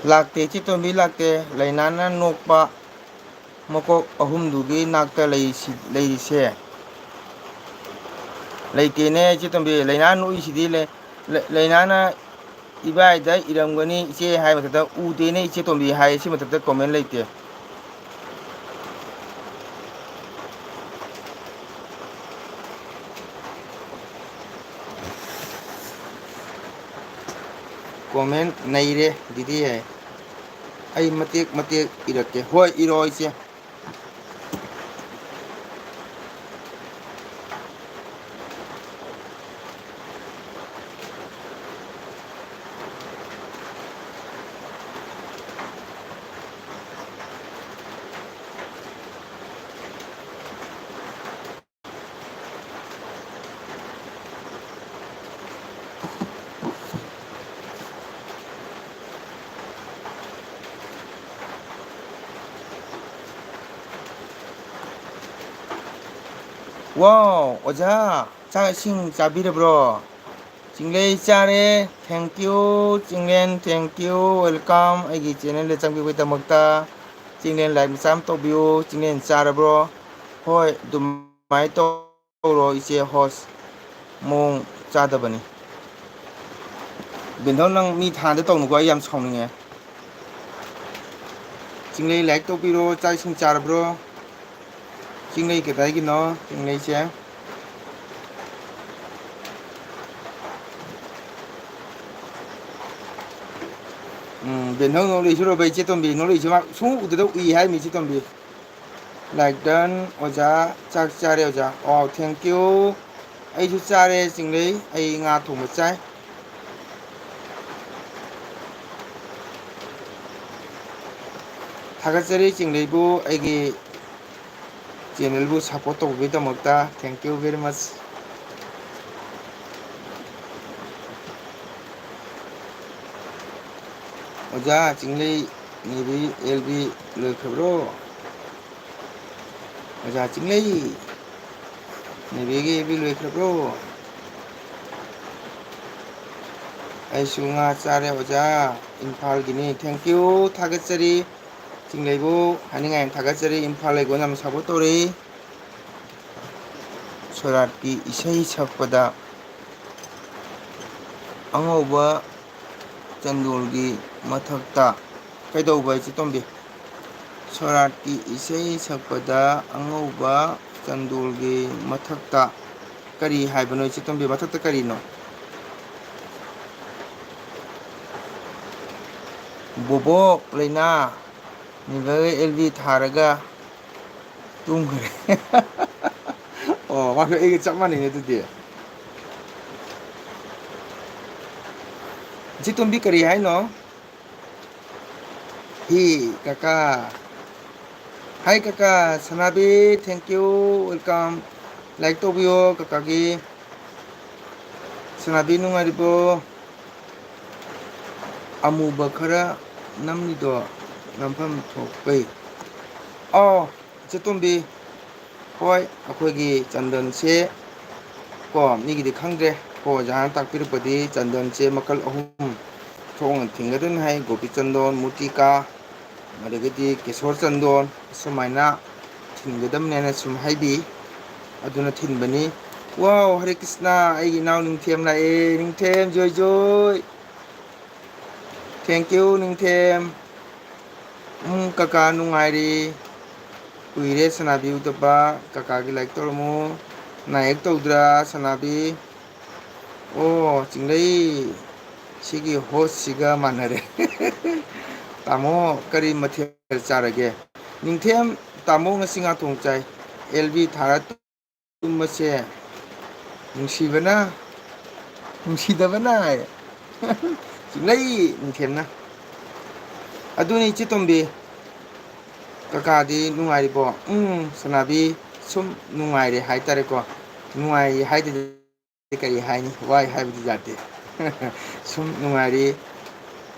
ꯂꯥꯛꯇꯦ, ꯏꯆꯦ ꯇꯣꯝꯕꯤ, ꯂꯥꯛꯇꯦ꯫ ꯂꯩꯅꯥꯅ ꯅꯣꯛꯄ ꯃꯀꯣꯛ ꯑꯍꯨꯝꯗꯨꯒꯤ ꯅꯥꯛꯇ ꯂꯩꯔꯤꯁꯤ-, ꯂꯩꯔꯤꯁꯦ꯫ ꯂꯩꯇꯦꯅꯦ, ꯏꯆꯦ ꯇꯣꯝꯕꯤ꯫ ꯂꯩꯅꯥ ꯅꯣꯛꯏꯁꯤꯗꯤ ꯂꯩ-, ꯂꯩ-, ꯂꯩꯅꯥꯅ ꯏꯕꯥꯏꯗ ꯏꯔꯝꯒꯅꯤ, ꯏꯆꯦ ꯍꯥꯏ ꯃꯊꯛꯇ, "ꯎꯗꯦꯅꯦ, ꯏꯆꯦ ꯇꯣꯝꯕꯤ" ꯍꯥꯏ꯫ ꯁꯤ ꯃꯊꯛꯇ comment ꯂꯩꯇꯦ꯫ Comment ꯅꯩꯔꯦ ꯗꯤꯗꯤ ꯍꯥꯏ꯫ ꯑꯩ ꯃꯇꯦꯛ ꯃꯇꯦꯛ ꯏꯔꯛꯀꯦ꯫ ꯍꯣꯏ, ꯏꯔꯣ ꯏꯆꯦ꯫ Wow, ꯑꯣꯖꯥ, ꯆꯥꯛ ꯏꯁꯤꯡ ꯆꯥꯕꯤꯔꯕ꯭ꯔꯣ? ꯆꯤꯡꯂꯩ ꯆꯥꯔꯦ꯫ Thank you, Chinglen, thank you, welcome ꯑꯩꯒꯤ channelꯗ ꯆꯪꯕꯤꯕꯒꯤꯗꯃꯛꯇ꯫ ꯆꯤꯡꯂꯦꯟ like ꯃꯆꯥ ꯑꯃ ꯇꯧꯕꯤꯌꯨ꯫ ꯆꯤꯡꯂꯦꯟ ꯆꯥꯔꯕ꯭ꯔꯣ? ꯍꯣꯏ, ꯑꯗꯨꯃꯥꯏꯅ ꯇꯧꯔꯣ ꯏꯆꯦ host꯫ ꯃꯑꯣꯡ ꯆꯥꯗꯕꯅꯤ꯫ ꯕꯦꯟꯊꯧ, ꯅꯪ ꯃꯤ ꯊꯥꯗ ꯇꯧꯅꯨꯀꯣ, ꯑꯩ ꯌꯥꯝ ꯁꯥꯎꯅꯤꯡꯉꯦ꯫ ꯆꯤꯡꯂꯩ like ꯇꯧꯕꯤꯔꯣ꯫ ꯆꯥꯛ ꯏꯁꯤꯡ ꯆꯥꯔꯕ꯭ꯔꯣ? ꯆꯤꯡꯂꯩ ꯀꯗꯥꯏꯒꯤꯅꯣ? ꯆꯤꯡꯂꯩꯁꯦ꯫ ꯎꯝ, ꯕꯦꯟꯊꯧ ꯅꯣꯛꯂꯛꯏꯁꯤꯔꯣ ꯏꯆꯦ ꯇꯣꯝꯕꯤ? ꯅꯣꯛꯂꯛꯏꯁꯤ ꯃꯥ ꯁꯨꯡꯎ ꯎꯗꯗ ꯎꯏ ꯍꯥꯏꯃꯤ ꯏꯆꯦ ꯇꯣꯝꯕꯤ꯫ Like done, ꯑꯣꯖꯥ꯫ ꯆꯥꯛ ꯆꯥꯔꯦ ꯑꯣꯖꯥ꯫ ꯑꯣ, thank you꯫ ꯑꯩꯁꯨ ꯆꯥꯔꯦ ꯆꯤꯡꯂꯩ꯫ ꯑꯩ ꯉꯥ ꯊꯣꯡꯕ ꯆꯥꯏ꯫ ꯊꯥꯒꯠꯆꯔꯤ ꯆꯤꯡꯂꯩꯕꯨ, ꯑꯩꯒꯤ channelꯕꯨ support ꯇꯧꯕꯒꯤꯗꯃꯛꯇ꯫ Thank you very much꯫ ꯑꯣꯖꯥ ꯆꯤꯡꯂꯩ, ꯅꯦꯕꯤ ꯑꯦꯜ ꯕꯤ ꯂꯣꯏꯈ꯭ꯔꯕ꯭ꯔꯣ? ꯑꯣꯖꯥ ꯆꯤꯡꯂꯩ, ꯅꯦꯕꯤꯒꯤ ꯑꯦꯜ ꯕꯤ ꯂꯣꯏꯈ꯭ꯔꯕ꯭ꯔꯣ? ꯑꯩꯁꯨ ꯉꯥ ꯆꯥꯔꯦ ꯑꯣꯖꯥ, ꯏꯝꯐꯥꯜꯒꯤꯅꯤ꯫ Thank you, ꯊꯥꯒꯠꯆꯔꯤ꯫ ꯆꯤꯡꯂꯩꯕꯨ ꯍꯥꯏꯅꯤꯡꯉꯥꯏ ꯌꯥꯝ ꯊꯥꯒꯠꯆꯔꯤ, ꯏꯝꯐꯥꯜ ꯂꯩꯉꯣꯟꯗ ꯌꯥꯝ support ꯇꯧꯔꯤ꯫ ꯁꯣꯔꯥꯠꯀꯤ ꯏꯁꯩ ꯁꯛꯄꯗ ꯑꯉꯧꯕ ꯆꯟꯗꯣꯜꯒꯤ ꯃꯊꯛꯇ ꯀꯩꯗꯧꯕ, ꯏꯆꯦ ꯇꯣꯝꯕꯤ? ꯁꯣꯔꯥꯠꯀꯤ ꯏꯁꯩ ꯁꯛꯄꯗ ꯑꯉꯧꯕ ꯆꯟꯗꯣꯜꯒꯤ ꯃꯊꯛꯇ ꯀꯔꯤ ꯍꯥꯏꯕꯅꯣ, ꯏꯆꯦ ꯇꯣꯝꯕꯤ? ꯃꯊꯛꯇ ꯀꯔꯤꯅꯣ? ꯕꯣꯕꯣꯛ ꯂꯩꯅꯥ, ꯅꯤꯜꯕꯒ ꯑꯦꯜ ꯕꯤ ꯊꯥꯔꯒ ꯇꯨꯝꯈ꯭ꯔꯦ꯫ ꯑꯣ, ꯃꯥꯁꯨ ꯑꯩꯒ ꯆꯞ ꯃꯥꯟꯅꯩꯅꯦ ꯑꯗꯨꯗꯤ꯫ ꯏꯆꯦ ꯇꯣꯝꯕꯤ, ꯀꯔꯤ ꯍꯥꯏꯅꯣ? ꯍꯤ, ꯀꯀꯥ꯫ Hi, ꯀꯀꯥ꯫ ꯁꯅꯥꯕꯤ, thank you, welcome꯫ Like ꯇꯧꯕꯤꯌꯣ ꯀꯀꯥꯒꯤ꯫ ꯁꯅꯥꯕꯤ, ꯅꯨꯡꯉꯥꯏꯔꯤꯕꯣ? ꯑꯃꯨꯕ ꯈꯔ ꯅꯝꯃꯤꯗꯣ ꯅꯝꯐꯝ ꯊꯣꯛꯄꯩ꯫ ꯑꯣ, ꯏꯆꯦ ꯇꯣꯝꯕꯤ, ꯍꯣꯏ, ꯑꯩꯈꯣꯏꯒꯤ ꯆꯟꯗꯣꯟꯁꯦ ꯀꯣ, ꯃꯤꯒꯤꯗꯤ ꯈꯪꯗ꯭ꯔꯦ ꯀꯣ, ꯑꯣꯖꯥꯅ ꯇꯥꯛꯄꯤꯔꯛꯄꯗꯤ ꯆꯟꯗꯣꯟꯁꯦ ꯃꯈꯜ ꯑꯍꯨꯝ ꯊꯣꯛꯅ ꯊꯤꯟꯒꯗꯕꯅꯤ ꯍꯥꯏ, ꯒꯣꯄꯤ ꯆꯟꯗꯣꯟ, ꯃꯨꯔꯇꯤꯀꯥ, ꯑꯗꯒꯤꯗꯤ ꯀꯦꯁꯣꯔ ꯆꯟꯗꯣꯟ, ꯑꯁꯨꯃꯥꯏꯅ ꯊꯤꯟꯒꯗꯕꯅꯦꯅ ꯁꯨꯝ ꯍꯥꯏꯕꯤ, ꯑꯗꯨꯅ ꯊꯤꯟꯕꯅꯤ꯫ ꯋꯥꯎ, ꯍꯔꯦ ꯀ꯭ꯔꯤꯁꯅ, ꯑꯩꯒꯤ ꯏꯅꯥꯎ ꯅꯤꯡꯊꯦꯝ ꯂꯥꯛꯑꯦ, ꯅꯤꯡꯊꯦꯝ, ꯖꯣꯏ ꯖꯣꯏ꯫ Thank you, ꯅꯤꯡꯊꯦꯝ꯫ ꯎꯝ, ꯀꯀꯥ ꯅꯨꯡꯉꯥꯏꯔꯤ꯫ ꯀꯨꯏꯔꯦ ꯁꯅꯥꯕꯤ ꯎꯗꯕ꯫ ꯀꯀꯥꯒꯤ like ꯇꯧꯔꯝꯃꯨ꯫ ꯅꯥꯌꯦꯛ ꯇꯧꯗ꯭ꯔꯥ ꯁꯅꯥꯕꯤ? ꯑꯣ, ꯆꯤꯡꯂꯩ꯫ ꯁꯤꯒꯤ hostꯁꯤꯒ ꯃꯥꯟꯅꯔꯦ꯫ ꯇꯥꯃꯣ, ꯀꯔꯤ ꯃꯊꯦꯜ ꯆꯥꯔꯒꯦ? ꯅꯤꯡꯊꯦꯝ, ꯇꯥꯃꯣ ꯉꯁꯤ ꯉꯥ ꯊꯣꯡ ꯆꯥꯏ꯫ ꯑꯦꯜ ꯕꯤ ꯊꯥꯔ ꯇꯨꯝꯕꯁꯦ ꯅꯨꯡꯁꯤꯕꯅ, ꯅꯨꯡꯁꯤꯗꯕꯅ ꯍꯥꯏ꯫ ꯆꯤꯡꯂꯩ ꯅꯤꯡꯊꯦꯝꯅ꯫ ꯑꯗꯨꯅꯤ ꯏꯆꯦ ꯇꯣꯝꯕꯤ, ꯀꯀꯥꯗꯤ ꯅꯨꯡꯉꯥꯏꯔꯤꯕꯣ? ꯎꯝ, ꯁꯅꯥꯕꯤ, ꯁꯨꯝ ꯅꯨꯡꯉꯥꯏꯔꯦ ꯍꯥꯏꯇꯥꯔꯦꯀꯣ꯫ ꯅꯨꯡꯉꯥꯏꯔꯤ ꯍꯥꯏꯗꯗꯤ ꯀꯔꯤ ꯍꯥꯏꯅꯤ? ꯋꯥꯏ ꯍꯥꯏꯕꯗꯤ ꯌꯥꯗꯦ꯫ ꯁꯨꯝ ꯅꯨꯡꯉꯥꯏꯔꯤ꯫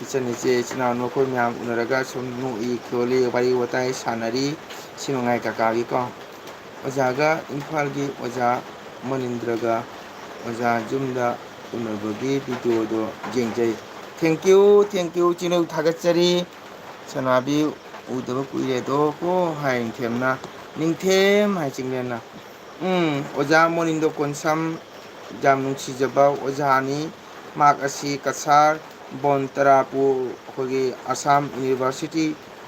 ꯏꯆꯟ ꯏꯆꯦ ꯏꯆꯤꯟ ꯏꯅꯥꯎ ꯅꯈꯣꯏ ꯃꯌꯥꯝ ꯎꯅꯔꯒ ꯁꯨꯝ ꯅꯣꯛꯏ ꯈꯣꯠꯂꯤ, ꯋꯥꯔꯤ ꯋꯥꯇꯥꯏ ꯁꯥꯟꯅꯔꯤ꯫ ꯁꯤ ꯃꯉꯥꯏ ꯀꯀꯥꯒꯤꯀꯣ꯫ ꯑꯣꯖꯥꯒ ꯏꯝꯐꯥꯜꯒꯤ ꯑꯣꯖꯥ ꯃꯅꯤꯟꯗ꯭ꯔꯒ ꯑꯣꯖꯥ ꯌꯨꯝꯗ ꯎꯅꯕꯒꯤ ꯚꯤꯗꯤꯑꯣꯗꯣ ꯌꯦꯡꯖꯩ꯫ Thank you, thank you, ꯏꯆꯤꯟ ꯏꯅꯥꯎ ꯊꯥꯒꯠꯆꯔꯤ꯫ ꯁꯅꯥꯕꯤ ꯎꯗꯕ ꯀꯨꯏꯔꯦꯗꯣ ꯀꯣ ꯍꯥꯏ ꯅꯤꯡꯊꯦꯝꯅ꯫ ꯅꯤꯡꯊꯦꯝ ꯍꯥꯏ ꯆꯤꯡꯂꯦꯟꯅ꯫ ꯎꯝ, ꯑꯣꯖꯥ ꯃꯣꯅꯤꯟꯗꯣ ꯀꯣꯟꯁꯝ, ꯌꯥꯝ ꯅꯨꯡꯁꯤꯖꯕ ꯑꯣꯖꯥꯅꯤ꯫ ꯃꯍꯥꯛ ꯑꯁꯤ ꯀꯁꯥꯔ ꯕꯣꯟ ꯇꯔꯥꯄꯨ, ꯑꯩꯈꯣꯏꯒꯤ ꯑꯁꯥꯝ ꯌꯨꯅꯤꯚꯔꯁꯤꯇꯤ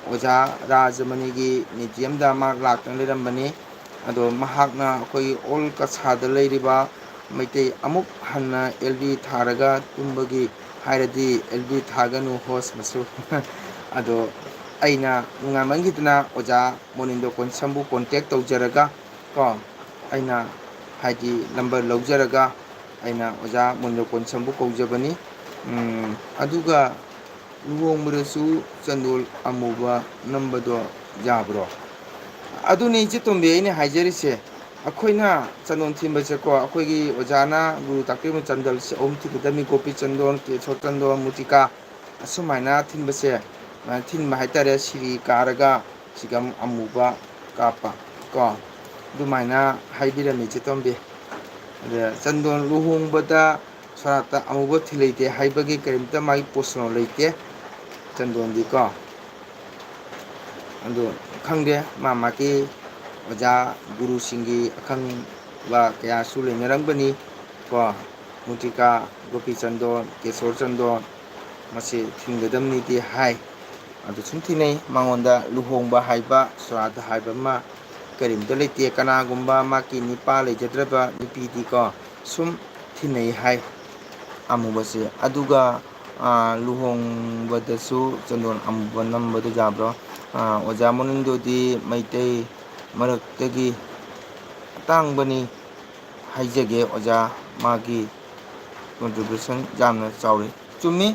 ꯑꯣꯖꯥ ꯔꯥꯖꯃꯅꯤꯒꯤ ꯃ꯭ꯌꯨꯖꯤꯌꯝꯗ ꯃꯍꯥꯛ ꯂꯥꯛꯇꯨꯅ ꯂꯩꯔꯝꯕꯅꯤ꯫ ꯑꯗꯣ ꯃꯍꯥꯛꯅ ꯑꯩꯈꯣꯏꯒꯤ ꯑꯣꯜ ꯀꯁꯥꯗ ꯂꯩꯔꯤꯕ ꯃꯩꯇꯩ ꯑꯃꯨꯛ ꯍꯟꯅ ꯑꯦꯜ ꯕꯤ ꯊꯥꯔꯒ ꯇꯨꯝꯕꯒꯤ ꯍꯥꯏꯔꯗꯤ ꯑꯦꯜ ꯕꯤ ꯊꯥꯒꯅꯨ ꯍꯣꯁ ꯃꯁꯨ꯫ ꯑꯗꯣ ꯑꯩꯅ ꯅꯨꯡꯉꯥꯏꯃꯟꯈꯤꯗꯅ ꯑꯣꯖꯥ ꯃꯣꯅꯤꯟꯗꯣ ꯀꯣꯟꯁꯝꯕꯨ ꯀꯣꯟꯇꯦꯛ ꯇꯧꯖꯔꯒ ꯀꯣ, ꯑꯩꯅ ꯍꯥꯏꯗꯤ ꯅꯝꯕꯔ ꯂꯧꯖꯔꯒ ꯑꯩꯅ ꯑꯣꯖꯥ ꯃꯣꯅꯤꯟꯗꯣ ꯀꯣꯟꯁꯝꯕꯨ ꯀꯧꯖꯕꯅꯤ꯫ ꯎꯝ, ꯑꯗꯨꯒ ꯂꯨꯍꯣꯡꯕꯗꯁꯨ ꯆꯟꯗꯣꯜ ꯑꯃꯨꯕ ꯅꯝꯕꯗꯣ ꯌꯥꯕ꯭ꯔꯣ? ꯑꯗꯨꯅꯤ ꯏꯆꯦ ꯇꯣꯝꯕꯤ ꯑꯩꯅ ꯍꯥꯏꯖꯔꯤꯁꯦ꯫ ꯑꯩꯈꯣꯏꯅ ꯆꯟꯗꯣꯟ ꯊꯤꯟꯕꯁꯦꯀꯣ, ꯑꯩꯈꯣꯏꯒꯤ ꯑꯣꯖꯥꯅ ꯒꯨꯔꯨ ꯇꯥꯛꯄꯤꯕ ꯆꯟꯗꯜꯁꯦ ꯑꯍꯨꯝ ꯊꯤꯟꯒꯗꯕꯅꯤ: ꯒꯣꯄꯤ ꯆꯟꯗꯣꯟ, ꯀꯦꯁꯣꯔ ꯆꯟꯗꯣꯟ, ꯃꯨꯇꯤꯀꯥ꯫ ꯑꯁꯨꯃꯥꯏꯅ ꯊꯤꯟꯕꯁꯦ, ꯑ, ꯊꯤꯟꯕ ꯍꯥꯏꯇꯥꯔꯦ, ꯁꯤꯔꯤ ꯀꯥꯔꯒ ꯁꯤꯒꯝ ꯑꯃꯨꯕ ꯀꯥꯞꯄ ꯀꯣ, ꯑꯗꯨꯃꯥꯏꯅ ꯍꯥꯏꯕꯤꯔꯝꯃꯤ ꯏꯆꯦ ꯇꯣꯝꯕꯤ꯫ ꯑꯗ ꯆꯟꯗꯣꯟ ꯂꯨꯍꯣꯡꯕꯗ ꯁꯣꯔꯥꯠꯇ ꯑꯃꯨꯕ ꯊꯤꯜꯂꯩꯇꯦ ꯍꯥꯏꯕꯒꯤ ꯀꯔꯤꯝꯇ ꯃꯥꯒꯤ ꯄꯣꯠꯁꯨ ꯂꯩꯇꯦ ꯆꯟꯗꯣꯟꯗꯤꯀꯣ꯫ ꯑꯗꯨ ꯈꯪꯗꯦ, ꯃꯥ ꯃꯥꯒꯤ ꯑꯣꯖꯥ ꯒꯨꯔꯨꯁꯤꯡꯒꯤ ꯑꯈꯪꯕ ꯀꯌꯥꯁꯨ ꯂꯩꯅꯔꯝꯒꯅꯤ ꯀꯣ꯫ ꯃꯨꯇꯤꯀꯥ, ꯒꯣꯄꯤ ꯆꯟꯗꯣꯟ, ꯀꯦꯁꯣꯔ ꯆꯟꯗꯣꯟ, ꯃꯁꯤ ꯊꯤꯟꯒꯗꯕꯅꯤꯗꯤ ꯍꯥꯏ꯫ ꯑꯗꯨ ꯁꯨꯝ ꯊꯤꯟꯅꯩ꯫ ꯃꯉꯣꯟꯗ ꯂꯨꯍꯣꯡꯕ ꯍꯥꯏꯕ, ꯁꯣꯔꯥꯠ ꯍꯥꯏꯕ ꯑꯃ ꯀꯔꯤꯝꯇ ꯂꯩꯇꯦ꯫ ꯀꯅꯥꯒꯨꯝꯕ ꯃꯥꯒꯤ ꯅꯤꯄꯥ ꯂꯩꯖꯗ꯭ꯔꯕ ꯅꯨꯄꯤꯗꯤꯀꯣ ꯁꯨꯝ ꯊꯤꯟꯅꯩ ꯍꯥꯏ ꯑꯃꯨꯕꯁꯦ꯫ ꯑꯗꯨꯒ, ꯑꯥ, ꯂꯨꯍꯣꯡꯕꯗꯁꯨ ꯆꯟꯗꯣꯟ ꯑꯃꯨꯕ ꯅꯝꯕꯗ ꯌꯥꯕ꯭ꯔꯣ? ꯑꯥ, ꯑꯣꯖꯥ ꯃꯣꯅꯤꯟꯗꯣꯗꯤ ꯃꯩꯇꯩ ꯃꯔꯛꯇꯒꯤ ꯑꯇꯥꯡꯕꯅꯤ ꯍꯥꯏꯖꯒꯦ ꯑꯣꯖꯥ, ꯃꯥꯒꯤ contribution ꯌꯥꯝꯅ ꯆꯥꯎꯔꯤ꯫ ꯆꯨꯝꯃꯤ,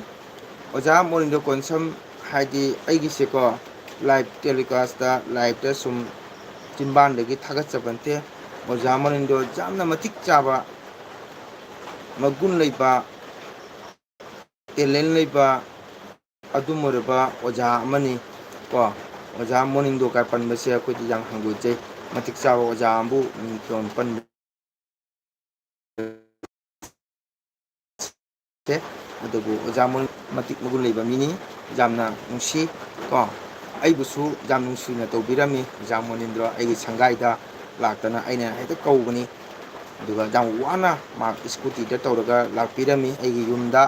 ꯑꯣꯖꯥ ꯃꯣꯅꯤꯟꯗꯣ ꯀꯣꯟꯁꯝ ꯍꯥꯏꯗꯤ ꯑꯩꯒꯤꯁꯦꯀꯣ, live telecast ꯇ, live ꯇ ꯁꯨꯝ ꯆꯤꯟꯕꯥꯟꯗꯒꯤ ꯊꯥꯒꯠꯆꯕ ꯅꯠꯇꯦ꯫ ꯑꯣꯖꯥ ꯃꯣꯅꯤꯟꯗꯣ ꯌꯥꯝꯅ ꯃꯇꯤꯛ ꯆꯥꯕ, ꯃꯒꯨꯟ ꯂꯩꯕ, talent ꯂꯩꯕ, ꯑꯗꯨꯝ ꯑꯣꯏꯔꯕ ꯑꯣꯖꯥ ꯑꯃꯅꯤ ꯀꯣ꯫ ꯑꯣꯖꯥ ꯃꯣꯅꯤꯟꯗꯣ ꯀꯥꯏ ꯄꯟꯕꯁꯦ ꯑꯩꯈꯣꯏꯗꯤ ꯌꯥꯝ ꯍꯪꯒꯣꯏꯖꯩ꯫ ꯃꯇꯤꯛ ꯆꯥꯕ ꯑꯣꯖꯥ ꯑꯃꯕꯨ ꯃꯤꯡꯊꯣꯟ ꯄꯟꯕ ꯁꯦ꯫ ꯑꯗꯨꯕꯨ ꯑꯣꯖꯥ ꯃꯣꯟ ꯃꯇꯤꯛ ꯃꯒꯨꯟ ꯂꯩꯕ ꯃꯤꯅꯤ, ꯌꯥꯝꯅ ꯅꯨꯡꯁꯤ ꯀꯣ꯫ ꯑꯩꯕꯨꯁꯨ ꯌꯥꯝ ꯅꯨꯡꯁꯤꯅ ꯇꯧꯕꯤꯔꯝꯃꯤ ꯑꯣꯖꯥ ꯃꯣꯅꯤꯟꯗ꯭ꯔꯣ꯫ ꯑꯩꯒꯤ ꯁꯪꯒꯥꯏꯗ ꯂꯥꯛꯇꯅ ꯑꯩꯅ ꯍꯦꯛꯇ ꯀꯧꯕꯅꯤ꯫ ꯑꯗꯨꯒ ꯌꯥꯝ ꯋꯥꯅ ꯃꯥ ꯁ꯭ꯀꯨꯇꯤꯗ ꯇꯧꯔꯒ ꯂꯥꯛꯄꯤꯔꯝꯃꯤ ꯑꯩꯒꯤ ꯌꯨꯝꯗ꯫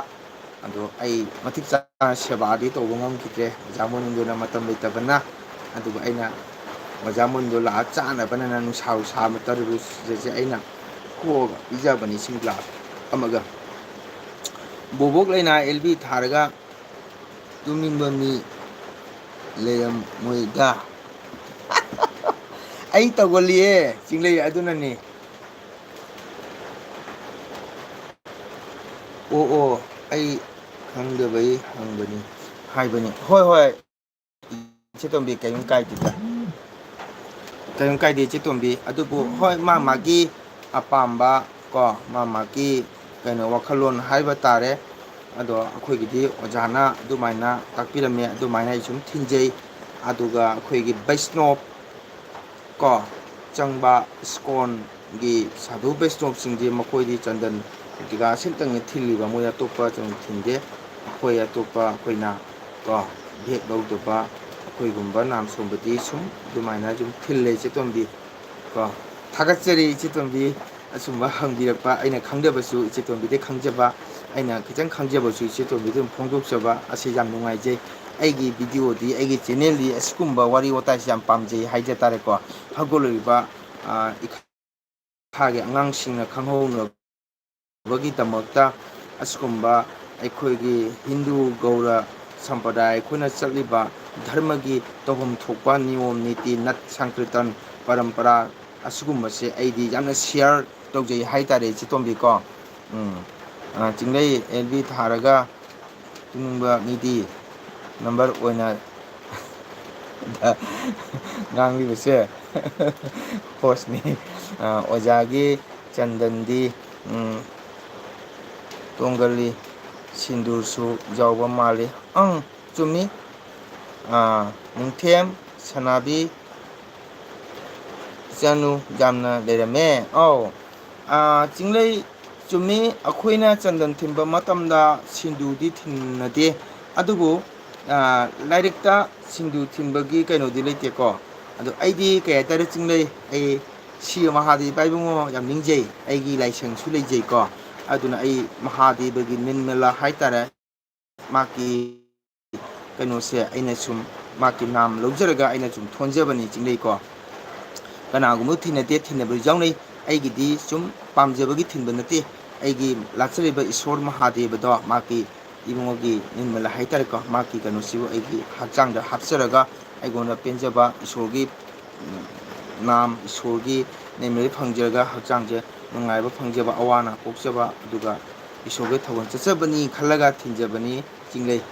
ꯑꯗꯣ ꯑꯩ ꯃꯇꯤꯛ ꯆꯥꯅ ꯁꯦꯕꯥꯗꯤ ꯇꯧꯕ ꯉꯝꯈꯤꯗ꯭ꯔꯦ, ꯑꯣꯖꯥ ꯃꯣꯅꯤꯟꯗ꯭ꯔꯣꯅ ꯃꯇꯝ ꯂꯩꯇꯕꯅ꯫ ꯑꯗꯨꯒ ꯑꯩꯅ ꯑꯣꯖꯥ ꯃꯣꯅꯤꯟꯗ꯭ꯔꯣ ꯂꯥꯛꯑ ꯆꯥꯅꯕꯅ ꯅꯨꯡꯁꯥ ꯁꯥꯕ ꯇꯔꯕꯨꯖꯁꯦ ꯑꯩꯅ ꯈꯣꯛꯑꯒ ꯄꯤꯖꯕꯅꯤ ꯏꯁꯤꯡ ꯒ꯭ꯂꯥꯁ ꯑꯃꯒ꯫ ꯕꯣꯕꯣꯛ ꯂꯩꯅꯥ ꯑꯦꯜ ꯕꯤ ꯊꯥꯔꯒ ꯇꯨꯝꯅꯤꯡꯕ ꯃꯤ ꯂꯩꯔꯝꯃꯣꯏꯗ꯫ ꯑꯩ ꯇꯧꯒꯜꯂꯤꯌꯦ ꯆꯤꯡꯂꯩ, ꯑꯗꯨꯅꯅꯦ꯫ ꯑꯣ ꯑꯣ, ꯑꯩ ꯈꯪꯗꯕꯩ ꯍꯪꯕꯅꯤ ꯍꯥꯏꯕꯅꯤ꯫ ꯍꯣꯏ ꯍꯣꯏ, ꯏꯆꯦ ꯇꯣꯝꯕꯤ, ꯀꯔꯤꯝ ꯀꯥꯏꯗꯦꯗ꯫ ꯀꯔꯤꯝ ꯀꯥꯏꯗꯦ ꯏꯆꯦ ꯇꯣꯝꯕꯤ꯫ ꯑꯗꯨꯕꯨ ꯍꯣꯏ, ꯃꯥ ꯃꯥꯒꯤ ꯑꯄꯥꯝꯕ ꯀꯣ, ꯃꯥ ꯃꯥꯒꯤ ꯀꯩꯅꯣ ꯋꯥꯈꯜꯂꯣꯟ ꯍꯥꯏꯕ ꯇꯥꯔꯦ꯫ ꯑꯗꯣ ꯑꯩꯈꯣꯏꯒꯤꯗꯤ ꯑꯣꯖꯥꯅ ꯑꯗꯨꯃꯥꯏꯅ ꯇꯥꯛꯄꯤꯔꯝꯃꯦ, ꯑꯗꯨꯃꯥꯏꯅ ꯑꯩ ꯁꯨꯝ ꯊꯤꯟꯖꯩ꯫ ꯑꯗꯨꯒ ꯑꯩꯈꯣꯏꯒꯤ ꯕꯩꯁꯅꯣꯞ ꯀꯣ ꯆꯪꯕ ꯏꯁꯀꯣꯟꯒꯤ ꯁꯥꯙꯨ ꯕꯩꯁꯅꯣꯞꯁꯤꯡꯗꯤ ꯃꯈꯣꯏꯗꯤ ꯆꯟꯗꯟ ꯀꯩꯀꯥ ꯑꯁꯤꯇꯪꯅ ꯊꯤꯜꯂꯤꯕ, ꯃꯣꯏ ꯑꯇꯣꯞꯄ ꯆꯟꯗꯟ ꯊꯤꯟꯗꯦ꯫ ꯑꯩꯈꯣꯏ ꯑꯇꯣꯞꯄ ꯑꯩꯈꯣꯏꯅ ꯀꯣ ꯚꯦꯛ ꯂꯧꯗꯕ ꯑꯩꯈꯣꯏꯒꯨꯝꯕ ꯅꯥꯝ ꯁꯣꯝꯕꯗꯤ ꯁꯨꯝ ꯑꯗꯨꯃꯥꯏꯅ ꯑꯗꯨꯝ ꯊꯤꯜꯂꯦ ꯏꯆꯦ ꯇꯣꯝꯕꯤ ꯀꯣ꯫ ꯊꯥꯒꯠꯆꯔꯤ ꯏꯆꯦ ꯇꯣꯝꯕꯤ, ꯑꯆꯨꯝꯕ ꯍꯪꯕꯤꯔꯛꯄ꯫ ꯑꯩꯅ ꯈꯪꯗꯕꯁꯨ ꯏꯆꯦ ꯇꯣꯝꯕꯤꯗꯩ ꯈꯪꯖꯕ, ꯑꯩꯅ ꯈꯤꯇꯪ ꯈꯪꯖꯕꯁꯨ ꯏꯆꯦ ꯇꯣꯝꯕꯤꯗ ꯑꯗꯨꯝ ꯐꯣꯡꯗꯣꯛꯆꯕ ꯑꯁꯤ ꯌꯥꯝ ꯅꯨꯡꯉꯥꯏꯖꯩ꯫ ꯑꯩꯒꯤ ꯚꯤꯗꯤꯑꯣꯗꯤ, ꯑꯩꯒꯤ ꯆꯦꯅꯦꯜꯗꯤ ꯑꯁꯤꯒꯨꯝꯕ ꯋꯥꯔꯤ ꯋꯥꯇꯥꯏꯁꯤ ꯌꯥꯝ ꯄꯥꯝꯖꯩ ꯍꯥꯏꯖ ꯇꯥꯔꯦꯀꯣ꯫ ꯍꯧꯒꯠꯂꯛꯂꯤꯕ, ꯑ, ꯏꯈꯥꯒꯤ ꯑꯉꯥꯡꯁꯤꯡꯅ ꯈꯪꯍꯧꯅꯕꯒꯤꯗꯃꯛꯇ ꯑꯁꯤꯒꯨꯝꯕ ꯑꯩꯈꯣꯏꯒꯤ ꯍꯤꯟꯗꯨ ꯒꯧꯔ ꯁꯝꯄ꯭ꯔꯗꯥꯌ ꯑꯩꯈꯣꯏꯅ ꯆꯠꯂꯤꯕ ꯙꯔꯃꯒꯤ ꯇꯧꯐꯝ ꯊꯣꯛꯄ ꯅꯤꯌꯣꯝ ꯅꯤꯇꯤ, ꯅꯠ ꯁꯪꯀ꯭ꯔꯤꯇꯟ ꯄꯔꯝꯄꯔꯥ ꯑꯁꯤꯒꯨꯝꯕꯁꯦ ꯑꯩꯗꯤ ꯌꯥꯝꯅ ꯁꯤꯌꯥꯔ ꯇꯧꯖꯩ ꯍꯥꯏꯇꯥꯔꯦ ꯏꯆꯦ ꯇꯣꯝꯕꯤꯀꯣ꯫ ꯎꯝ꯫ ꯑ, ꯆꯤꯡꯂꯩ ꯑꯦꯜ ꯕꯤ ꯊꯥꯔꯒ ꯇꯨꯝꯅꯤꯡꯕ ꯃꯤꯗꯤ ꯅꯝꯕꯔ ꯑꯣꯏꯅ ꯉꯥꯡꯂꯤꯕꯁꯦ ꯍꯣꯁꯅꯤ꯫ ꯑ, ꯑꯣꯖꯥꯒꯤ ꯆꯟꯗꯟꯗꯤ, ꯎꯝ, ꯇꯣꯡꯒꯜꯂꯤ, ꯁꯤꯟꯗꯨꯔꯁꯨ ꯌꯥꯎꯕ ꯃꯥꯜꯂꯤ꯫ ꯑꯪ, ꯆꯨꯝꯃꯤ꯫ ꯑ, ꯅꯤꯡꯊꯦꯝ ꯁꯅꯥꯕꯤ ꯏꯆꯥꯅꯨ ꯌꯥꯝꯅ ꯂꯩꯔꯝꯃꯦ꯫ ꯑꯧ꯫ ꯑ, ꯆꯤꯡꯂꯩ ꯆꯨꯝꯃꯤ, ꯑꯩꯈꯣꯏꯅ ꯆꯟꯗꯣꯟ ꯊꯤꯟꯕ ꯃꯇꯝꯗ ꯁꯤꯡꯗꯨꯗꯤ ꯊꯤꯟꯅꯗꯦ꯫ ꯑꯗꯨꯕꯨ, ꯑ, ꯂꯥꯏꯔꯤꯛꯇ ꯁꯤꯡꯗꯨ ꯊꯤꯟꯕꯒꯤ ꯀꯩꯅꯣꯗꯤ ꯂꯩꯇꯦꯀꯣ꯫ ꯑꯗꯣ ꯑꯩꯗꯤ ꯀꯩ ꯍꯥꯏꯇꯥꯔꯦ, ꯆꯤꯡꯂꯩ, ꯑꯩ ꯁꯤ ꯃꯍꯥꯗꯦꯕ ꯏꯕꯨꯡꯉꯣ ꯌꯥꯝ ꯅꯤꯡꯖꯩ꯫ ꯑꯩꯒꯤ ꯂꯥꯏꯁꯪꯁꯨ ꯂꯩꯖꯩꯀꯣ꯫ ꯑꯗꯨꯅ ꯑꯩ ꯃꯍꯥꯗꯦꯕꯒꯤ ꯅꯤꯔꯃꯂꯥ ꯍꯥꯏꯇꯥꯔꯦ, ꯃꯍꯥꯛꯀꯤ ꯀꯩꯅꯣꯁꯦ ꯑꯩꯅ ꯁꯨꯝ ꯃꯍꯥꯛꯀꯤ ꯅꯥꯝ ꯂꯧꯖꯔꯒ ꯑꯩꯅ ꯁꯨꯝ ꯊꯣꯟꯖꯕꯅꯤ, ꯆꯤꯡꯂꯩꯀꯣ꯫ ꯀꯅꯥꯒꯨꯝꯕ ꯊꯤꯟꯅꯗꯦ, ꯊꯤꯟꯅꯕꯁꯨ ꯌꯥꯎꯅꯩ꯫ ꯑꯩꯒꯤꯗꯤ ꯁꯨꯝ ꯄꯥꯝꯖꯕꯒꯤ ꯊꯤꯟꯕ ꯅꯠꯇꯦ꯫ ꯑꯩꯒꯤ ꯂꯥꯠꯆꯔꯤꯕ ꯏꯁꯣꯔ ꯃꯍꯥꯗꯦꯕꯗꯣ, ꯃꯍꯥꯛꯀꯤ ꯏꯕꯨꯡꯉꯣꯒꯤ ꯅꯤꯔꯃꯂꯥ ꯍꯥꯏꯇꯥꯔꯦꯀꯣ, ꯃꯍꯥꯛꯀꯤ ꯀꯩꯅꯣꯁꯤꯕꯨ ꯑꯩꯒꯤ ꯍꯛꯆꯥꯡꯗ ꯍꯥꯞꯆꯔꯒ ꯑꯩꯉꯣꯟꯗ ꯄꯦꯟꯖꯕ ꯏꯁꯣꯔꯒꯤ, ꯎꯝ, ꯅꯥꯝ, ꯏꯁꯣꯔꯒꯤ ꯅꯤꯔꯃꯂꯥ ꯐꯪꯖꯔꯒ ꯍꯛꯆꯥꯡꯁꯦ ꯅꯨꯡꯉꯥꯏꯕ ꯐꯪꯖꯕ, ꯑꯋꯥ ꯑꯅꯥ ꯀꯣꯛꯆꯕ, ꯑꯗꯨꯒ ꯏꯁꯣꯔꯒꯤ ꯊꯧꯒꯜ ꯆꯠꯆꯕꯅꯤ ꯈꯜꯂꯒ ꯊꯤꯟꯖꯕꯅꯤ, ꯆꯤꯡꯂꯩ꯫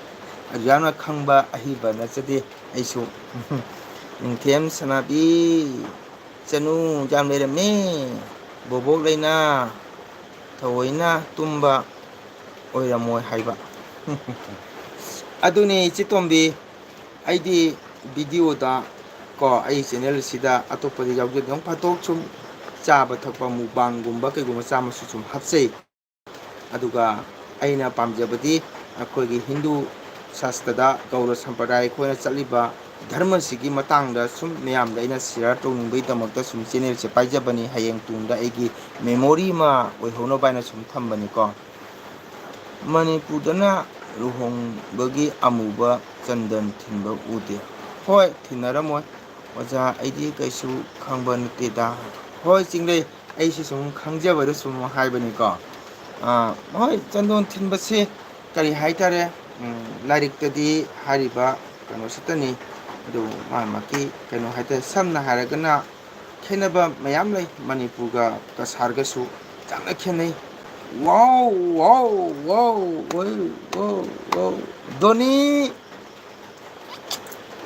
ꯑꯗꯨ ꯌꯥꯝꯅ ꯈꯪꯕ ꯑꯍꯩꯕ ꯅꯠꯆꯗꯦ ꯑꯩꯁꯨ꯫ ꯅꯤꯡꯊꯦꯝ ꯁꯅꯥꯕꯤ, ꯆꯅꯨ ꯌꯥꯝ ꯂꯩꯔꯝꯃꯦ꯫ ꯕꯣꯕꯣꯛ ꯂꯩꯅꯥ ꯊꯑꯣꯏꯅ ꯇꯨꯝꯕ ꯑꯣꯏꯔꯝꯃꯣꯏ ꯍꯥꯏꯕ꯫ ꯑꯗꯨꯅꯤ ꯏꯆꯦ ꯇꯣꯝꯕꯤ, ꯑꯩꯗꯤ ꯚꯤꯗꯤꯑꯣꯗ ꯀꯣ, ꯑꯩ ꯆꯦꯅꯦꯜ ꯑꯁꯤꯗ ꯑꯇꯣꯞꯄꯗꯤ ꯌꯥꯎꯖꯗꯦ꯫ ꯅꯣꯡ ꯐꯥꯗꯣꯛ ꯁꯨꯝ ꯆꯥꯕ ꯊꯛꯄ ꯃꯨꯛꯕꯥꯡꯒꯨꯝꯕ ꯀꯩꯒꯨꯝꯕ ꯆꯥꯃꯁꯨ ꯁꯨꯝ ꯍꯥꯞꯆꯩ꯫ ꯑꯗꯨꯒ ꯑꯩꯅ ꯄꯥꯝꯖꯕꯗꯤ ꯑꯩꯈꯣꯏꯒꯤ ꯍꯤꯟꯗꯨ ꯁꯥꯁꯇ꯭ꯔꯗ ꯒꯧꯔ ꯁꯝꯄ꯭ꯔꯗꯥꯌ ꯑꯩꯈꯣꯏꯅ ꯆꯠꯂꯤꯕ ꯙꯔꯃꯁꯤꯒꯤ ꯃꯇꯥꯡꯗ ꯁꯨꯝ ꯃꯌꯥꯝꯗ ꯑꯩꯅ ꯁꯤꯌꯥꯔ ꯇꯧꯅꯤꯡꯕꯒꯤꯗꯃꯛꯇ ꯁꯨꯝ ꯆꯦꯅꯦꯜꯁꯦ ꯄꯥꯏꯖꯕꯅꯤ꯫ ꯍꯌꯦꯡ ꯇꯨꯡꯗ ꯑꯩꯒꯤ ꯃꯦꯃꯣꯔꯤ ꯑꯃ ꯑꯣꯏꯍꯧꯅꯕ ꯍꯥꯏꯅ ꯁꯨꯝ ꯊꯝꯕꯅꯤꯀꯣ꯫ ꯃꯅꯤꯄꯨꯔꯗꯅ ꯂꯨꯍꯣꯡꯕꯒꯤ ꯑꯃꯨꯕ ꯆꯟꯗꯟ ꯊꯤꯟꯕ ꯎꯗꯦ꯫ ꯍꯣꯏ, ꯊꯤꯟꯅꯔꯝꯃꯣꯏ꯫ ꯑꯣꯖꯥ, ꯑꯩꯗꯤ ꯀꯩꯁꯨ ꯈꯪꯕ ꯅꯠꯇꯦꯗ꯫ ꯍꯣꯏ, ꯆꯤꯡꯂꯩ, ꯑꯩꯁꯨ ꯁꯨꯝ ꯈꯪꯖꯕꯗ ꯁꯨꯝ ꯍꯥꯏꯕꯅꯤꯀꯣ꯫ ꯑꯥ, ꯍꯣꯏ, ꯆꯟꯗꯣꯟ ꯊꯤꯟꯕꯁꯤ ꯀꯔꯤ ꯍꯥꯏꯇꯥꯔꯦ, ꯎꯝ, ꯂꯥꯏꯔꯤꯛꯇꯗꯤ ꯍꯥꯏꯔꯤꯕ ꯀꯩꯅꯣꯁꯤꯇꯅꯤ꯫ ꯑꯗꯨ ꯃꯥ ꯃꯥꯒꯤ ꯀꯩꯅꯣ ꯍꯥꯏꯇꯥꯔꯦ, ꯁꯝꯅ ꯍꯥꯏꯔꯒꯅ ꯈꯦꯠꯅꯕ ꯃꯌꯥꯝ ꯂꯩ ꯃꯅꯤꯄꯨꯔꯒ ꯀꯁꯥꯔꯒꯁꯨ꯫ ꯌꯥꯝꯅ ꯈꯦꯠꯅꯩ꯫ ꯋꯥꯎ, ꯋꯥꯎ, ꯋꯥꯎ, ꯋꯥꯎ, ꯋꯥꯎ, ꯋꯥꯎ꯫ ꯗꯣꯅꯤ!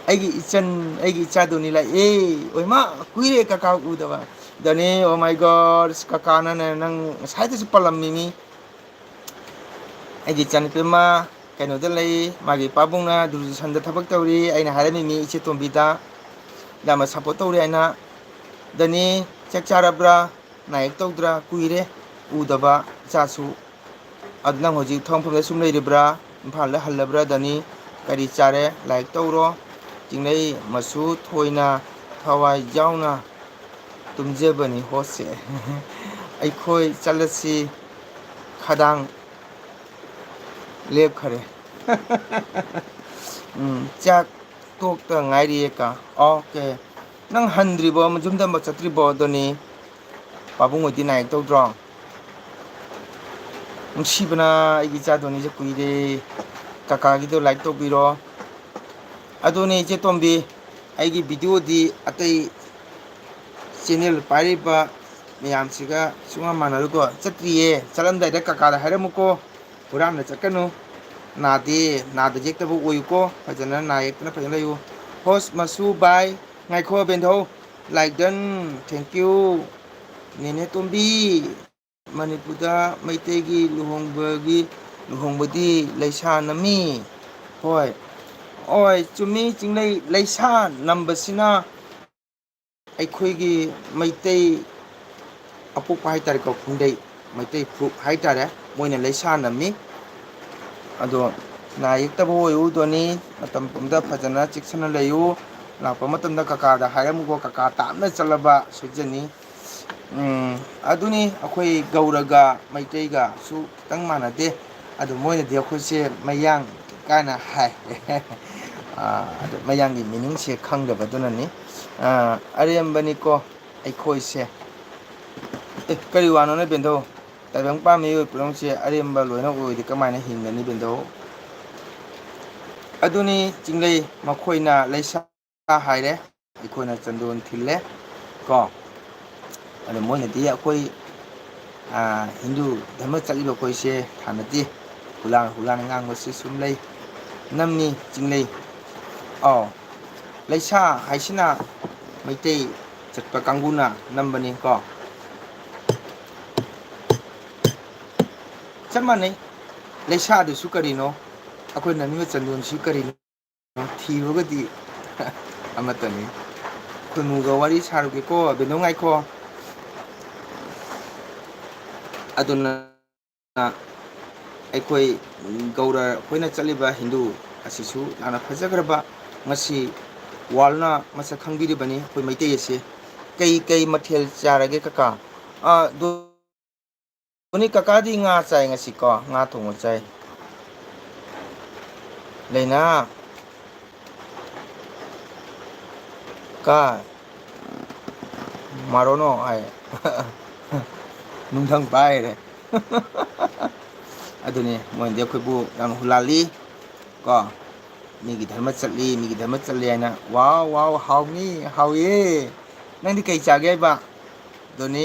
ꯑꯩꯒꯤ ꯏꯆꯟ, ꯑꯩꯒꯤ ꯏꯆꯥ ꯗꯣꯅꯤ ꯂꯥꯛꯑꯦ꯫ ꯑꯣꯏꯃꯥ, ꯀꯨꯏꯔꯦ ꯀꯀꯥ ꯎꯗꯕ꯫ ꯗꯣꯅꯤ, oh my God, ꯀꯀꯥꯅꯅꯦ ꯅꯪ ꯉꯁꯥꯏꯗꯁꯨ ꯄꯜꯂꯝꯃꯤꯃꯤ꯫ ꯑꯩꯒꯤ ꯏꯆꯥꯅꯨꯄꯤ ꯑꯃ ꯀꯩꯅꯣꯗ ꯂꯩ, ꯃꯥꯒꯤ ꯄꯥꯕꯨꯡꯅ ꯗꯨꯔꯗꯔꯁꯟꯗ ꯊꯕꯛ ꯇꯧꯔꯤ꯫ ꯑꯩꯅ ꯍꯥꯏꯔꯝꯃꯤꯃꯤ ꯏꯆꯦ ꯇꯣꯝꯕꯤꯗ ꯌꯥꯝꯅ ꯁꯞꯄꯣꯔꯠ ꯇꯧꯔꯤ ꯍꯥꯏꯅ꯫ ꯗꯣꯅꯤ, ꯆꯥꯛ ꯆꯥꯔꯕ꯭ꯔꯥ? ꯅꯥꯏꯛ ꯇꯧꯗ꯭ꯔꯥ? ꯀꯨꯏꯔꯦ ꯎꯗꯕ꯫ ꯆꯥꯁꯨ꯫ ꯑꯗꯨ ꯅꯪ ꯍꯧꯖꯤꯛ ꯊꯕꯛ ꯃꯐꯝꯗ ꯁꯨꯝ ꯂꯩꯔꯤꯕ꯭ꯔꯥ? ꯏꯝꯐꯥꯜꯗ ꯍꯜꯂꯕ꯭ꯔꯥ? ꯗꯅꯤ, ꯀꯔꯤ ꯆꯥꯔꯦ? ꯂꯥꯏꯛ ꯇꯧꯔꯣ꯫ ꯆꯤꯡꯂꯩ ꯃꯆꯨ ꯊꯣꯏꯅ ꯊꯋꯥꯏ ꯌꯥꯎꯅ ꯇꯨꯝꯖꯕꯅꯤ ꯍꯣꯁꯁꯦ꯫ ꯑꯩꯈꯣꯏ ꯆꯠꯂꯁꯤ꯫ ꯈꯗꯥꯡ ꯂꯦꯞꯈꯔꯦ꯫ ꯎꯝ, ꯆꯥꯛ ꯇꯣꯛꯇ ꯉꯥꯏꯔꯤꯌꯦ ꯀꯥ꯫ ꯑꯣꯀꯦ꯫ ꯅꯪ ꯍꯟꯗ꯭ꯔꯤꯕꯣ? ꯌꯨꯝꯗ ꯑꯃ ꯆꯠꯇ꯭ꯔꯤꯕꯣ? ꯑꯗꯨꯅꯤ꯫ ꯄꯥꯕꯨꯡ ꯍꯣꯏꯗꯤ ꯅꯥꯏꯛ ꯇꯧꯗ꯭ꯔꯣ? ꯅꯨꯡꯁꯤꯕꯅ ꯑꯩꯒꯤ ꯏꯆꯥ ꯗꯣꯅꯤꯁꯦ ꯀꯨꯏꯔꯦ꯫ ꯀꯀꯥꯒꯤꯗꯣ ꯂꯥꯏꯛ ꯇꯧꯕꯤꯔꯣ꯫ ꯑꯗꯨꯅꯦ ꯏꯆꯦ ꯇꯣꯝꯕꯤ, ꯑꯩꯒꯤ ꯚꯤꯗꯤꯑꯣꯗꯤ ꯑꯇꯩ ꯆꯦꯅꯦꯜ ꯄꯥꯏꯔꯤꯕ ꯃꯌꯥꯝꯁꯤꯒ ꯁꯨꯡꯃꯥꯟ ꯃꯥꯟꯅꯔꯣꯏꯀꯣ꯫ ꯆꯠꯇ꯭ꯔꯤꯌꯦ꯫ ꯆꯠꯂꯝꯗꯥꯏꯗ ꯀꯀꯥꯗ ꯍꯥꯏꯔꯝꯃꯨꯀꯣ꯫ ꯍꯨꯔꯥꯟꯅ ꯆꯠꯀꯅꯨ꯫ ꯅꯥꯗꯦ, ꯅꯥꯗ ꯌꯦꯛꯇꯕ ꯑꯣꯏꯌꯨꯀꯣ꯫ ꯐꯖꯅ ꯅꯥ ꯌꯦꯛꯇꯅ ꯐꯖꯅ ꯂꯩꯌꯨ꯫ ꯍꯣꯁ ꯃꯁꯨ ꯕꯥꯏ꯫ ꯉꯥꯏꯈꯣ ꯕꯦꯟꯙꯧ꯫ ꯂꯥꯏꯗꯟ, thank you꯫ ꯅꯦꯅꯦ ꯇꯣꯝꯕꯤ꯫ ꯃꯅꯤꯄꯨꯔꯗ ꯃꯩꯇꯩꯒꯤ ꯂꯨꯍꯣꯡꯕꯒꯤ, ꯂꯨꯍꯣꯡꯕꯗꯤ ꯂꯩꯁꯥ ꯅꯝꯃꯤ꯫ ꯍꯣꯏ꯫ ꯍꯣꯏ, ꯆꯨꯝꯃꯤ ꯆꯤꯡꯂꯩ꯫ ꯂꯩꯁꯥ ꯅꯝꯕꯁꯤꯅ ꯑꯩꯈꯣꯏꯒꯤ ꯃꯩꯇꯩ ꯑꯄꯣꯛꯄ ꯍꯥꯏꯇꯥꯔꯦꯀꯣ, ꯐꯨꯟꯗꯩ ꯃꯩꯇꯩ ꯐꯨꯔꯨꯞ ꯍꯥꯏꯇꯥꯔꯦ, ꯃꯣꯏꯅ ꯂꯩꯁꯥ ꯅꯝꯃꯤ꯫ ꯑꯗꯣ ꯅꯥ ꯌꯦꯛꯇꯕ ꯑꯣꯏꯌꯨ ꯗꯣꯅꯤ, ꯃꯇꯝ ꯄꯨꯝꯕꯗ ꯐꯖꯅ ꯆꯦꯛꯁꯤꯟꯅ ꯂꯩꯌꯨ꯫ ꯂꯥꯛꯄ ꯃꯇꯝꯗ ꯀꯀꯥꯗ ꯍꯥꯏꯔꯝꯃꯨꯀꯣ, ꯀꯀꯥ ꯇꯥꯞꯅ ꯆꯠꯂꯕ ꯁꯣꯏꯖꯅꯤ꯫ ꯎꯝ, ꯑꯗꯨꯅꯤ ꯑꯩꯈꯣꯏ ꯒꯧꯔꯒ ꯃꯩꯇꯩꯒꯁꯨ ꯈꯤꯇꯪ ꯃꯥꯟꯅꯗꯦ꯫ ꯑꯗꯨ ꯃꯣꯏꯅꯗꯤ ꯑꯩꯈꯣꯏꯁꯦ ꯃꯌꯥꯡ ꯀꯥꯏꯅ ꯍꯥꯏ꯫ ꯑꯥ, ꯑꯗꯨ ꯃꯌꯥꯡꯒꯤ ꯃꯤꯅꯤꯡꯁꯦ ꯈꯪꯗꯕꯗꯨꯅꯅꯤ꯫ ꯑꯥ, ꯑꯔꯦꯝꯕꯅꯤꯀꯣ ꯑꯩꯈꯣꯏꯁꯦ꯫ ꯑꯦ, ꯀꯔꯤ ꯋꯥꯅꯣꯅꯦ ꯕꯦꯟꯗꯧ? ꯇꯥꯏꯕꯪ ꯄꯥꯟꯕ ꯃꯤꯑꯣꯏ ꯄꯨꯝꯅꯃꯛꯁꯦ ꯑꯔꯦꯝꯕ ꯂꯣꯏꯅ ꯑꯣꯏꯔꯗꯤ ꯀꯃꯥꯏꯅ ꯍꯤꯡꯒꯅꯤ ꯕꯦꯟꯗꯧ? ꯑꯗꯨꯅꯤ ꯆꯤꯡꯂꯩ, ꯃꯈꯣꯏꯅ ꯂꯩꯁꯥ ꯍꯥꯏꯔꯦ, ꯑꯩꯈꯣꯏꯅ ꯆꯟꯗꯣꯟ ꯊꯤꯜꯂꯦ ꯀꯣ꯫ ꯑꯗꯣ ꯃꯣꯏꯅꯗꯤ ꯑꯩꯈꯣꯏ, ꯑꯥ, ꯍꯤꯟꯗꯨ ꯙꯔꯃ ꯆꯠꯂꯤꯕ ꯑꯩꯈꯣꯏꯁꯦ ꯊꯥꯅꯗꯦ꯫ ꯍꯨꯂꯥꯟ ꯍꯨꯂꯥꯟ ꯉꯥꯡꯕꯁꯤ ꯁꯨꯝ ꯂꯩ꯫ ꯅꯝꯃꯤ ꯆꯤꯡꯂꯩ꯫ ꯑꯥꯎ꯫ ꯂꯩꯁꯥ ꯍꯥꯏꯁꯤꯅ ꯃꯩꯇꯩ ꯆꯠꯄ ꯀꯥꯡꯕꯨꯅ ꯅꯝꯕꯅꯤ ꯀꯣ꯫ ꯆꯞ ꯃꯥꯟꯅꯩ꯫ ꯂꯩꯁꯥꯗꯨꯁꯨ ꯀꯔꯤꯅꯣ? ꯑꯩꯈꯣꯏ ꯅꯝꯃꯤꯕ ꯆꯟꯗꯣꯟꯁꯤ ꯀꯔꯤꯅꯣ? ꯊꯤꯔꯨꯔꯒꯗꯤ ꯑꯃꯠꯇꯅꯤ꯫ ꯈꯨꯅꯨꯒ ꯋꯥꯔꯤ ꯁꯥꯔꯨꯒꯦꯀꯣ, ꯕꯦꯅꯨ ꯉꯥꯏꯈꯣ꯫ ꯑꯗꯨꯅ ꯑꯩꯈꯣꯏ ꯒꯧꯔ ꯑꯩꯈꯣꯏꯅ ꯆꯠꯂꯤꯕ ꯍꯤꯟꯗꯨ ꯑꯁꯤꯁꯨ ꯌꯥꯝꯅ ꯐꯖꯈ꯭ꯔꯕ, ꯉꯁꯤ ꯋꯥꯔꯜꯅ ꯃꯁꯛ ꯈꯪꯕꯤꯔꯤꯕꯅꯤ ꯑꯩꯈꯣꯏ ꯃꯩꯇꯩ ꯑꯁꯦ꯫ ꯀꯩ ꯀꯩ ꯃꯊꯦꯜ ꯆꯥꯔꯒꯦ ꯀꯀꯥ? ꯑ, ꯗꯣꯅꯤ ꯀꯀꯥꯗꯤ ꯉꯥ ꯆꯥꯏ ꯉꯁꯤꯀꯣ, ꯉꯥ ꯊꯣꯡꯕ ꯆꯥꯏ꯫ ꯂꯩꯅꯥ ꯀꯥ ꯃꯥꯔꯣꯅꯣ ꯍꯥꯏ꯫ ꯅꯨꯡꯊꯪ ꯄꯥꯏꯔꯦ꯫ ꯑꯗꯨꯅꯦ ꯃꯣꯏꯅꯗꯤ ꯑꯩꯈꯣꯏꯕꯨ ꯌꯥꯝ ꯍꯨꯂꯥꯜꯂꯤ ꯀꯣ꯫ ꯃꯤꯒꯤ ꯙꯔꯃ ꯆꯠꯂꯤ, ꯃꯤꯒꯤ ꯙꯔꯃ ꯆꯠꯂꯤ ꯍꯥꯏꯅ꯫ ꯋꯥꯎ, ꯋꯥꯎ, ꯍꯥꯎꯅꯤ, ꯍꯥꯎꯌꯦ꯫ ꯅꯪꯗꯤ ꯀꯔꯤ ꯆꯥꯒꯦ ꯍꯥꯏꯕ? ꯗꯣꯅꯤ,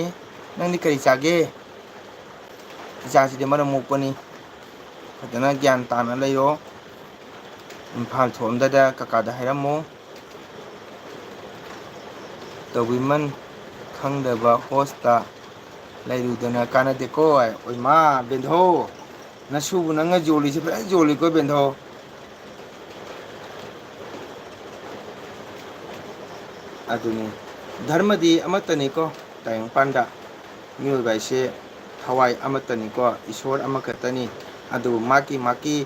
ꯅꯪꯗꯤ ꯀꯔꯤ ꯆꯥꯒꯦ? ꯏꯆꯥꯁꯤꯗꯤ ꯃꯔꯝ ꯃꯣꯛꯄꯅꯤ꯫ ꯐꯖꯅ ꯒ꯭ꯌꯥꯟ ꯇꯥꯅ ꯂꯩꯌꯣ꯫ ꯏꯝꯐꯥꯜ ꯊꯣꯛꯑꯝꯗꯥꯏꯗ ꯀꯀꯥꯗ ꯍꯥꯏꯔꯝꯃꯨ꯫ ꯇꯧꯕꯤꯃꯟ ꯈꯪꯗꯕ ꯍꯣꯁꯇ ꯂꯩꯔꯨꯗꯅ ꯀꯥꯟꯅꯗꯦꯀꯣ꯫ ꯑꯣꯏꯃꯥ, ꯕꯦꯟꯙꯧ, ꯅꯁꯨꯕꯨ ꯅꯪꯅ ꯌꯣꯜꯂꯤꯁꯤ ꯐꯖꯅ ꯌꯣꯜꯂꯤꯀꯣ, ꯕꯦꯟꯙꯧ꯫ ꯑꯗꯨꯅꯤ, ꯙꯔꯃꯗꯤ ꯑꯃꯠꯇꯅꯤꯀꯣ, ꯇꯥꯏꯕꯪꯄꯥꯟꯗ꯫ ꯃꯤꯑꯣꯏꯕ ꯍꯥꯏꯁꯦ ꯊꯋꯥꯏ ꯑꯃꯠꯇꯅꯤꯀꯣ, ꯏꯁꯣꯔ ꯑꯃꯈꯛꯇꯅꯤ꯫ ꯑꯗꯨꯕꯨ ꯃꯥꯒꯤ, ꯃꯥꯒꯤ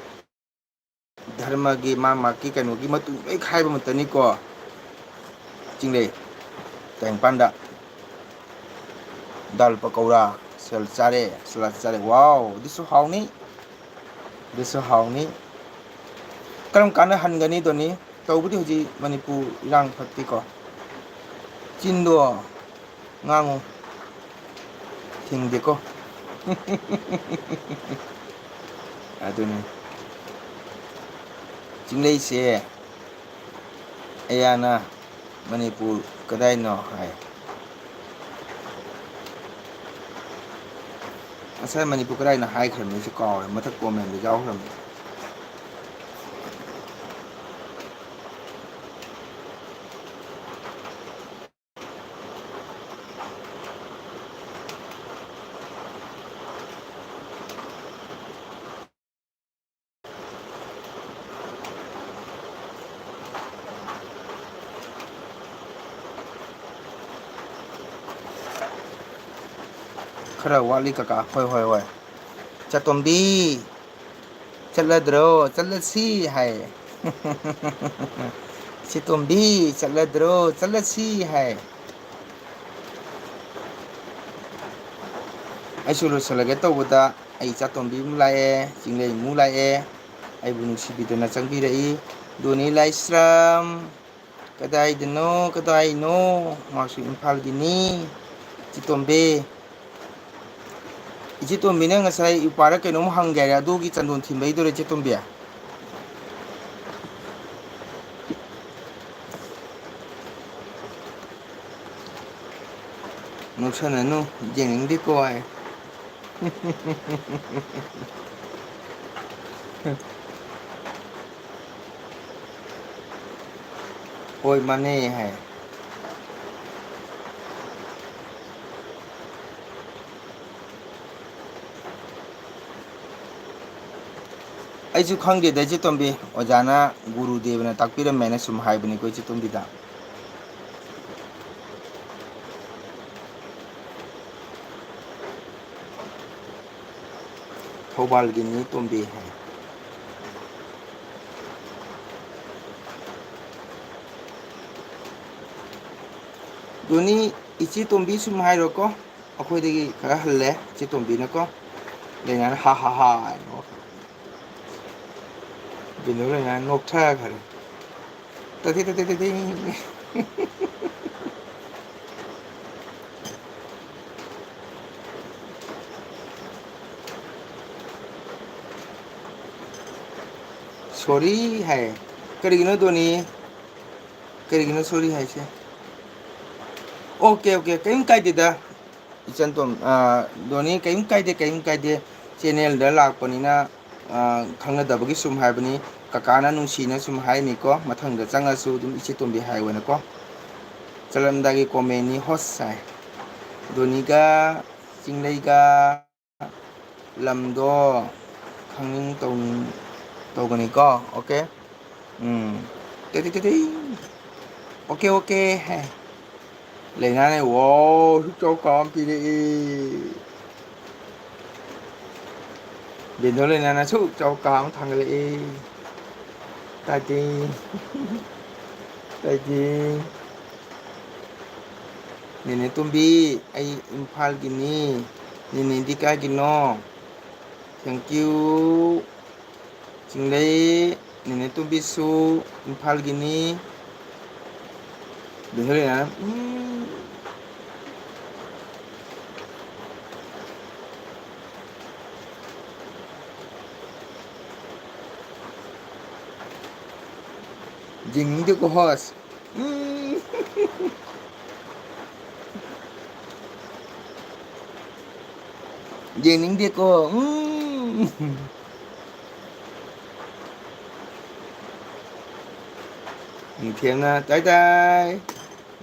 ꯙꯔꯃꯒꯤ, ꯃꯥ, ꯃꯥꯒꯤ ꯀꯩꯅꯣꯒꯤ ꯃꯇꯨꯡ ꯂꯣꯏ ꯈꯥꯏꯕ ꯑꯃꯠꯇꯅꯤꯀꯣ꯫ ꯆꯤꯡꯂꯩ, ꯇꯥꯏꯕꯪꯄꯥꯟꯗ꯫ ꯗꯥꯜ ꯄꯀꯧꯔꯥ, ꯁꯦꯜ ꯆꯥꯔꯦ, ꯁꯂꯥꯗ ꯆꯥꯔꯦ꯫ ꯋꯥꯎ, ꯑꯗꯨꯁꯨ ꯍꯥꯎꯅꯤ꯫ ꯑꯗꯨꯁꯨ ꯍꯥꯎꯅꯤ꯫ ꯀꯔꯝ ꯀꯥꯟꯗ ꯍꯟꯒꯅꯤ, ꯗꯣꯅꯤ? ꯇꯧꯕꯗꯤ ꯍꯧꯖꯤꯛ ꯃꯅꯤꯄꯨꯔ ꯏꯔꯥꯡ ꯐꯠꯇꯦꯀꯣ꯫ ꯆꯤꯟꯗꯣ ꯉꯥꯡꯉꯨ꯫ ꯊꯤꯡꯗꯦꯀꯣ꯫ ꯑꯗꯨꯅꯤ꯫ ꯆꯤꯡꯂꯩꯁꯦ ꯑꯌꯥꯅ ꯃꯅꯤꯄꯨꯔ ꯀꯗꯥꯏꯅꯣ ꯍꯥꯏ꯫ ꯉꯁꯥꯏ ꯃꯅꯤꯄꯨꯔ ꯀꯗꯥꯏꯅꯣ ꯍꯥꯏꯈ꯭ꯔꯕꯅꯤ, ꯑꯩꯁꯨ ꯀꯥꯎꯔꯦ, ꯃꯊꯛ comment ꯗ ꯌꯥꯎꯈ꯭ꯔꯕꯅꯤ꯫ ꯈꯔ ꯋꯥꯠꯂꯤ ꯀꯀꯥ꯫ ꯍꯣꯏ, ꯍꯣꯏ, ꯍꯣꯏ꯫ "ꯆꯥꯇꯣꯝꯕꯤ, ꯆꯠꯂꯗ꯭ꯔꯣ? ꯆꯠꯂꯁꯤ" ꯍꯥꯏ꯫ "ꯏꯆꯦ ꯇꯣꯝꯕꯤ, ꯆꯠꯂꯗ꯭ꯔꯣ? ꯆꯠꯂꯁꯤ" ꯍꯥꯏ꯫ ꯑꯩꯁꯨ ꯂꯣꯏꯁꯤꯜꯂꯒꯦ ꯇꯧꯕꯗ ꯑꯩ ꯏꯆꯥꯇꯣꯝꯕꯤ ꯑꯃꯨꯛ ꯂꯥꯛꯑꯦ, ꯆꯤꯡꯂꯩ ꯑꯃꯨꯛ ꯂꯥꯛꯑꯦ꯫ ꯑꯩꯕꯨ ꯅꯨꯡꯁꯤꯕꯤꯗꯅ ꯆꯪꯕꯤꯔꯛꯏ꯫ ꯗꯣꯅꯤ ꯂꯥꯏꯁ꯭ꯔꯝ꯫ ꯀꯗꯥꯏꯗꯅꯣ, ꯀꯗꯥꯏꯅꯣ? ꯃꯥꯁꯨ ꯏꯝꯐꯥꯜꯒꯤꯅꯤ꯫ ꯏꯆꯦ ꯇꯣꯝꯕꯤ꯫ ꯏꯆꯦ ꯇꯣꯝꯕꯤꯅ ꯉꯁꯥꯏ ꯏꯄ꯭ꯋꯥꯔ ꯀꯩꯅꯣꯝ ꯍꯪꯒꯦ ꯍꯥꯏꯔꯦ, ꯑꯗꯨꯒꯤ ꯆꯟꯗꯣꯟ ꯊꯤꯟꯕꯩꯗꯨꯔ ꯏꯆꯦ ꯇꯣꯝꯕꯤ? ꯅꯣꯛꯁꯟꯅꯅꯨ, ꯌꯦꯡꯅꯤꯡꯗꯦꯀꯣ ꯑꯩ꯫ ꯍꯣꯏ, ꯃꯥꯅꯦ ꯍꯥꯏ꯫ ꯑꯩꯁꯨ ꯈꯪꯗꯦꯗ, ꯏꯆꯦ ꯇꯣꯝꯕꯤ꯫ ꯑꯣꯖꯥꯅ, ꯒꯨꯔꯨꯗꯦꯕꯅ ꯇꯥꯛꯄꯤꯔꯝꯃꯦꯅ ꯁꯨꯝ ꯍꯥꯏꯕꯅꯤꯀꯣ, ꯏꯆꯦ ꯇꯣꯝꯕꯤꯗ꯫ ꯊꯧꯕꯥꯜꯒꯤꯅꯤ ꯇꯣꯝꯕꯤ ꯍꯥꯏ꯫ ꯗꯣꯅꯤ, ꯏꯆꯦ ꯇꯣꯝꯕꯤ ꯁꯨꯝ ꯍꯥꯏꯔꯣꯀꯣ꯫ ꯑꯩꯈꯣꯏꯗꯒꯤ ꯈꯔ ꯍꯜꯂꯦ ꯏꯆꯦ ꯇꯣꯝꯕꯤꯅꯀꯣ꯫ ꯂꯩꯅꯥꯅ "ꯍꯥ ꯍꯥ ꯍꯥ" ꯍꯥꯏꯅ ꯅꯣꯛꯈ꯭ꯔꯦ꯫ ꯕꯤꯅꯨ ꯂꯩꯅꯥꯅ ꯅꯣꯛꯊꯈ꯭ꯔꯦ꯫ ꯇꯗꯤ ꯇꯗꯤ ꯇꯗꯤ꯫ "ꯁꯣꯔꯤ" ꯍꯥꯏ꯫ ꯀꯔꯤꯒꯤꯅꯣ ꯗꯣꯅꯤ? ꯀꯔꯤꯒꯤꯅꯣ "ꯁꯣꯔꯤ" ꯍꯥꯏꯁꯦ? ꯑꯣꯀꯦ, ꯑꯣꯀꯦ, ꯀꯔꯤꯝ ꯀꯥꯏꯗꯦꯗ꯫ ꯏꯆꯟ ꯇꯣꯝ-, ꯑ, ꯗꯣꯅꯤ, ꯀꯔꯤꯝ ꯀꯥꯏꯗꯦ, ꯀꯔꯤꯝ ꯀꯥꯏꯗꯦ꯫ ꯆꯦꯅꯦꯜꯗ ꯂꯥꯛꯄꯅꯤꯅ, ꯑ, ꯈꯪꯅꯗꯕꯒꯤ ꯁꯨꯝ ꯍꯥꯏꯕꯅꯤ꯫ ꯀꯀꯥꯅ ꯅꯨꯡꯁꯤꯅ ꯁꯨꯝ ꯍꯥꯏꯅꯤꯀꯣ, ꯃꯊꯪꯗ ꯆꯪꯉꯁꯨ ꯑꯗꯨꯝ ꯏꯆꯦ ꯇꯣꯝꯕꯤ ꯍꯥꯏꯌꯣꯅꯀꯣ꯫ ꯆꯠꯂꯝꯗꯥꯏꯒꯤ ꯀꯣꯃꯦꯟꯅꯤ ꯍꯣꯁ ꯍꯥꯏ꯫ ꯗꯣꯅꯤꯒ ꯆꯤꯡꯂꯩꯒ ꯂꯝꯗꯣ ꯈꯪꯅꯤꯡ ꯇꯧꯅꯤꯡ ꯇꯧꯒꯅꯤꯀꯣ꯫ ꯑꯣꯀꯦ꯫ ꯎꯝ꯫ ꯇꯦ ꯇꯦ ꯇꯦ ꯇꯦ꯫ ꯑꯣꯀꯦ, ꯑꯣꯀꯦ ꯍꯥꯏ꯫ ꯂꯩꯅꯥꯅꯦ, ꯋꯥꯎ, ꯁꯨꯛ ꯆꯥꯎ ꯀꯥ ꯑꯃ ꯄꯤꯔꯛꯑꯦ꯫ ꯕꯦꯟꯗꯣ ꯂꯩꯅꯥꯅ ꯁꯨꯛ ꯆꯥꯎ ꯀꯥ ꯑꯃ ꯊꯥꯡꯒꯠꯂꯛꯑꯦ꯫ ꯇꯥꯏꯗꯤ꯫ ꯇꯥꯏꯗꯤ꯫ ꯅꯦꯅꯦ ꯇꯣꯝꯕꯤ, ꯑꯩ ꯏꯝꯐꯥꯜꯒꯤꯅꯤ꯫ ꯅꯦꯅꯦꯗꯤ ꯀꯥꯏꯒꯤꯅꯣ? Thank you꯫ ꯆꯤꯡꯂꯩ, ꯅꯦꯅꯦ ꯇꯣꯝꯕꯤꯁꯨ ꯏꯝꯐꯥꯜꯒꯤꯅꯤ꯫ ꯕꯦꯟꯗꯣ ꯂꯩꯅꯥꯅ, ꯎꯝ꯫ ꯌꯦꯡꯅꯤꯡꯗꯦꯀꯣ host꯫ ꯎꯝ꯫ ꯌꯦꯡꯅꯤꯡꯗꯦꯀꯣ꯫ ꯎꯝ꯫ ꯅꯤꯡꯊꯦꯝꯅ ꯇꯥꯏ ꯇꯥꯏ꯫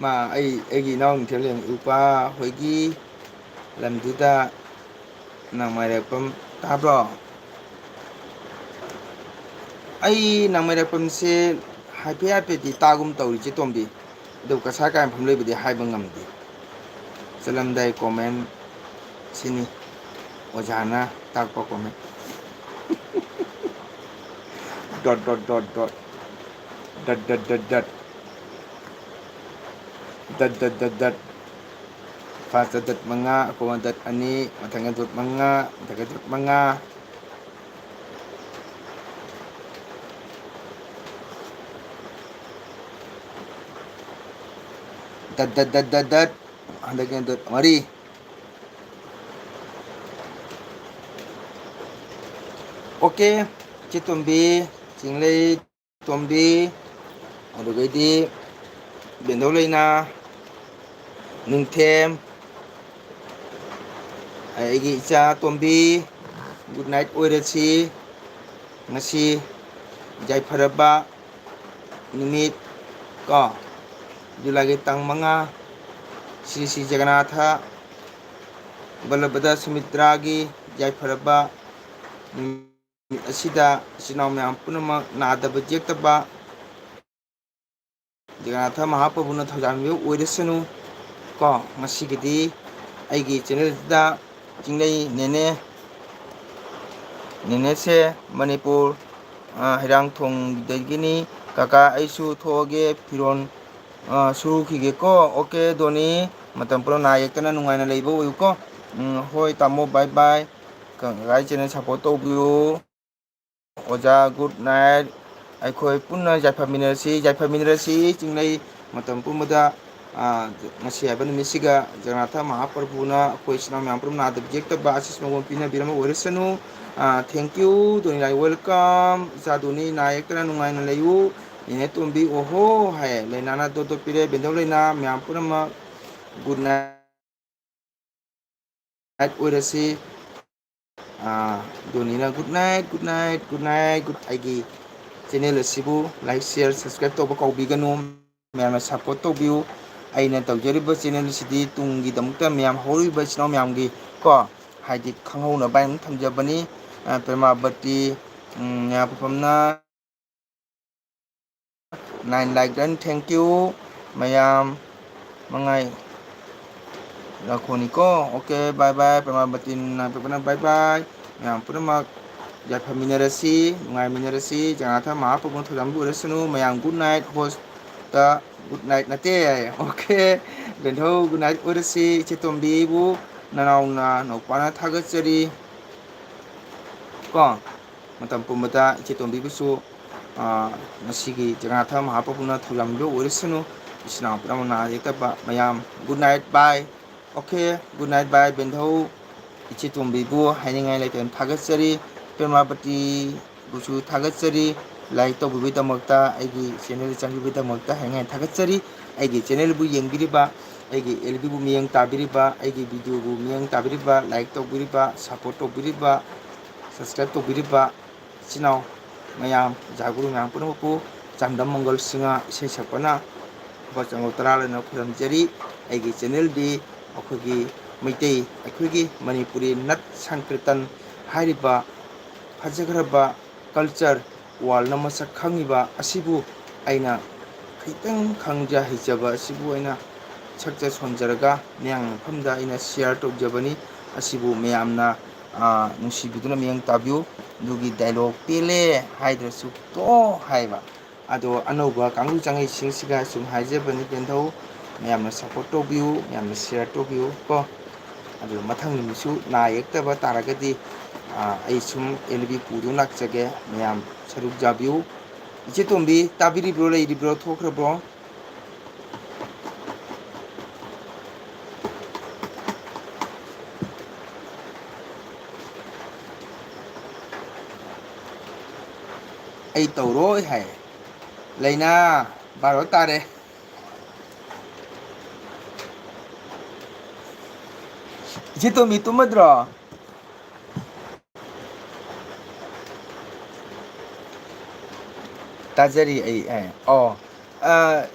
ꯃꯥ ꯑꯩ, ꯑꯩꯒꯤ ꯏꯅꯥꯎ ꯅꯤꯡꯊꯦꯝ ꯂꯩꯔꯝꯃꯤ ꯎꯄꯥ ꯍꯣꯏꯒꯤ ꯂꯝꯗꯨꯗ ꯅꯪ ꯃꯥꯏꯔꯦꯞꯐꯝ ꯇꯥꯕ꯭ꯔꯣ? ꯑꯩ ꯅꯪ ꯃꯥꯏꯔꯦꯞꯐꯝꯁꯦ ꯍꯥꯏꯐꯦꯠ ꯍꯥꯏꯐꯦꯠꯇꯤ ꯇꯥꯒꯨꯝ ꯇꯧꯔꯤ, ꯆꯦ ꯇꯣꯝꯕꯤ꯫ ꯑꯗꯨ ꯀꯁꯥ ꯀꯥꯏ ꯃꯐꯝ ꯂꯩꯕꯗꯤ ꯍꯥꯏꯕ ꯉꯝꯗꯦ꯫ ꯆꯠꯂꯝꯗꯥꯏ comment ꯁꯤꯅꯤ ꯑꯣꯖꯥꯅ ꯇꯥꯛꯄ comment꯫ Dot, dot, dot, dot. Dot, dot, dot, dot. Dot, dot, dot, dot. First ꯗ dot ꯃꯉꯥ, ꯑꯀꯣꯟꯕ dot ꯑꯅꯤ, ꯃꯊꯪꯗ dot ꯃꯉꯥ, ꯃꯊꯪꯗ dot ꯃꯉꯥ꯫ Dot, dot, dot, dot, dot. ꯍꯟꯗꯛꯀꯤꯅ dot ꯃꯔꯤ꯫ OK, ꯆꯦ ꯇꯣꯝꯕꯤ, ꯆꯤꯡꯂꯩ ꯇꯣꯝꯕꯤ, ꯑꯗꯨꯗꯒꯤꯗꯤ ꯕꯦꯟꯗꯧ ꯂꯩꯅꯥ, ꯅꯤꯡꯊꯦꯝ, ꯑꯩꯒꯤ ꯏꯆꯥ ꯇꯣꯝꯕꯤ, good night ꯑꯣꯏꯔꯁꯤ꯫ ꯉꯁꯤ ꯌꯥꯏꯐꯔꯕ ꯅꯨꯃꯤꯠ ꯀꯣ, ꯖꯨꯂꯥꯏꯒꯤ ꯇꯥꯡ ꯃꯉꯥ, ꯁ꯭ꯔꯤ ꯁ꯭ꯔꯤ ꯖꯒꯅꯥꯊ ꯕꯜꯂꯕꯗ ꯁꯨꯃꯤꯇ꯭ꯔꯥꯒꯤ ꯌꯥꯏꯐꯔꯕ ꯅꯨꯃꯤꯠ ꯑꯁꯤꯗ ꯏꯆꯤꯟ ꯏꯅꯥꯎ ꯃꯌꯥꯝ ꯄꯨꯝꯅꯃꯛ ꯅꯥꯗꯕ ꯌꯦꯛꯇꯕ, ꯖꯒꯅꯥꯊ ꯃꯍꯥꯄ꯭ꯔꯚꯨꯅ ꯊꯧꯖꯥꯟꯕꯤꯕ ꯑꯣꯏꯔꯁꯅꯨ꯫ ꯀꯣ, ꯉꯁꯤꯒꯤꯗꯤ ꯑꯩꯒꯤ channelꯁꯤꯗ ꯆꯤꯡꯂꯩ ꯅꯦꯅꯦ ꯅꯦꯅꯦꯁꯦ ꯃꯅꯤꯄꯨꯔ, ꯑ, ꯍꯩꯔꯥꯡꯊꯣꯡꯗꯒꯤꯅꯤ꯫ ꯀꯀꯥ, ꯑꯩꯁꯨ ꯊꯣꯛꯑꯒꯦ, ꯐꯤꯔꯣꯟ, ꯑ, ꯁꯨꯈꯤꯒꯦꯀꯣ꯫ ꯑꯣꯀꯦ, ꯗꯣꯅꯤ, ꯃꯇꯝ ꯄꯨꯝꯅꯃꯛ ꯅꯥ ꯌꯦꯛꯇꯅ ꯅꯨꯡꯉꯥꯏꯅ ꯂꯩꯕ ꯑꯣꯏꯌꯨꯀꯣ꯫ ꯎꯝ, ꯍꯣꯏ, ꯇꯥꯃꯣ, bye bye꯫ ꯀꯀꯥꯒꯤ channel support ꯇꯧꯕꯤꯌꯨ꯫ ꯑꯣꯖꯥ, good night꯫ ꯑꯩꯈꯣꯏ ꯄꯨꯟꯅ ꯌꯥꯏꯐꯃꯤꯟꯅꯔꯁꯤ, ꯌꯥꯏꯐꯃꯤꯟꯅꯔꯁꯤ꯫ ꯆꯤꯡꯂꯩ ꯃꯇꯝ ꯄꯨꯝꯕꯗ, ꯑ, ꯉꯁꯤ ꯍꯥꯏꯕ ꯅꯨꯃꯤꯠꯁꯤꯒ ꯖꯒꯟꯅꯥꯊ ꯃꯍꯥꯄ꯭ꯔꯚꯨꯅ ꯑꯩꯈꯣꯏ ꯏꯆꯤꯟ ꯏꯅꯥꯎ ꯃꯌꯥꯝ ꯄꯨꯝꯅꯃꯛ ꯅꯥꯗꯕ ꯌꯦꯛꯇꯕ ꯑꯁꯤꯁ ꯃꯪꯒꯣꯜ ꯄꯤꯅꯕꯤꯔꯝꯕ ꯑꯣꯏꯔꯁꯅꯨ꯫ ꯑ, thank you, Dhoni Lai, welcome꯫ ꯏꯆꯥ ꯗꯣꯅꯤ, ꯅꯥ ꯌꯦꯛꯇꯅ ꯅꯨꯡꯉꯥꯏꯅ ꯂꯩꯌꯨ꯫ ꯅꯦꯅꯦ ꯇꯣꯝꯕꯤ, ꯑꯣꯍꯣ ꯍꯥꯏ, ꯂꯩꯅꯥꯅ ꯗꯣꯠ ꯗꯣꯠ ꯄꯤꯔꯦ꯫ ꯕꯦꯟꯗꯧ ꯂꯩꯅꯥ ꯃꯌꯥꯝ ꯄꯨꯝꯅꯃꯛ good night ꯑꯣꯏꯔꯁꯤ꯫ ꯑꯥ, ꯗꯣꯅꯤꯅ good night, good night, good night, good꯫ ꯑꯩꯒꯤ channel ꯑꯁꯤꯕꯨ like, share, subscribe ꯇꯧꯕ ꯀꯥꯎꯕꯤꯒꯅꯨ꯫ ꯃꯌꯥꯝꯅ support ꯇꯧꯕꯤꯌꯨ꯫ ꯑꯩꯅ ꯇꯧꯖꯔꯤꯕ channel ꯑꯁꯤꯗꯤ ꯇꯨꯡꯒꯤꯗꯃꯛꯇ ꯃꯌꯥꯝ ꯍꯧꯔꯛꯏꯕ ꯏꯆꯤꯟ ꯏꯅꯥꯎ ꯃꯌꯥꯝꯒꯤ ꯀꯣ, ꯍꯥꯏꯗꯤ ꯈꯪꯍꯧꯅꯕ ꯍꯥꯏꯅ ꯑꯗꯨꯝ ꯊꯝꯖꯕꯅꯤ꯫ ꯑ, ꯄ꯭ꯔꯦꯃꯥꯕꯇꯤ, ꯎꯝ, ꯉꯥꯄꯐꯝꯅ nine like done, thank you꯫ ꯃꯌꯥꯝ ꯃꯉꯥꯏ ꯂꯥꯈꯣꯅꯤꯀꯣ꯫ Okay, bye bye꯫ ꯄ꯭ꯔꯦꯃꯥꯕꯇꯤ ꯅꯥꯏꯄꯛꯄꯅ bye bye꯫ ꯃꯌꯥꯝ ꯄꯨꯝꯅꯃꯛ ꯌꯥꯏꯐꯃꯤꯟꯅꯔꯁꯤ, ꯅꯨꯡꯉꯥꯏꯃꯤꯟꯅꯔꯁꯤ꯫ ꯖꯒꯟꯅꯥꯊ ꯃꯍꯥꯄ꯭ꯔꯚꯨꯅ ꯊꯧꯖꯥꯟꯕꯤꯕ ꯑꯣꯏꯔꯁꯅꯨ꯫ ꯃꯌꯥꯝ good night꯫ Host ꯇ good night ꯅꯠꯇꯦ꯫ ꯑꯣꯀꯦ, ꯕꯦꯟꯊꯧ, good night ꯑꯣꯏꯔꯁꯤ꯫ ꯏꯆꯦ ꯇꯣꯝꯕꯤꯕꯨ ꯅꯅꯥꯎꯅ ꯅꯧꯄꯥꯅ ꯊꯥꯒꯠꯆꯔꯤ ꯀꯣ꯫ ꯃꯇꯝ ꯄꯨꯝꯕꯗ ꯏꯆꯦ ꯇꯣꯝꯕꯤꯕꯨꯁꯨ, ꯑ, ꯉꯁꯤꯒꯤ ꯖꯒꯟꯅꯥꯊ ꯃꯍꯥꯄ꯭ꯔꯚꯨꯅ ꯊꯧꯖꯥꯟꯕꯤꯕ ꯑꯣꯏꯔꯁꯅꯨ꯫ ꯏꯆꯤꯟ ꯏꯅꯥꯎ ꯄꯨꯝꯅꯃꯛ ꯅꯥ ꯌꯦꯛꯇꯕ ꯃꯌꯥꯝ good night, bye꯫ Okay, good night, bye꯫ ꯕꯦꯟꯊꯧ, ꯏꯆꯦ ꯇꯣꯝꯕꯤꯕꯨ ꯍꯥꯏꯅꯤꯡꯉꯥꯏ ꯂꯩꯇꯅ ꯊꯥꯒꯠꯆꯔꯤ꯫ ꯄ꯭ꯔꯦꯃꯥꯕꯇꯤꯕꯨꯁꯨ ꯊꯥꯒꯠꯆꯔꯤ꯫ Like ꯇꯧꯕꯤꯕꯒꯤꯗꯃꯛꯇ, ꯑꯩꯒꯤ channel ꯆꯪꯕꯤꯕꯒꯤꯗꯃꯛꯇ ꯍꯥꯏꯅꯤꯡꯉꯥꯏ ꯊꯥꯒꯠꯆꯔꯤ꯫ ꯑꯩꯒꯤ channelꯕꯨ ꯌꯦꯡꯕꯤꯔꯤꯕ, ꯑꯩꯒꯤ L Bꯕꯨ ꯃꯤꯠꯌꯦꯡ ꯇꯥꯕꯤꯔꯤꯕ, ꯑꯩꯒꯤ videoꯕꯨ ꯃꯤꯠꯌꯦꯡ ꯇꯥꯕꯤꯔꯤꯕ, like ꯇꯧꯕꯤꯔꯤꯕ, support ꯇꯧꯕꯤꯔꯤꯕ, subscribe ꯇꯧꯕꯤꯔꯤꯕ ꯏꯆꯤꯟ ꯏꯅꯥꯎ ꯃꯌꯥꯝ, ꯖꯥꯒꯨꯔꯨ ꯃꯌꯥꯝ ꯄꯨꯝꯅꯃꯛꯄꯨ ꯆꯥꯡꯗꯝ ꯃꯪꯒꯜ ꯁꯤꯡꯍ ꯏꯁꯩ ꯁꯛꯄꯅ ꯂꯨꯄꯥ ꯆꯥꯝꯃꯉꯥ ꯇꯔꯥ ꯂꯩꯅ ꯈꯨꯔꯨꯝꯖꯔꯤ꯫ ꯑꯩꯒꯤ channelꯗꯤ ꯑꯩꯈꯣꯏꯒꯤ ꯃꯩꯇꯩ, ꯑꯩꯈꯣꯏꯒꯤ ꯃꯅꯤꯄꯨꯔꯤ ꯅꯠ ꯁꯪꯀ꯭ꯔꯤꯇꯟ ꯍꯥꯏꯔꯤꯕ ꯐꯖꯈ꯭ꯔꯕ culture, worldꯅ ꯃꯁꯛ ꯈꯪꯉꯤꯕ ꯑꯁꯤꯕꯨ ꯑꯩꯅ ꯈꯤꯇꯪ ꯈꯪꯖ ꯍꯩꯖꯕ ꯑꯁꯤꯕꯨ ꯑꯩꯅ ꯁꯛꯆ ꯁꯣꯟꯖꯔꯒ ꯃꯌꯥꯝꯒꯤ ꯃꯐꯝꯗ ꯑꯩꯅ share ꯇꯧꯖꯕꯅꯤ꯫ ꯑꯁꯤꯕꯨ ꯃꯌꯥꯝꯅ, ꯑꯥ, ꯅꯨꯡꯁꯤꯕꯤꯗꯨꯅ ꯃꯤꯠꯌꯦꯡ ꯇꯥꯕꯤꯌꯨ꯫ ꯑꯗꯨꯒꯤ dialogue "ꯄꯦꯜꯂꯦ ꯍꯥꯏꯗ꯭ꯔꯁꯨ ꯇꯣ" ꯍꯥꯏꯕ꯫ ꯑꯗꯣ ꯑꯅꯧꯕ ꯀꯥꯡꯕꯨ ꯆꯪꯉꯛꯏꯁꯤꯡꯁꯤꯒ ꯁꯨꯝ ꯍꯥꯏꯖꯕꯅꯤ, ꯄꯦꯟꯊꯧ꯫ ꯃꯌꯥꯝꯅ support ꯇꯧꯕꯤꯌꯨ, ꯃꯌꯥꯝꯅ share ꯇꯧꯕꯤꯌꯨ ꯀꯣ꯫ ꯑꯗꯨ ꯃꯊꯪ ꯅꯨꯃꯤꯠꯁꯨ ꯅꯥ ꯌꯦꯛꯇꯕ ꯇꯥꯔꯒꯗꯤ, ꯑꯥ, ꯑꯩ ꯁꯨꯝ L B ꯄꯨꯗꯨꯅ ꯂꯥꯛꯆꯒꯦ꯫ ꯃꯌꯥꯝ ꯁꯔꯨꯛ ꯌꯥꯕꯤꯌꯨ꯫ ꯏꯆꯦ ꯇꯣꯝꯕꯤ, ꯇꯥꯕꯤꯔꯤꯕ꯭ꯔꯣ? ꯂꯩꯔꯤꯕ꯭ꯔꯣ? ꯊꯣꯛꯈ꯭ꯔꯕ꯭ꯔꯣ? ꯑꯩ ꯇꯧꯔꯣꯏ ꯍꯥꯏ꯫ ꯂꯩꯅꯥ, ꯕꯥꯔꯣ ꯇꯥꯔꯦ꯫ ꯏꯆꯦ ꯇꯣꯝꯕꯤ ꯇꯨꯝꯃꯗ꯭ꯔꯣ? ꯇꯥꯖꯔꯤ ꯑꯩ, ꯑꯦ, ꯑꯣ꯫ ꯑ,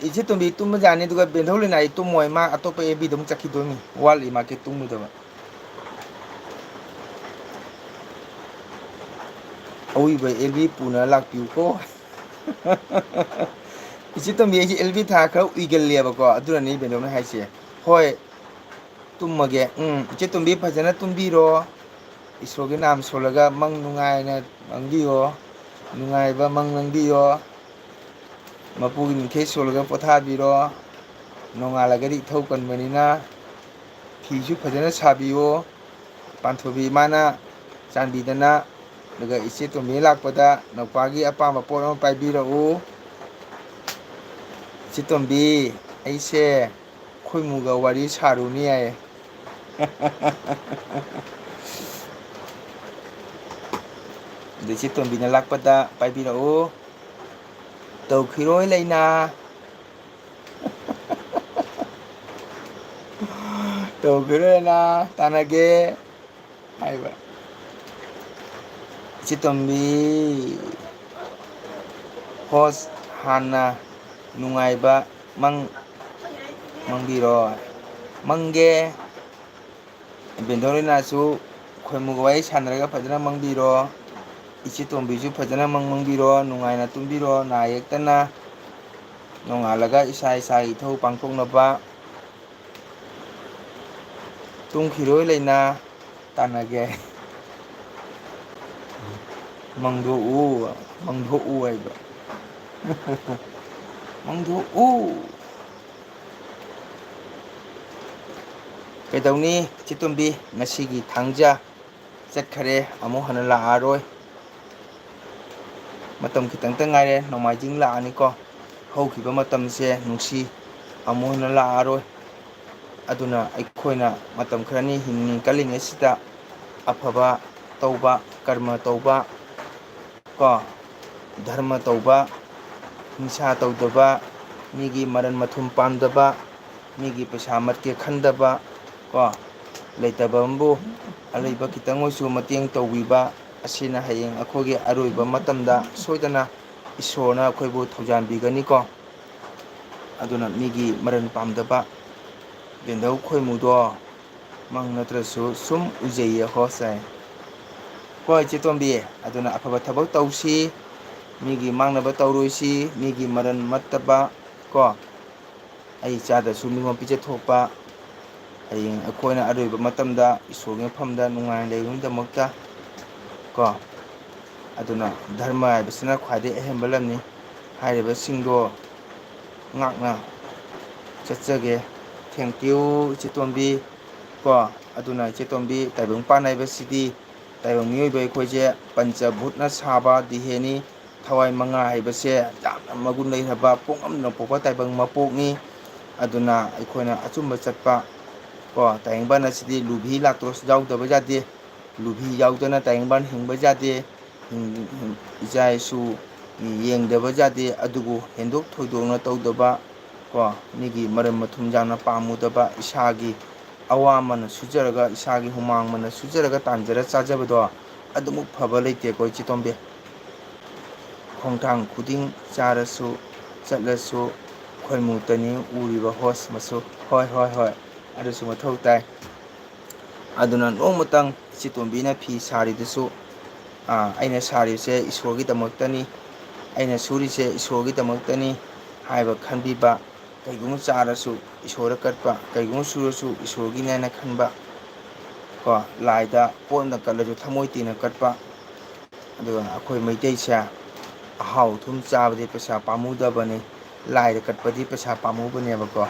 ꯏꯆꯦ ꯇꯣꯝꯕꯤ ꯇꯨꯝꯕꯖꯥꯠꯅꯤ, ꯑꯗꯨꯒ ꯕꯦꯟꯊꯧ ꯂꯩꯅꯥꯏ ꯇꯨꯝꯃꯣꯏ, ꯃꯥ ꯑꯇꯣꯞꯄ F B ꯗ ꯑꯃꯨꯛ ꯆꯠꯈꯤꯗꯣꯏꯅꯤ, ꯋꯥꯠꯂꯤ ꯃꯥ ꯀꯦ ꯇꯨꯝꯒꯗꯕ꯫ ꯑꯋꯤꯕ L B ꯄꯨꯅ ꯂꯥꯛꯄꯤꯌꯨꯀꯣ꯫ ꯏꯆꯦ ꯇꯣꯝꯕꯤ, ꯑꯩꯁꯦ L B ꯊꯥ ꯈꯔ ꯎꯏꯒꯜꯂꯦꯕꯀꯣ, ꯑꯗꯨꯅꯅꯦ ꯕꯦꯟꯊꯧꯅ ꯍꯥꯏꯁꯦ꯫ ꯍꯣꯏ, ꯇꯨꯝꯃꯒꯦ꯫ ꯎꯝ, ꯏꯆꯦ ꯇꯣꯝꯕꯤ ꯐꯖꯅ ꯇꯨꯝꯕꯤꯔꯣ꯫ ꯏꯁꯣꯔꯒꯤ ꯅꯥꯝ ꯁꯣꯜꯂꯒ ꯃꯪ ꯅꯨꯡꯉꯥꯏꯅ ꯃꯪꯕꯤꯌꯣ꯫ ꯅꯨꯡꯉꯥꯏꯕ ꯃꯪ ꯃꯪꯕꯤꯌꯣ꯫ ꯃꯄꯨꯒꯤ ꯃꯤꯡꯈꯩ ꯁꯣꯜꯂꯒ ꯄꯣꯊꯥꯕꯤꯔꯣ꯫ ꯅꯣꯡꯉꯥꯜꯂꯒꯗꯤ ꯏꯊꯧ ꯀꯟꯕꯅꯤꯅ ꯐꯤꯁꯨ ꯐꯖꯅ ꯁꯥꯕꯤꯌꯣ꯫ ꯄꯥꯟꯊꯣꯏꯕꯤ ꯏꯃꯥꯅ ꯆꯥꯟꯕꯤꯗꯅ, ꯑꯗꯨꯒ ꯏꯆꯦ ꯇꯣꯝꯕꯤ ꯂꯥꯛꯄꯗ ꯅꯨꯄꯥꯒꯤ ꯑꯄꯥꯝꯕ ꯄꯣꯠ ꯑꯃ ꯄꯥꯏꯕꯤꯔꯛꯎ꯫ ꯏꯆꯦ ꯇꯣꯝꯕꯤ, ꯑꯩꯁꯦ ꯈꯣꯏꯃꯨꯒ ꯋꯥꯔꯤ ꯁꯥꯔꯨꯅꯤ ꯍꯥꯏꯌꯦ꯫ ꯑꯗꯨ ꯏꯆꯦ ꯇꯣꯝꯕꯤꯅ ꯂꯥꯛꯄꯗ ꯄꯥꯏꯕꯤꯔꯛꯎ꯫ ꯇꯧꯈꯤꯔꯣꯏ ꯂꯩꯅꯥ꯫ ꯇꯧꯈꯤꯔꯣꯏꯅ ꯇꯥꯟꯅꯒꯦ ꯍꯥꯏꯕ꯫ ꯏꯆꯦ ꯇꯣꯝꯕꯤ, host ꯍꯥꯟꯅ ꯅꯨꯡꯉꯥꯏꯕ ꯃꯪ ꯃꯪꯕꯤꯔꯣ꯫ ꯃꯪꯒꯦ꯫ ꯏꯕꯦꯟꯗꯧꯔꯤꯅꯁꯨ ꯈꯣꯏꯃꯨꯒ ꯋꯥꯔꯤ ꯁꯥꯟꯅꯔꯒ ꯐꯖꯅ ꯃꯪꯕꯤꯔꯣ꯫ ꯏꯆꯦ ꯇꯣꯝꯕꯤꯁꯨ ꯐꯖꯅ ꯃꯪ ꯃꯪꯕꯤꯔꯣ, ꯅꯨꯡꯉꯥꯏꯅ ꯇꯨꯝꯕꯤꯔꯣ, ꯅꯥ ꯌꯦꯛꯇꯅ꯫ ꯅꯣꯡꯉꯥꯜꯂꯒ ꯏꯁꯥ ꯏꯁꯥꯒꯤ ꯏꯊꯧ ꯄꯥꯡꯊꯣꯛꯅꯕ꯫ ꯇꯨꯝꯈꯤꯔꯣꯏ ꯂꯩꯅꯥ ꯇꯥꯟꯅꯒꯦ꯫ ꯃꯪꯗꯣꯛꯎ, ꯃꯪꯗꯣꯛꯎ ꯍꯥꯏꯕ꯫ ꯃꯪꯗꯣꯛꯎ꯫ ꯀꯩꯗꯧꯅꯤ, ꯏꯆꯦ ꯇꯣꯝꯕꯤ, ꯉꯁꯤꯒꯤ ꯊꯥꯡꯖ ꯆꯠꯈꯔꯦ, ꯑꯃꯨꯛ ꯍꯟꯅ ꯂꯥꯛꯑꯔꯣꯏ꯫ ꯃꯇꯝ ꯈꯤꯇꯪꯇ ꯉꯥꯏꯔꯦ, ꯅꯣꯡꯃꯥꯏꯖꯤꯡ ꯂꯥꯛꯑꯅꯤꯀꯣ꯫ ꯍꯧꯈꯤꯕ ꯃꯇꯝꯁꯦ ꯅꯨꯡꯁꯤ, ꯑꯃꯨꯛ ꯍꯟꯅ ꯂꯥꯛꯑꯔꯣꯏ꯫ ꯑꯗꯨꯅ ꯑꯩꯈꯣꯏꯅ ꯃꯇꯝ ꯈꯔꯅꯤ ꯍꯤꯡꯅꯤꯡ ꯀꯜꯂꯤꯉꯩꯁꯤꯗ ꯑꯐꯕ ꯇꯧꯕ, ꯀꯔꯃ ꯇꯧꯕ, ꯀꯣ, ꯙꯔꯃ ꯇꯧꯕ, ꯍꯤꯡꯁꯥ ꯇꯧꯗꯕ, ꯃꯤꯒꯤ ꯃꯔꯟ ꯃꯊꯨꯝ ꯄꯥꯝꯗꯕ, ꯃꯤꯒꯤ ꯄꯩꯁꯥ ꯃꯠꯀꯦ ꯈꯟꯗꯕ, ꯀꯣ, ꯂꯩꯇꯕ ꯑꯃꯕꯨ ꯑꯂꯩꯕ ꯈꯤꯇꯪ ꯑꯣꯏꯁꯨ ꯃꯇꯦꯡ ꯇꯧꯕꯤꯕ, ꯑꯁꯤꯅ ꯍꯌꯦꯡ ꯑꯩꯈꯣꯏꯒꯤ ꯑꯔꯣꯏꯕ ꯃꯇꯝꯗ ꯁꯣꯏꯗꯅ ꯏꯁꯣꯔꯅ ꯑꯩꯈꯣꯏꯕꯨ ꯊꯧꯖꯥꯟꯕꯤꯒꯅꯤꯀꯣ꯫ ꯑꯗꯨꯅ ꯃꯤꯒꯤ ꯃꯔꯟ ꯄꯥꯝꯗꯕ, ꯕꯦꯟꯗꯧ ꯈꯣꯏꯃꯨꯗꯣ ꯃꯪ ꯅꯠꯇ꯭ꯔꯁꯨ ꯁꯨꯝ ꯎꯖꯩꯌꯦ ꯍꯣꯁ ꯍꯥꯏ꯫ ꯍꯣꯏ, ꯆꯦ ꯇꯣꯝꯕꯤ, ꯑꯗꯨꯅ ꯑꯐꯕ ꯊꯕꯛ ꯇꯧꯁꯤ, ꯃꯤꯒꯤ ꯃꯥꯡꯅꯕ ꯇꯧꯔꯣꯏꯁꯤ, ꯃꯤꯒꯤ ꯃꯔꯟ ꯃꯠꯇꯕ ꯀꯣ꯫ ꯑꯩ ꯆꯥꯗꯁꯨ ꯃꯤꯉꯣꯟ ꯄꯤꯖꯊꯣꯛꯄ, ꯍꯌꯦꯡ ꯑꯩꯈꯣꯏꯅ ꯑꯔꯣꯏꯕ ꯃꯇꯝꯗ ꯏꯁꯣꯔꯒꯤ ꯃꯐꯝꯗ ꯅꯨꯡꯉꯥꯏꯅ ꯂꯩꯕꯒꯤꯗꯃꯛꯇ ꯀꯣ꯫ ꯑꯗꯨꯅ ꯙꯔꯃ ꯍꯥꯏꯕꯁꯤꯅ ꯈ꯭ꯋꯥꯏꯗꯒꯤ ꯑꯍꯦꯟꯕ ꯂꯟꯅꯤ꯫ ꯍꯥꯏꯔꯤꯕꯁꯤꯡꯗꯣ ꯉꯥꯛꯅ ꯆꯠꯆꯒꯦ꯫ Thank you, ꯏꯆꯦ ꯇꯣꯝꯕꯤ꯫ ꯀꯣ, ꯑꯗꯨꯅ ꯏꯆꯦ ꯇꯣꯝꯕꯤ, ꯇꯥꯏꯕꯪ ꯄꯥꯟ ꯍꯥꯏꯕꯁꯤꯗꯤ ꯇꯥꯏꯕꯪ ꯃꯤꯑꯣꯏꯕ ꯑꯩꯈꯣꯏꯁꯦ ꯄꯟꯆ ꯚꯨꯠꯅ ꯁꯥꯕ ꯗꯤꯍꯦꯅꯤ꯫ ꯊꯋꯥꯏ ꯃꯉꯥ ꯍꯥꯏꯕꯁꯦ ꯌꯥꯝꯅ ꯃꯒꯨꯟ ꯂꯩꯈ꯭ꯔꯕ ꯄꯣꯛꯉꯝꯗꯅ ꯄꯣꯛꯄ ꯇꯥꯏꯕꯪ ꯃꯄꯣꯛꯅꯤ꯫ ꯑꯗꯨꯅ ꯑꯩꯈꯣꯏꯅ ꯑꯆꯨꯝꯕ ꯆꯠꯄ, ꯀꯣ, ꯇꯥꯏꯕꯪ ꯄꯥꯟ ꯑꯁꯤꯗꯤ ꯂꯨꯕꯤ ꯂꯥꯛꯇꯣꯔꯁꯨ ꯌꯥꯎꯗꯕ ꯌꯥꯗꯦ꯫ ꯂꯨꯕꯤ ꯌꯥꯎꯗꯅ ꯇꯥꯏꯕꯪ ꯄꯥꯟ ꯍꯤꯡꯕ ꯌꯥꯗꯦ꯫ ꯍꯤꯡ-, ꯍꯤꯡ-, ꯏꯆꯥ ꯏꯁꯨ ꯌꯦꯡꯗꯕ ꯌꯥꯗꯦ꯫ ꯑꯗꯨꯕꯨ ꯍꯦꯟꯗꯣꯛ ꯊꯣꯏꯗꯣꯛꯅ ꯇꯧꯗꯕ, ꯀꯣ, ꯃꯤꯒꯤ ꯃꯔꯟ ꯃꯊꯨꯝ ꯌꯥꯝꯅ ꯄꯥꯝꯃꯨꯗꯕ, ꯏꯁꯥꯒꯤ ꯑꯋꯥꯃꯟꯅ ꯁꯨꯖꯔꯒ, ꯏꯁꯥꯒꯤ ꯍꯨꯃꯥꯡꯃꯟꯅ ꯁꯨꯖꯔꯒ ꯇꯥꯟꯖꯔ ꯆꯥꯖꯕꯗꯣ ꯑꯗꯨꯃꯨꯛ ꯐꯕ ꯂꯩꯇꯦꯀꯣ, ꯏꯆꯦ ꯇꯣꯝꯕꯤ꯫ ꯈꯣꯡꯊꯥꯡ ꯈꯨꯗꯤꯡ ꯆꯥꯔꯁꯨ, ꯆꯠꯂꯁꯨ, ꯈꯣꯏꯃꯨꯇꯅꯤ ꯎꯔꯤꯕ ꯍꯣꯁ ꯃꯆꯨ꯫ ꯍꯣꯏ, ꯍꯣꯏ, ꯍꯣꯏ, ꯑꯗꯨꯁꯨ ꯃꯊꯧ ꯇꯥꯏ꯫ ꯑꯗꯨꯅ ꯅꯣꯡꯃꯇꯪ ꯏꯆꯦ ꯇꯣꯝꯕꯤꯅ ꯐꯤ ꯁꯥꯔꯤꯗꯨꯁꯨ, ꯑꯥ, ꯑꯩꯅ ꯁꯥꯔꯤꯁꯦ ꯏꯁꯣꯔꯒꯤꯗꯃꯛꯇꯅꯤ, ꯑꯩꯅ ꯁꯨꯔꯤꯁꯦ ꯏꯁꯣꯔꯒꯤꯗꯃꯛꯇꯅꯤ ꯍꯥꯏꯕ ꯈꯟꯕꯤꯕ꯫ ꯀꯩꯒꯨꯝꯕ ꯆꯥꯔꯁꯨ ꯏꯁꯣꯔꯗ ꯀꯠꯄ, ꯀꯩꯒꯨꯝꯕ ꯁꯨꯔꯁꯨ ꯏꯁꯣꯔꯒꯤꯅꯦꯅ ꯈꯟꯕ꯫ ꯀꯣ, ꯂꯥꯏꯗ ꯄꯣꯠ ꯑꯃꯗ ꯀꯠꯂꯁꯨ ꯊꯃꯣꯏ ꯇꯦꯡꯅ ꯀꯠꯄ꯫ ꯑꯗꯨꯒ ꯑꯩꯈꯣꯏ ꯃꯩꯇꯩꯁꯦ ꯑꯍꯥꯎ ꯑꯊꯨꯝ ꯆꯥꯕꯗꯤ ꯄꯩꯁꯥ ꯄꯥꯝꯃꯨꯗꯕꯅꯤ, ꯂꯥꯏꯗ ꯀꯠꯄꯗꯤ ꯄꯩꯁꯥ ꯄꯥꯝꯃꯨꯕꯅꯦꯕꯀꯣ꯫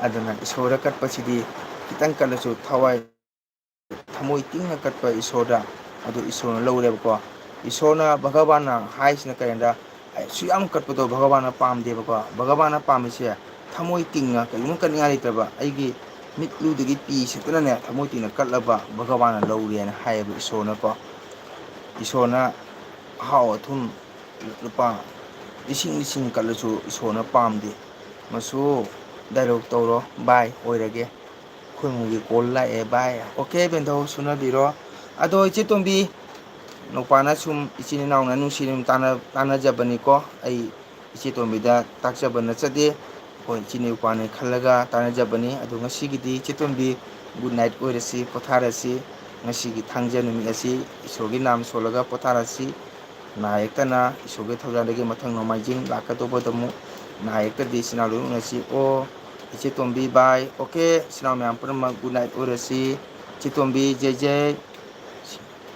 ꯑꯗꯨꯅ ꯏꯁꯣꯔꯗ ꯀꯠꯄꯁꯤꯗꯤ ꯈꯤꯇꯪ ꯀꯠꯂꯁꯨ ꯊꯋꯥꯏ, ꯊꯃꯣꯏ ꯇꯤꯡꯅ ꯀꯠꯄ ꯏꯁꯣꯔꯗ, ꯑꯗꯨ ꯏꯁꯣꯔꯅ ꯂꯧꯔꯦꯕꯀꯣ꯫ ꯏꯁꯣꯔꯅ, ꯚꯒꯕꯥꯟꯅ ꯍꯥꯏꯁꯤꯅ ꯀꯔꯤꯗ, ꯑꯁꯨꯛ ꯌꯥꯝ ꯀꯠꯄꯗꯣ ꯚꯒꯕꯥꯟꯅ ꯄꯥꯝꯗꯦꯕꯀꯣ꯫ ꯚꯒꯕꯥꯟꯅ ꯄꯥꯝꯃꯤꯁꯦ ꯊꯃꯣꯏ ꯇꯤꯡꯅ, ꯀꯔꯤꯒꯨꯝꯕ ꯀꯠꯅꯤꯡꯉꯥꯏ ꯂꯩꯇ꯭ꯔꯕ, ꯑꯩꯒꯤ ꯃꯤꯠꯂꯨꯗꯒꯤ ꯄꯤ ꯁꯦꯠꯇꯅꯅꯦ ꯊꯃꯣꯏ ꯇꯤꯡꯅ ꯀꯠꯂꯕ ꯚꯒꯕꯥꯟꯅ ꯂꯧꯔꯦꯅ ꯍꯥꯏꯌꯦꯕ ꯏꯁꯣꯔꯅꯀꯣ꯫ ꯏꯁꯣꯔꯅ ꯑꯍꯥꯎ ꯑꯊꯨꯝ ꯂꯨꯄꯥ ꯂꯤꯁꯤꯡ ꯂꯤꯁꯤꯡ ꯀꯠꯂꯁꯨ ꯏꯁꯣꯔꯅ ꯄꯥꯝꯗꯦ꯫ ꯃꯁꯨ dialogue ꯇꯧꯔꯣ ꯚꯥꯏ, ꯑꯣꯏꯔꯒꯦ꯫ ꯈꯨꯔꯃꯨꯒꯤ call ꯂꯥꯛꯑꯦ ꯚꯥꯏ꯫ Okay ꯕꯦꯟꯙꯧ, ꯁꯨꯅꯕꯤꯔꯣ꯫ ꯑꯗꯣ ꯏꯆꯦ ꯇꯣꯝꯕꯤ, ꯅꯨꯄꯥꯅ ꯁꯨꯝ ꯏꯆꯤꯟ ꯏꯅꯥꯎꯅ ꯅꯨꯡꯁꯤ ꯅꯨꯡ ꯇꯥꯟꯅ-, ꯇꯥꯟꯅꯖꯕꯅꯤꯀꯣ꯫ ꯑꯩ ꯏꯆꯦ ꯇꯣꯝꯕꯤꯗ ꯇꯥꯛꯆꯕ ꯅꯠꯆꯗꯦ꯫ ꯑꯩꯈꯣꯏ ꯏꯆꯤꯟ ꯏꯅꯥꯎ ꯅꯨꯄꯥꯅꯤ ꯈꯜꯂꯒ ꯇꯥꯟꯅꯖꯕꯅꯤ꯫ ꯑꯗꯣ ꯉꯁꯤꯒꯤꯗꯤ ꯏꯆꯦ ꯇꯣꯝꯕꯤ good night ꯑꯣꯏꯔꯁꯤ, ꯄꯣꯊꯥꯔꯁꯤ꯫ ꯉꯁꯤꯒꯤ ꯊꯥꯡꯖ ꯅꯨꯃꯤꯠ ꯑꯁꯤ ꯏꯁꯣꯔꯒꯤ ꯅꯥꯝ ꯁꯣꯜꯂꯒ ꯄꯣꯊꯥꯔꯁꯤ꯫ ꯅꯥ ꯌꯦꯛꯇꯅ ꯏꯁꯣꯔꯒꯤ ꯊꯧꯖꯥꯜꯗꯒꯤ ꯃꯊꯪ ꯅꯣꯡꯃꯥꯏꯖꯤꯡ ꯂꯥꯛꯀꯗꯧꯕꯗ ꯑꯃꯨꯛ ꯅꯥ ꯌꯦꯛꯇꯗꯤ ꯏꯆꯤꯟ ꯏꯅꯥꯎ ꯂꯣꯏꯅ ꯎꯅꯁꯤ꯫ ꯑꯣ ꯏꯆꯦ ꯇꯣꯝꯕꯤ bye꯫ Okay ꯏꯆꯤꯟ ꯏꯅꯥꯎ ꯃꯌꯥꯝ ꯄꯨꯝꯅꯃꯛ good night ꯑꯣꯏꯔꯁꯤ꯫ ꯏꯆꯦ ꯇꯣꯝꯕꯤ ꯖꯩ ꯖꯩ꯫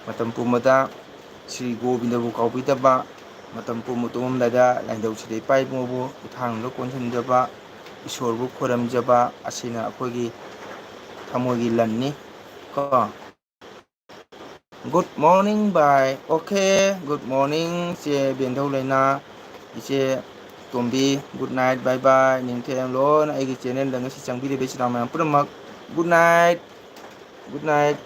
ꯃꯇꯝ ꯄꯨꯝꯕꯗ ꯁ꯭ꯔꯤ ꯒꯣꯕꯤꯟꯗꯕꯨ ꯀꯥꯎꯕꯤꯗꯕ, ꯃꯇꯝ ꯄꯨꯝꯕ ꯇꯨꯝꯃꯝꯗꯥꯏꯗ ꯂꯥꯏꯅꯤꯡꯊꯧ ꯁꯤꯗ ꯏꯄꯥ ꯏꯕꯨꯡꯉꯣꯕꯨ ꯏꯊꯥꯡꯗ ꯀꯣꯟꯁꯤꯟꯖꯕ, ꯏꯁꯣꯔꯕꯨ ꯈꯣꯏꯔꯝꯖꯕ ꯑꯁꯤꯅ ꯑꯩꯈꯣꯏꯒꯤ ꯊꯃꯣꯏꯒꯤ ꯂꯟꯅꯤ ꯀꯣ꯫ Good morning bye꯫ Okay good morning ꯆꯦ ꯕꯦꯟꯙꯧ ꯂꯩꯅꯥ, ꯏꯆꯦ ꯇꯣꯝꯕꯤ, good night bye bye꯫ ꯅꯤꯡꯊꯦꯝ ꯂꯣꯏꯅ ꯑꯩꯒꯤ channelꯗ ꯉꯁꯤ ꯆꯪꯕꯤꯔꯤꯕ ꯏꯆꯤꯟ ꯏꯅꯥꯎ ꯃꯌꯥꯝ ꯄꯨꯝꯅꯃꯛ good night꯫ Good night꯫